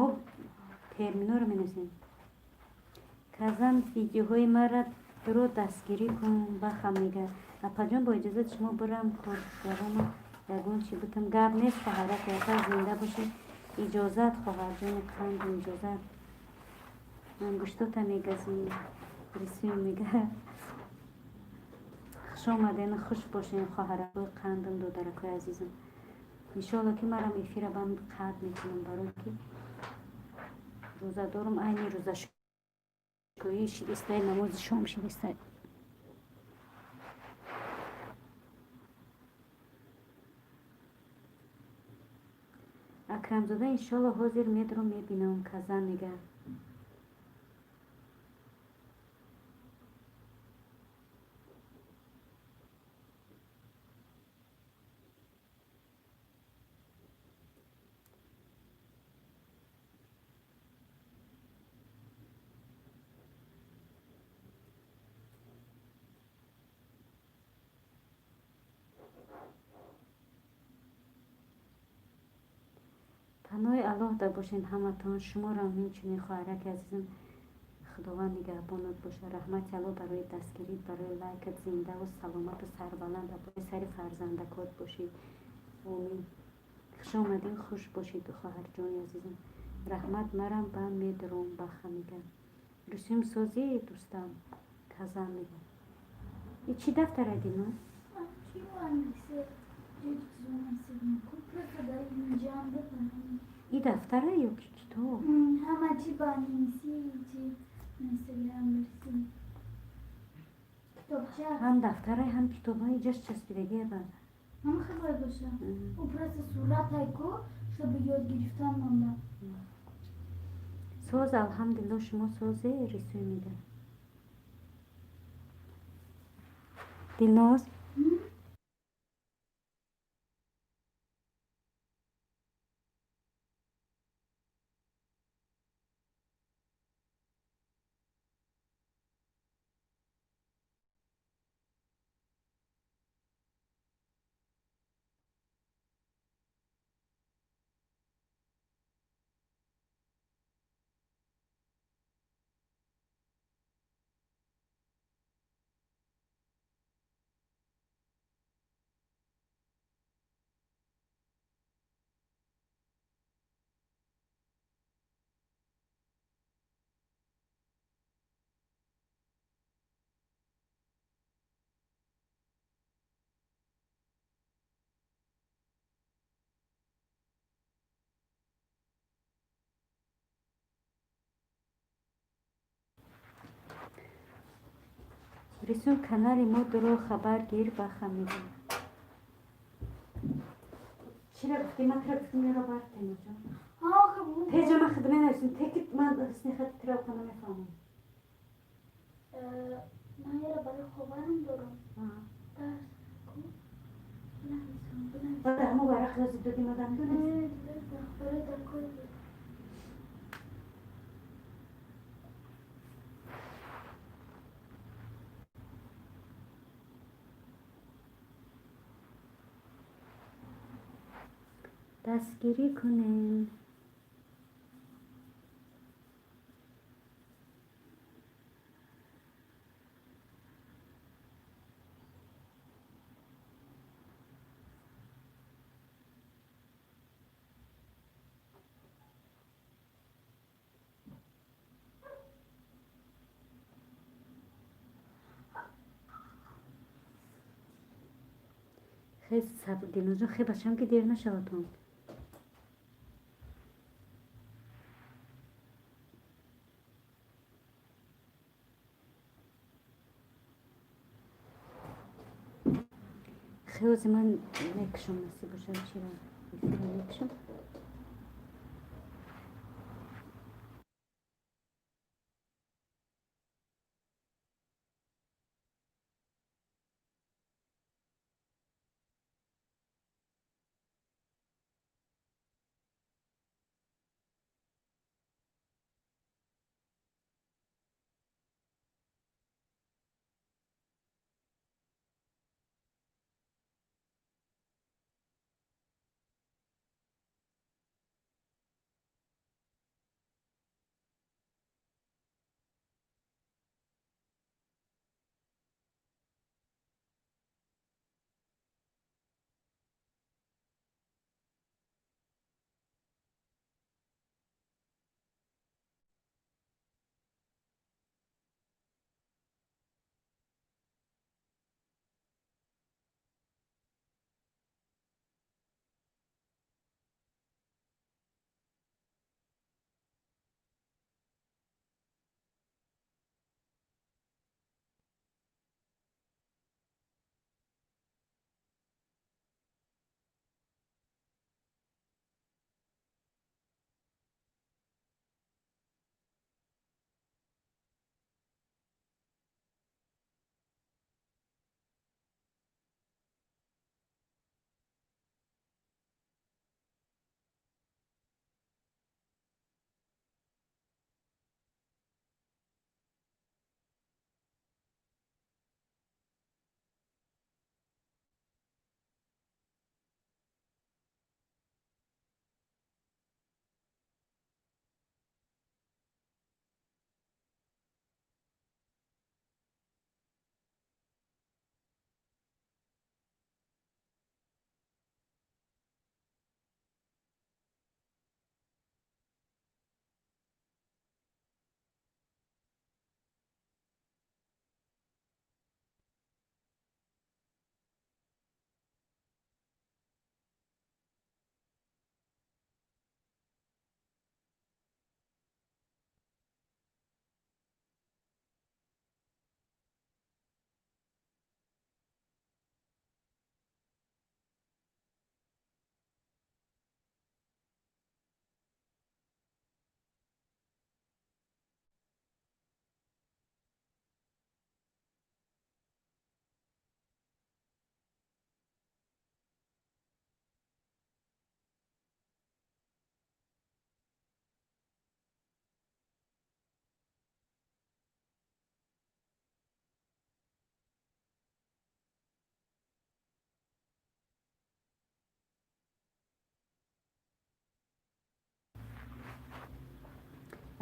Speaker 1: терминҳоро менависем. Казан видеоҳои маро дуро дастгирӣ кун, бахам мега. Апаҷон, бо иҷозати шумо бирам коргарома ягон чи бутам. Гап нест, хоҳарак, яка зинда бошед. Иҷозат, хоҳарҷони қандум, иҷозат. Ангуштота мегазӣ, рисуем мега. Хуш омаден, хуш бошен, хоҳаракои қандум, додаракои азизам. Иншоалло ки марам эфира банд қатъ мекунам, барое ки рӯза дорум, айни рӯзашкӯӣ шидистай, намози шом шидистай. Акрамзода, иншоалло ҳозир медурам, мебинам, казан мега. Паноҳи Аллоҳ да бошен ҳаматон, шуморо инчунин, хоҳараки азизам, Худованд нигаҳбонат бошад. Раҳмати Аллоҳ барои дастгирит, барои лайкат, зиндаву саломату сарбаланд абои сари фарзандакот бошӣ. Омин. Хуш омадин, хуш бошед, хоҳарҷони азизам. Раҳмат, марам ба медуром, баха мега. Русим созӣ, дӯстам, казан мега. И чӣ дафтара Дилноз? И дафтара ё ки китоб?
Speaker 2: Ҳама чи ба англисӣ, чи инстаграм рисӣ. Китобча.
Speaker 1: Ҳам дафтара, ҳам китоба иҷаш часпидагия ба.
Speaker 2: Ҳама хел боша. Ӯ просто суратай ку, чтобы ёд гирифтан монда.
Speaker 1: Соз, алҳамдулилло, шумо созе, рисуй мега. Дилноз? Рисум, канали мо дуро хабар гир, баха мега. Чира гуфтӣ? Ман тира гуфтам, неро бар Темурҷон. Теҷа ман худ менависам, теки ман ҳусни хати тира оқа намефаҳмам.
Speaker 2: Ман яра барои ховарам дорам. Дарс ку? Бинависам, бинависам.
Speaker 1: Бада ҳамо варақ ёзи доди мадам донест?
Speaker 2: Не, барои даркор буд.
Speaker 1: Дастгирӣ кунем. Хез сабр, Дилнозҷон, хе бачам ки дер нашаватон. Хеози ман мекушам, насиб бошад, чира эфира мекушам.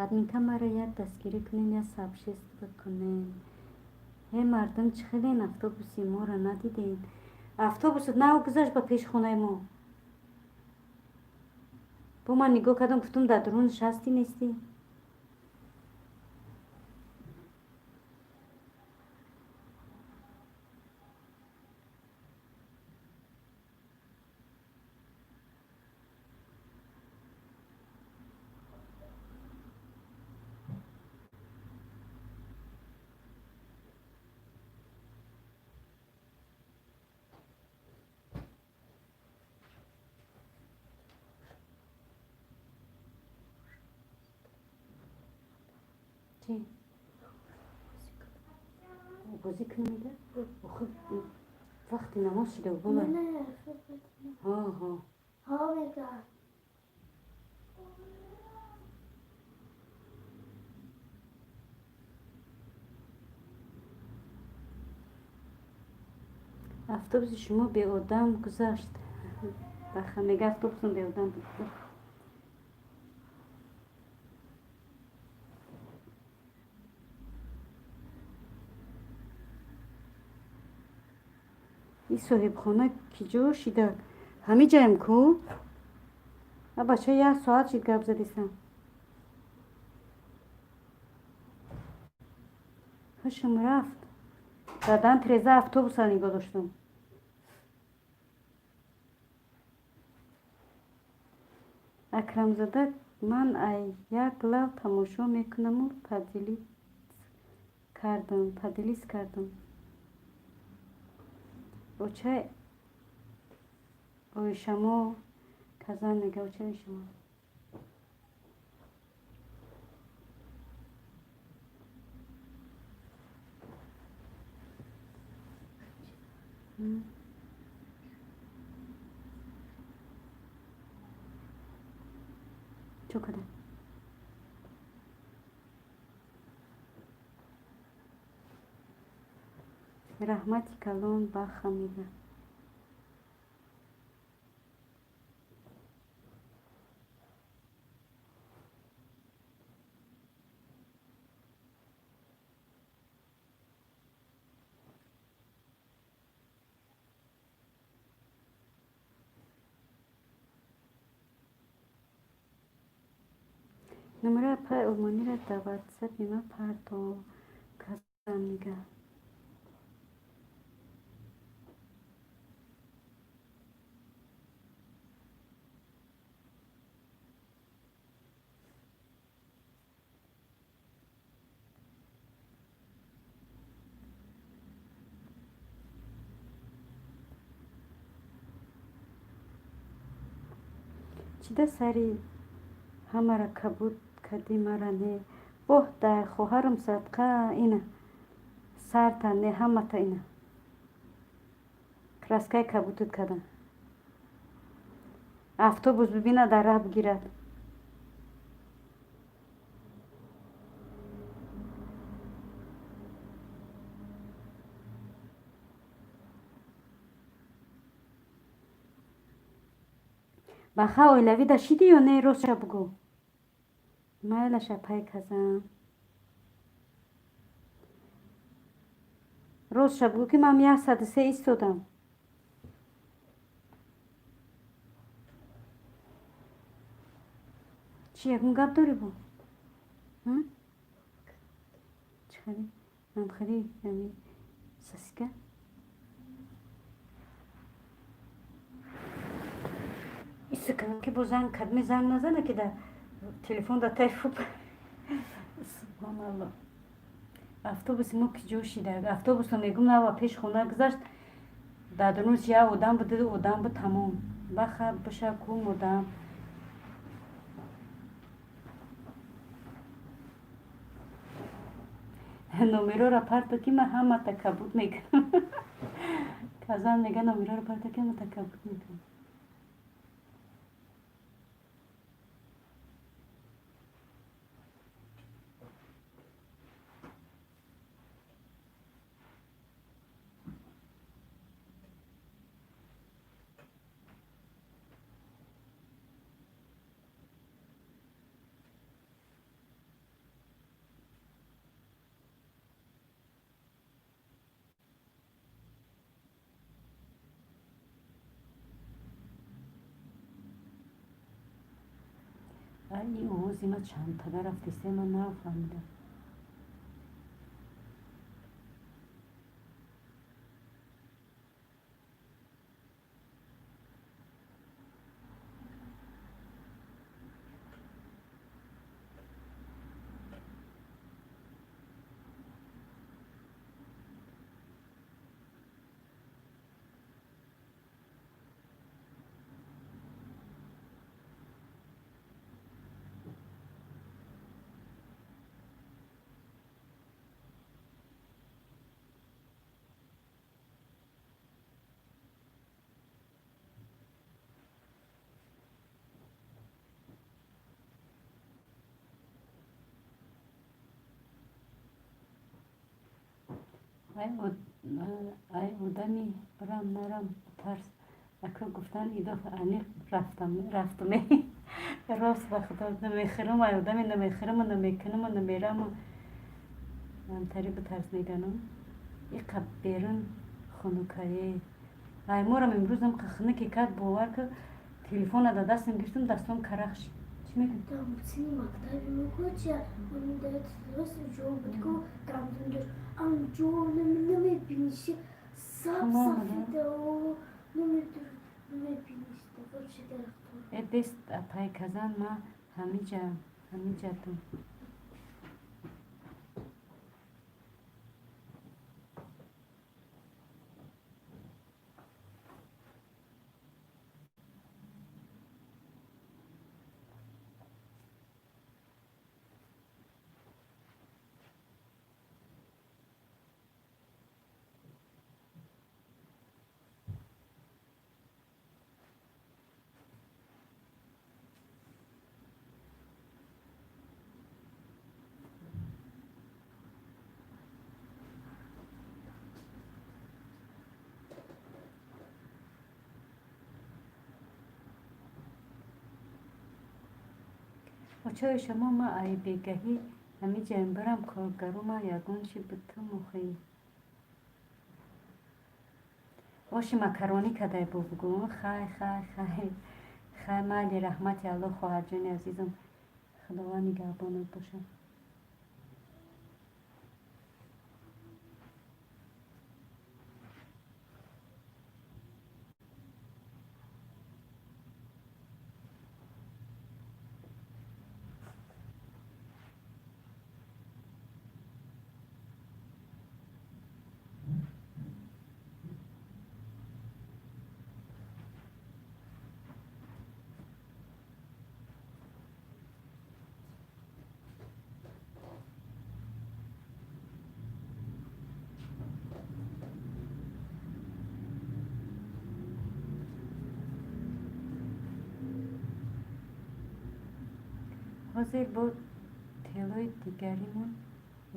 Speaker 1: Админка, мара як дастгирӣ кунен, як сообщество кунен. Ҳе, мардум, чӣ хелен? Автобуси моро надиден? Автобусу нав гузашт ба пеши хонаи мо. Бо ман нигоҳ кардам, гуфтум, дар дурун нишастӣ, нестӣ. Чӣ бозӣ кунем, мега? Охи, вақти намоз шида бола.
Speaker 3: Не.
Speaker 1: Ҳо, ҳо.
Speaker 3: Ҳо, мега.
Speaker 1: Автобуси шумо беодам гузашт. Баха мега, автобусам беодам буд. И соҳибхона ки ҷо шида? Ҳами ҷаем ку? А бача, як соат шид, гап задисам. Ҳушум рафт. Баъдан треза автобуса нигоҳ доштам. Акрамзода, ман ай як лав тамошо мекунаму поделиться кардам. Очай оишамо, казан мега, очай оишамо. Чо када? Раҳмати калон, баха мега. Номераи апаи олмониро дар ватсапи ман парто, казан мега. Чида сари ҳамара кабуд кардӣ, мара не? Воҳ, дар хоҳарам садқа, ина сарта не, ҳамата ина краскаи кабудут кардам. Автобус бибина, дар раҳ бигирад. Баха, оилавӣ да шидӣ ё не? Ростша бугӯ. Майлаш, апай казан, ростша бугӯ, ки ман 103 истодам. Чӣ, ягон гап дорӣ бо? Чӣ хари? Намхари ами сосиска? Исуканам, ки бо занг кадме занг назана, ки дар телефон да тайфу. Субҳоналло, автобуси мо ки ҷо шида? Автобусро мегум, нава пеш хона гузашт, дар дурунаш як одам буд, ду одам буд, тамом. Баха биша, кум одам. Номероро парто, ки ман ҳамата кабуд мекунам. Казан мега, номероро парто, ки ҳамата кабуд мекунам. Ин овози ма чандтага рафтест, ман нафаҳмидам. Ай одами бирам нарам тарс ака гуфтан идоф аниқ рафтам рафтаме рост ба худо намехӯрам, ай одами намехӯраму намекунаму намераму ҳамтари битарс меганам. Иқа берун хунукае. Ай морам имрӯзам хунуке кард, бовар ки телефона да дастам гирифтам, дастом карах шид. Чӣ мекунӣ?
Speaker 3: Там сини мактаби мо коча, он дает рост ҷо буд ку гандум дошт. Ан ҷо намебиниши саб сафеда намебиниш вообще дарахтҳо.
Speaker 1: Э бест апай казан ма ҳамиҷа ҳамиҷатум. Очои шумо ма ай бегаҳӣ ҳамиҷаем, бирам коргарума ягон чи битуму хӣ. Оши макаронӣ кадай бо бугӯ. Хай хай хай хай, майли, раҳмати Аллоҳ, хоҳарҷони азизам, Худованд нигаҳбонат бошад. Ҳозир бо телои дигаримон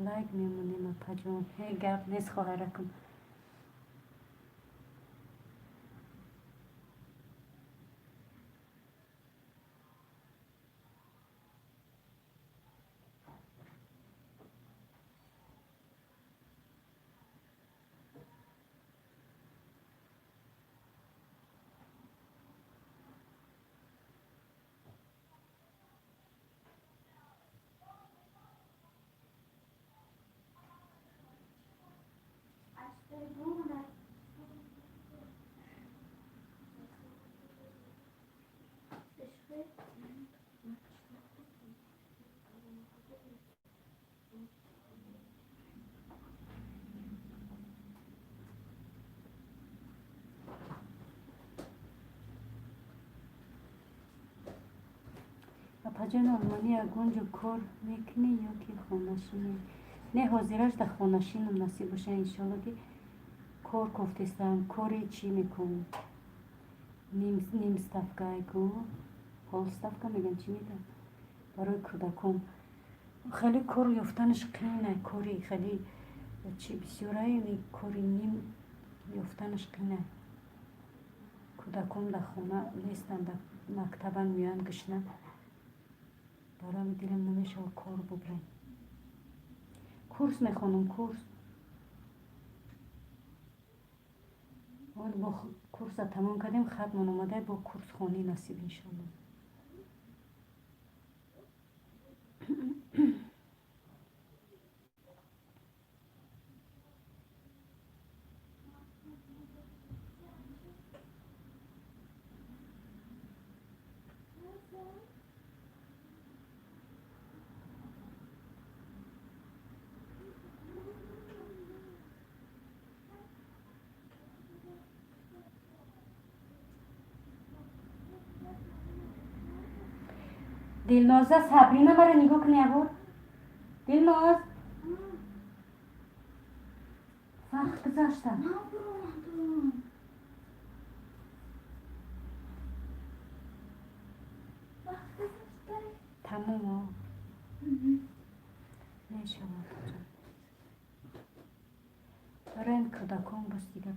Speaker 1: лайк мемонем, апаҷон. Ҳе, гап нест, хоҳаракум. Апаҷон, олмонӣ ягон ҷо кор мекунӣ ё ки хонашинӣ? Не, ҳозираш дар хонашинам, насиб боша, иншолло ки кор кофтестам. Кори чӣ мекунам? Ним ставка ку полставка меган, чӣ меган, барои кӯдакон. Хеле кор ёфтанаш қийна, кори хеле чи бисёрае, кори ним ёфтанаш қийна. Кӯдакон дар хона нестанд, дар мактабан, меоянд гушна. Барои дилам намешава кор бубрем. Курс мехонам, курс. Бо курса тамом кардем, хатмон омада, бо курсхонӣ насиб, иншолло. Дилноза, Сабрина, мара нигоҳ кун якбор. Дилноз, вақт гузашта.
Speaker 2: Набуромадум. Вақт гузашта.
Speaker 1: Тамом мешавад. Барои кӯдакон боз дига.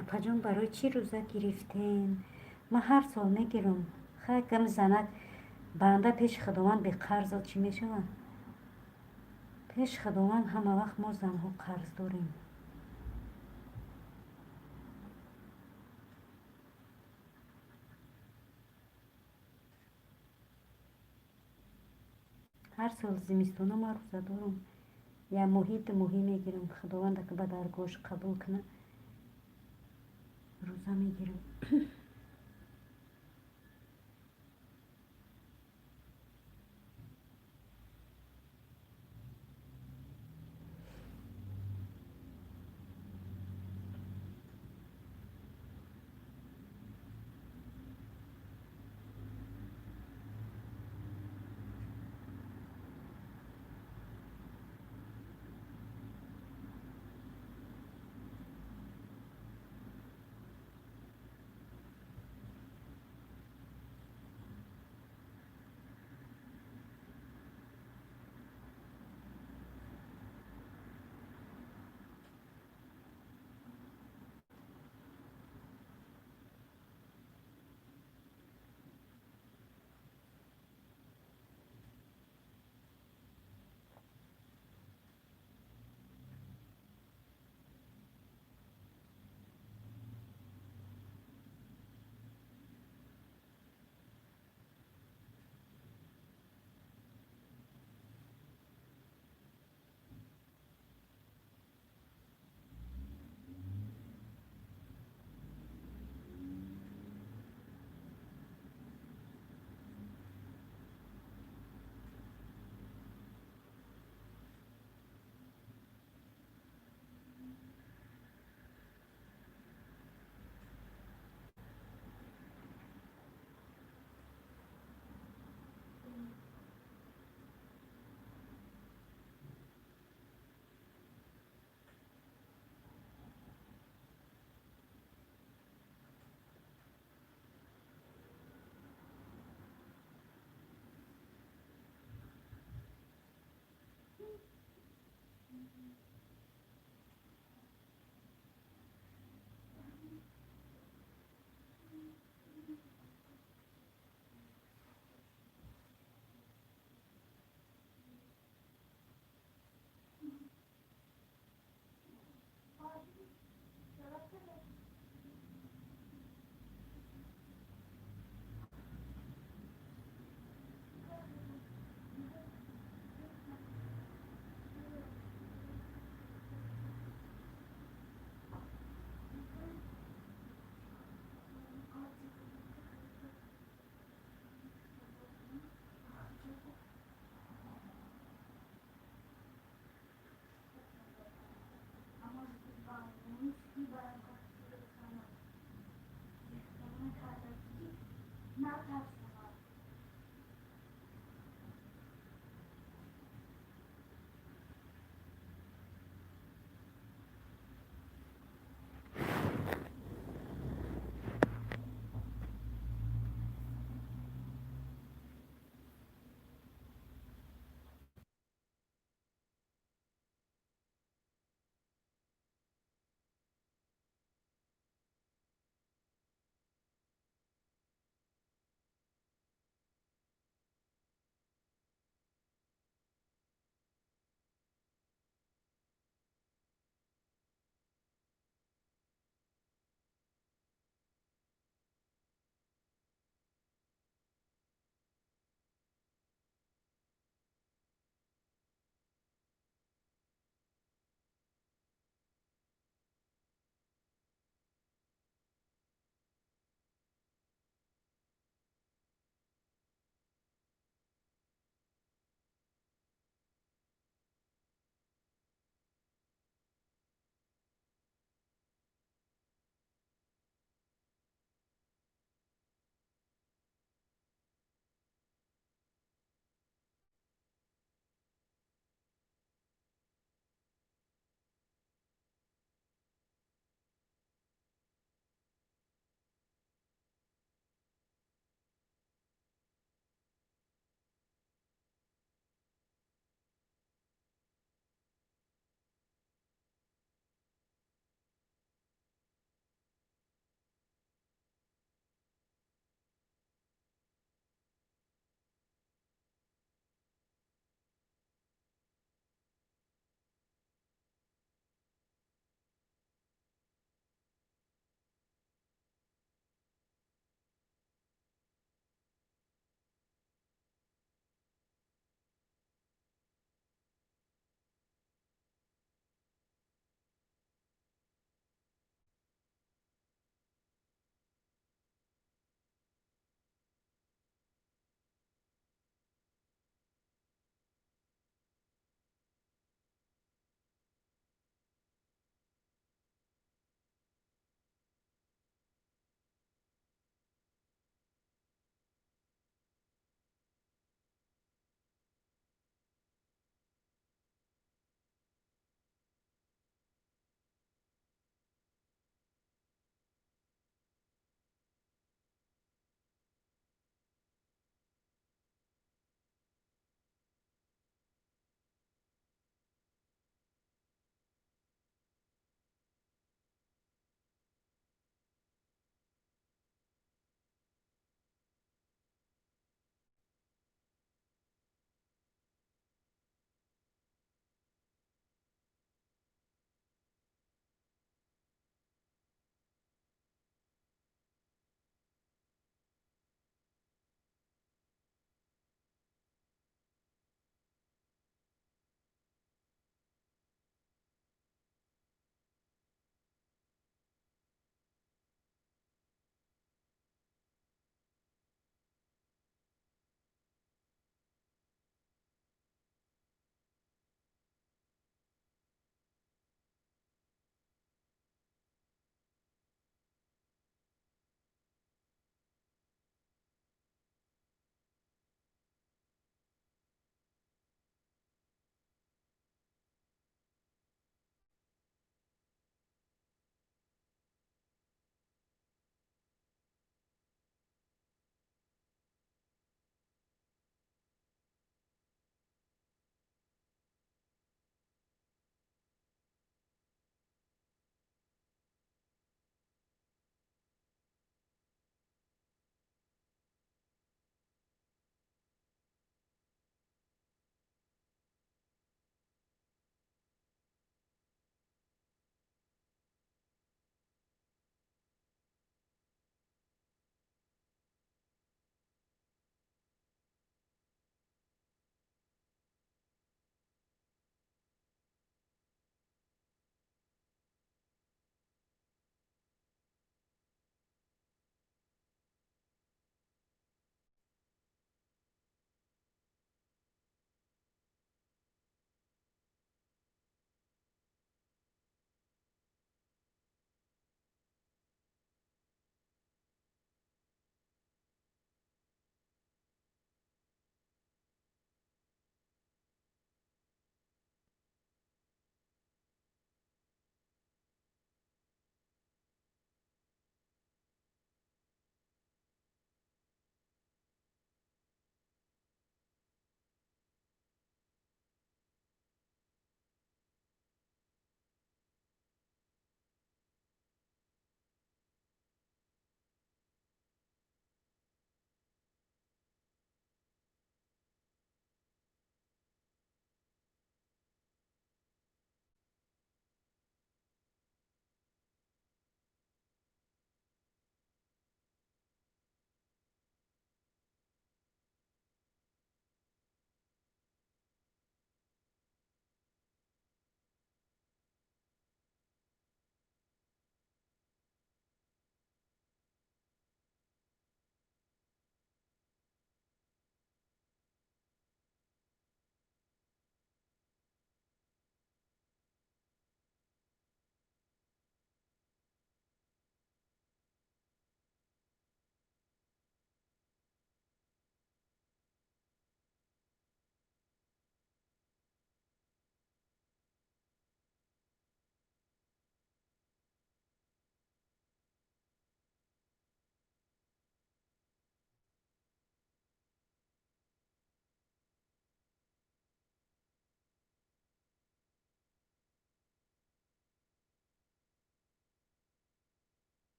Speaker 1: Апаҷон, барои чӣ рӯза гирифтем? Ман ҳар сол мегирам. Хай, ками занак банда пеши Худованд беқарзо чӣ мешавад? Пеши Худованд ҳама вақт мо занҳо қарз дорем. Ҳар сол зимистона ман рӯза дорам, як моҳӣ, 2 моҳӣ мегирам. Худованд ака ба даргоҳаш қабул кунад, рӯза мегирам.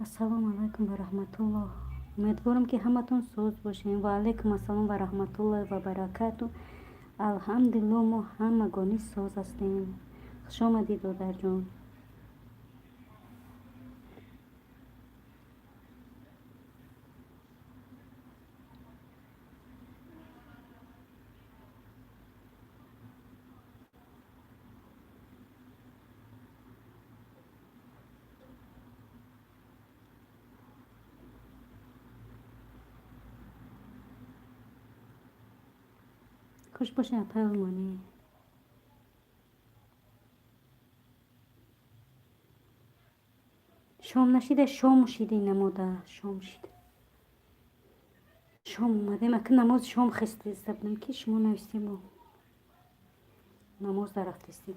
Speaker 1: Ассалому алайкум ва раҳматуллоҳ. Умедворам, ки ҳаматон соз бошем. Ва алайкум ассалом ва раҳматуллоҳи ва баракату. Алҳамдулилло, мо ҳамагонӣ соз ҳастем. Хуш омадӣ, додарҷон. Хуш бошед, апай Олмонӣ. Шом нашида, шом шиди намода, шом шид. Шом омадем, ака, намоз шом хестиста будем, ки шумо навистему, намоз дарафтистем.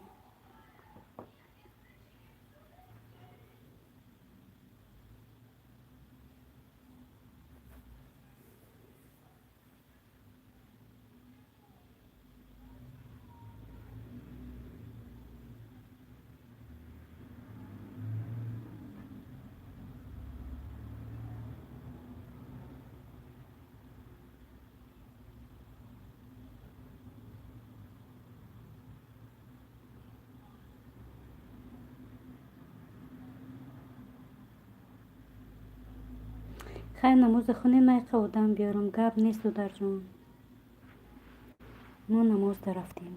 Speaker 1: Хайр, намоза хонем, майқа одам биёрам. Гап нест, додарҷон, мо намоз дарафтем.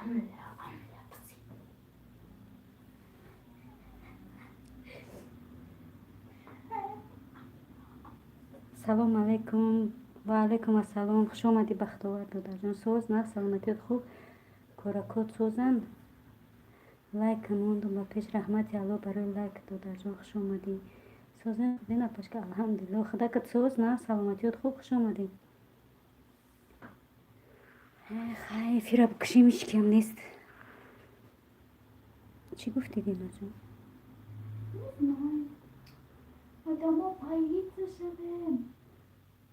Speaker 2: Амля, амля, пси.
Speaker 1: Салом алайкум. Ва алайкум ассалом. Хуш омадӣ, Бахтовар додарҷон. Соз, нағз, саломатиёт хуб, коракот созанд. Лайк мондум ба пеш. Раҳмати Алло барои лайк, додарҷон. Хуш омадӣ. Созен, апашка? Алҳамдулилло. Худакат соз, нағз, саломатиёт хуб. Хуш омадӣ. Хай, эфира бикушем, ҳичкиам нест. Чӣ гуфтӣ, Динаҷон?
Speaker 2: Не знаю. Одамо появиться шавем.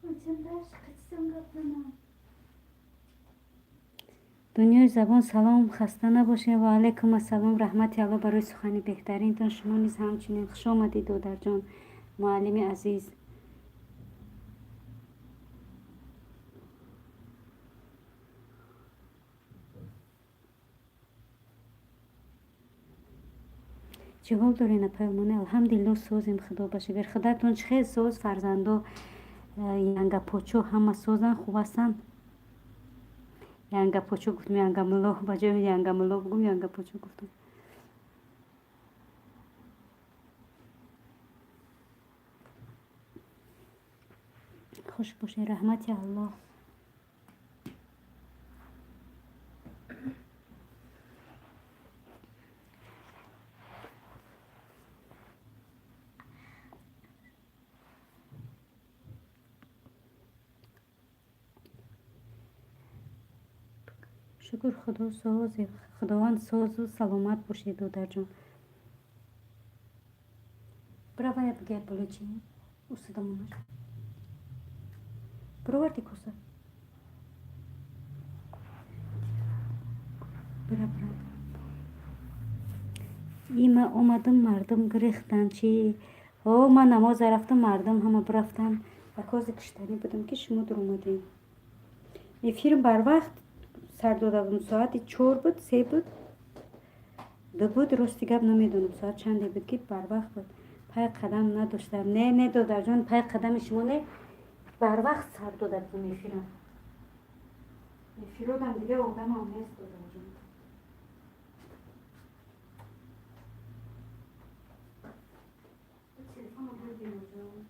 Speaker 2: Очень дальше хотим гап.
Speaker 1: Дунёи забон, салом, хаста набошед. Ва алайкум ассалом. Раҳмати Алло барои сухани беҳтаринтон. Шумо низ ҳамчунин. Хуш омадӣ, додарҷон, муаллими азиз. Чӣ ҳол доред, апаймоне? Алҳамдулилло, созем, худо ба шукр. Худатон чӣ хел, соз? Фарзандо, янгапочо ҳама созанд, хуб ҳастанд? Янгапочо гуфтум, янгамулло, ба ҷои янгамулло бугум, янгапочо гуфтум. Хуш бошед, раҳмати Аллоҳ. Шукр Худо, созе, Худованд, созу саломат бошед, додарҷон. Бравая, бигар боло чи усудамонаш бироварди коса. Бира, бира. Има омадам, мардум гирехтан чи? О, ман намоза рафтам, мардум ҳама бирафтан. Ба кози киштанӣ будам, ки шумо дуромадем. Эфирм барвақт сар дода будам, соати 4 буд, 3 буд, 2 буд, рости гап намедонам, соат чанде буд, ки барвақт буд. Пай қадам надоштам. Не, не, додарҷон, пай қадами шумо не, барвақт сар дода будам эфирам. Эфиродам дига одамам нест, додарҷон. Телефонро бурдем, ҷон.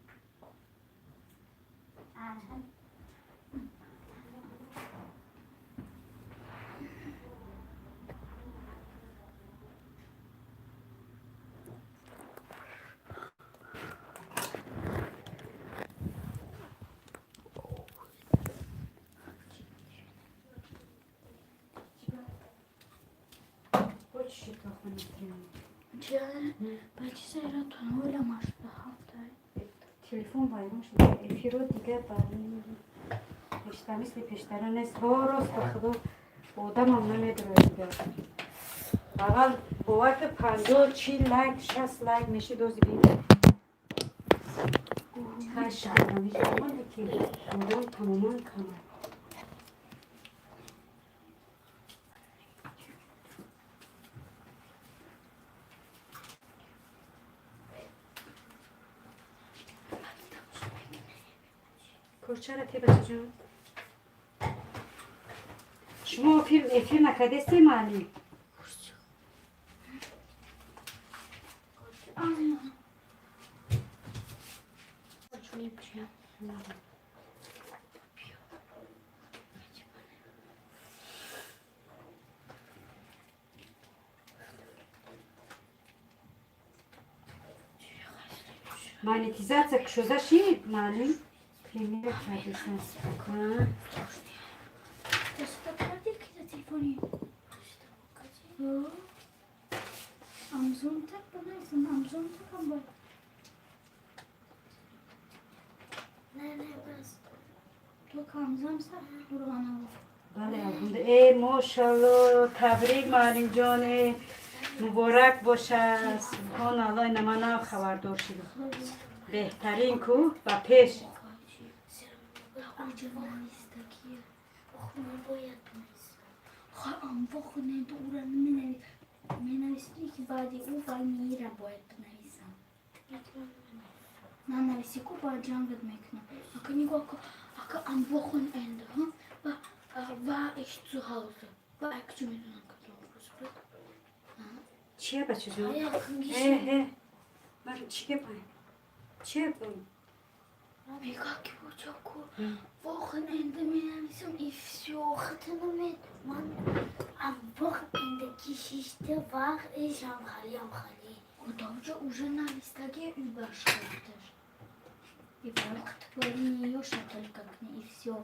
Speaker 1: Хочешь
Speaker 2: Чия? Бачи сайратон ойламаш ҳафта.
Speaker 1: Телефон вайрон шуд. Эфиро дига пешта мисли пештара нест. Ҳо, рост, ба худо, одамам намедорад дига. Аввал бовар ки 50, 40 лайк, 60 лайк мешид, ози бин. Хаш ки одам тамоман кама. Курчара те, бачаҷон. Шумо эфир накардестӣ, маълим? Монетизация кушода шид, маълим? Премьер кардесан.
Speaker 2: Дастат кардӣ ки да телефони? Am Sonntag bereisen, am Sonntag haben wir.
Speaker 3: Не, не, бас.
Speaker 2: Только am Samstag Бурғанова.
Speaker 1: Бале, алҳамду. Э, мошалло, табрик, маълимҷон, э, муборак бошад. Субҳоналло, ина ман нав хабардор шудам. Беҳтарин ку, ба пеш.
Speaker 3: Ох, ман бояд бинависам.
Speaker 2: Am Wochenende oder менависӣ, ки баъди ӯ вай мира бояд бинависам. Нанависӣ ку, бояд ҷангат мекунам. Ака, нигоҳ ку, ака, am Wochenende, ва war ich zu Hause. Ва акчу медонам.
Speaker 1: Чия, бачаҷон?
Speaker 2: Аяқингиши.
Speaker 1: Э, бар чӣ гапай? Чия?
Speaker 2: Мега ки бочаку Wochenende менависам и всё.
Speaker 3: Хатанамед ман am Wochenende Geschichte war ich am Хали, am Хали.
Speaker 2: Одамҷа уже навистаги Überschrift. И вақт её шаталка кни и всё.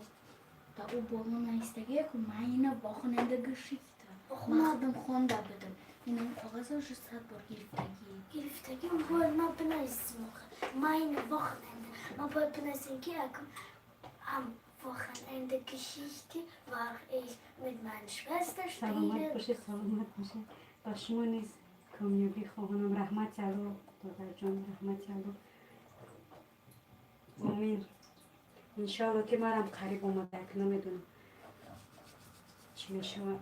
Speaker 2: Да ӯ боло навистаги ку meine Wochenende Geschichte. Ман худам хонда будам. Инам коғаза уже 100 бор гирифтагӣ.
Speaker 3: Гирифтагӣ, бояд ман бинависам охир. Meine Wochenende. Ман бояд бинависам ки акм am Wochenende Geschichte war ich mit meiner Schwester
Speaker 1: Саломат
Speaker 3: spielen.
Speaker 1: бошед, саломат бошед. Ба шумо низ комёбӣ хоҳонам. Раҳмати Алло, додарҷон, раҳмати Алло. Омин. Иншоалло, ки марам қариб омада, як намедонам чӣ мешавад.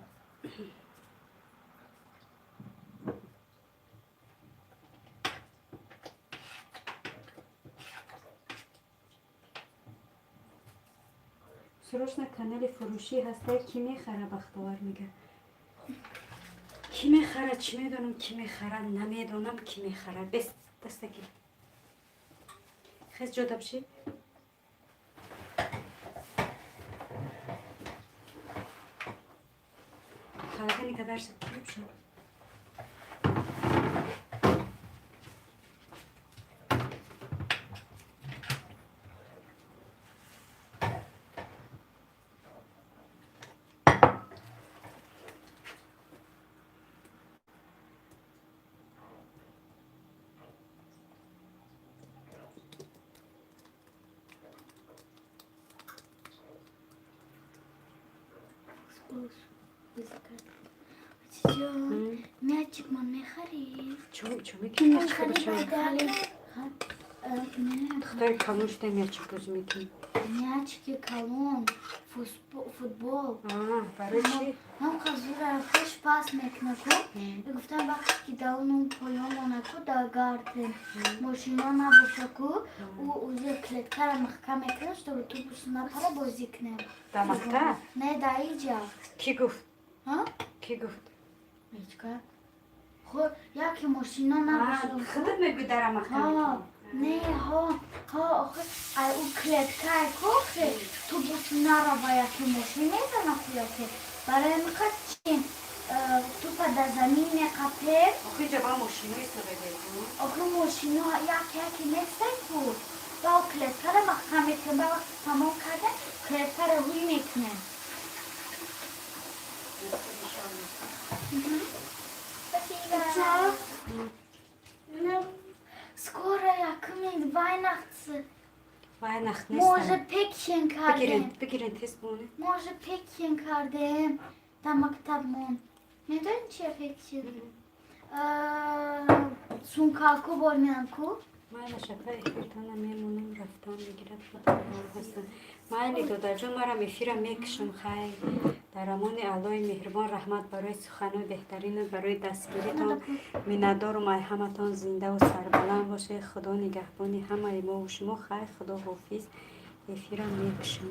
Speaker 1: Срочно канали фурӯшӣ ҳастай, ки мехара? Бахтовар мега, ки мехара? Чӣ медонам, ки мехара? Намедонам, ки мехара. Бес, дастаки хез, ҷода биши. Холодильника дарса кириб шо.
Speaker 2: Чиҷон, мячик ман мехарӣ?
Speaker 1: Чо чо мекунӣ мячик, бача?
Speaker 2: Не.
Speaker 1: Духтари калон шуда, мячик бозӣ мекунӣ?
Speaker 2: Мячики калон, футбол.
Speaker 1: Барои чӣ?
Speaker 2: Ман қазура пеш пас мекунаку. Гуфтам, вақте ки давнум поён монаку, дар Garten мошино набошаку, ӯ узе клеткара маҳкам мекунад, чтобы тубус напара, бозӣ кунем.
Speaker 1: Дар мактаб?
Speaker 2: Не, дар иҷа.
Speaker 1: Кӣ гуфт?
Speaker 2: Ҳа?
Speaker 1: Кӣ гуфт?
Speaker 2: Ҳечка. Хо, яке мошино набошад.
Speaker 1: Худат мегӯй, дара маҳкам
Speaker 2: Ҳа,
Speaker 1: мекунӣ?
Speaker 2: Не, ҳо, ҳо, охи, ай ӯ клеткае ку, охи, тубус нарава, яке мошин мезана ху яке. Барои миқад чи тупа дар замин меқапем.
Speaker 1: Охи, инҷа ба мошино истодаги.
Speaker 2: Охи, мошино як яке нестай ку. Ба ӯ клеткара маҳкам мекунем, ба вақти тамом карда клеткара ҳуй мекунем. Спасибо.
Speaker 3: Скоро якми Weihnachts.
Speaker 1: Weihnacht.
Speaker 2: Може
Speaker 1: нест.
Speaker 2: Päckchen
Speaker 1: Бигирен,
Speaker 2: кардем.
Speaker 1: бигирен, тез бонед.
Speaker 2: Може Päckchen кардем дар мактабмон. Медонӣ чия Päckchen? Сумкалку бор меам ку?
Speaker 1: Майла, шафа, эфиртона мемонам, рафтан мегирад, худо ҳастам. Майли, додарҷон, марам эфира мекушам. Хай, дар амони Аллои меҳрубон. Раҳмат барои суханои беҳтарину барои дастгиритон. Миннатдорум ай ҳаматон. Зиндаву сарбаланд бошед. Худо нигаҳбони ҳамаи мову шумо. Хай, худо ҳофиз, эфира мекушам.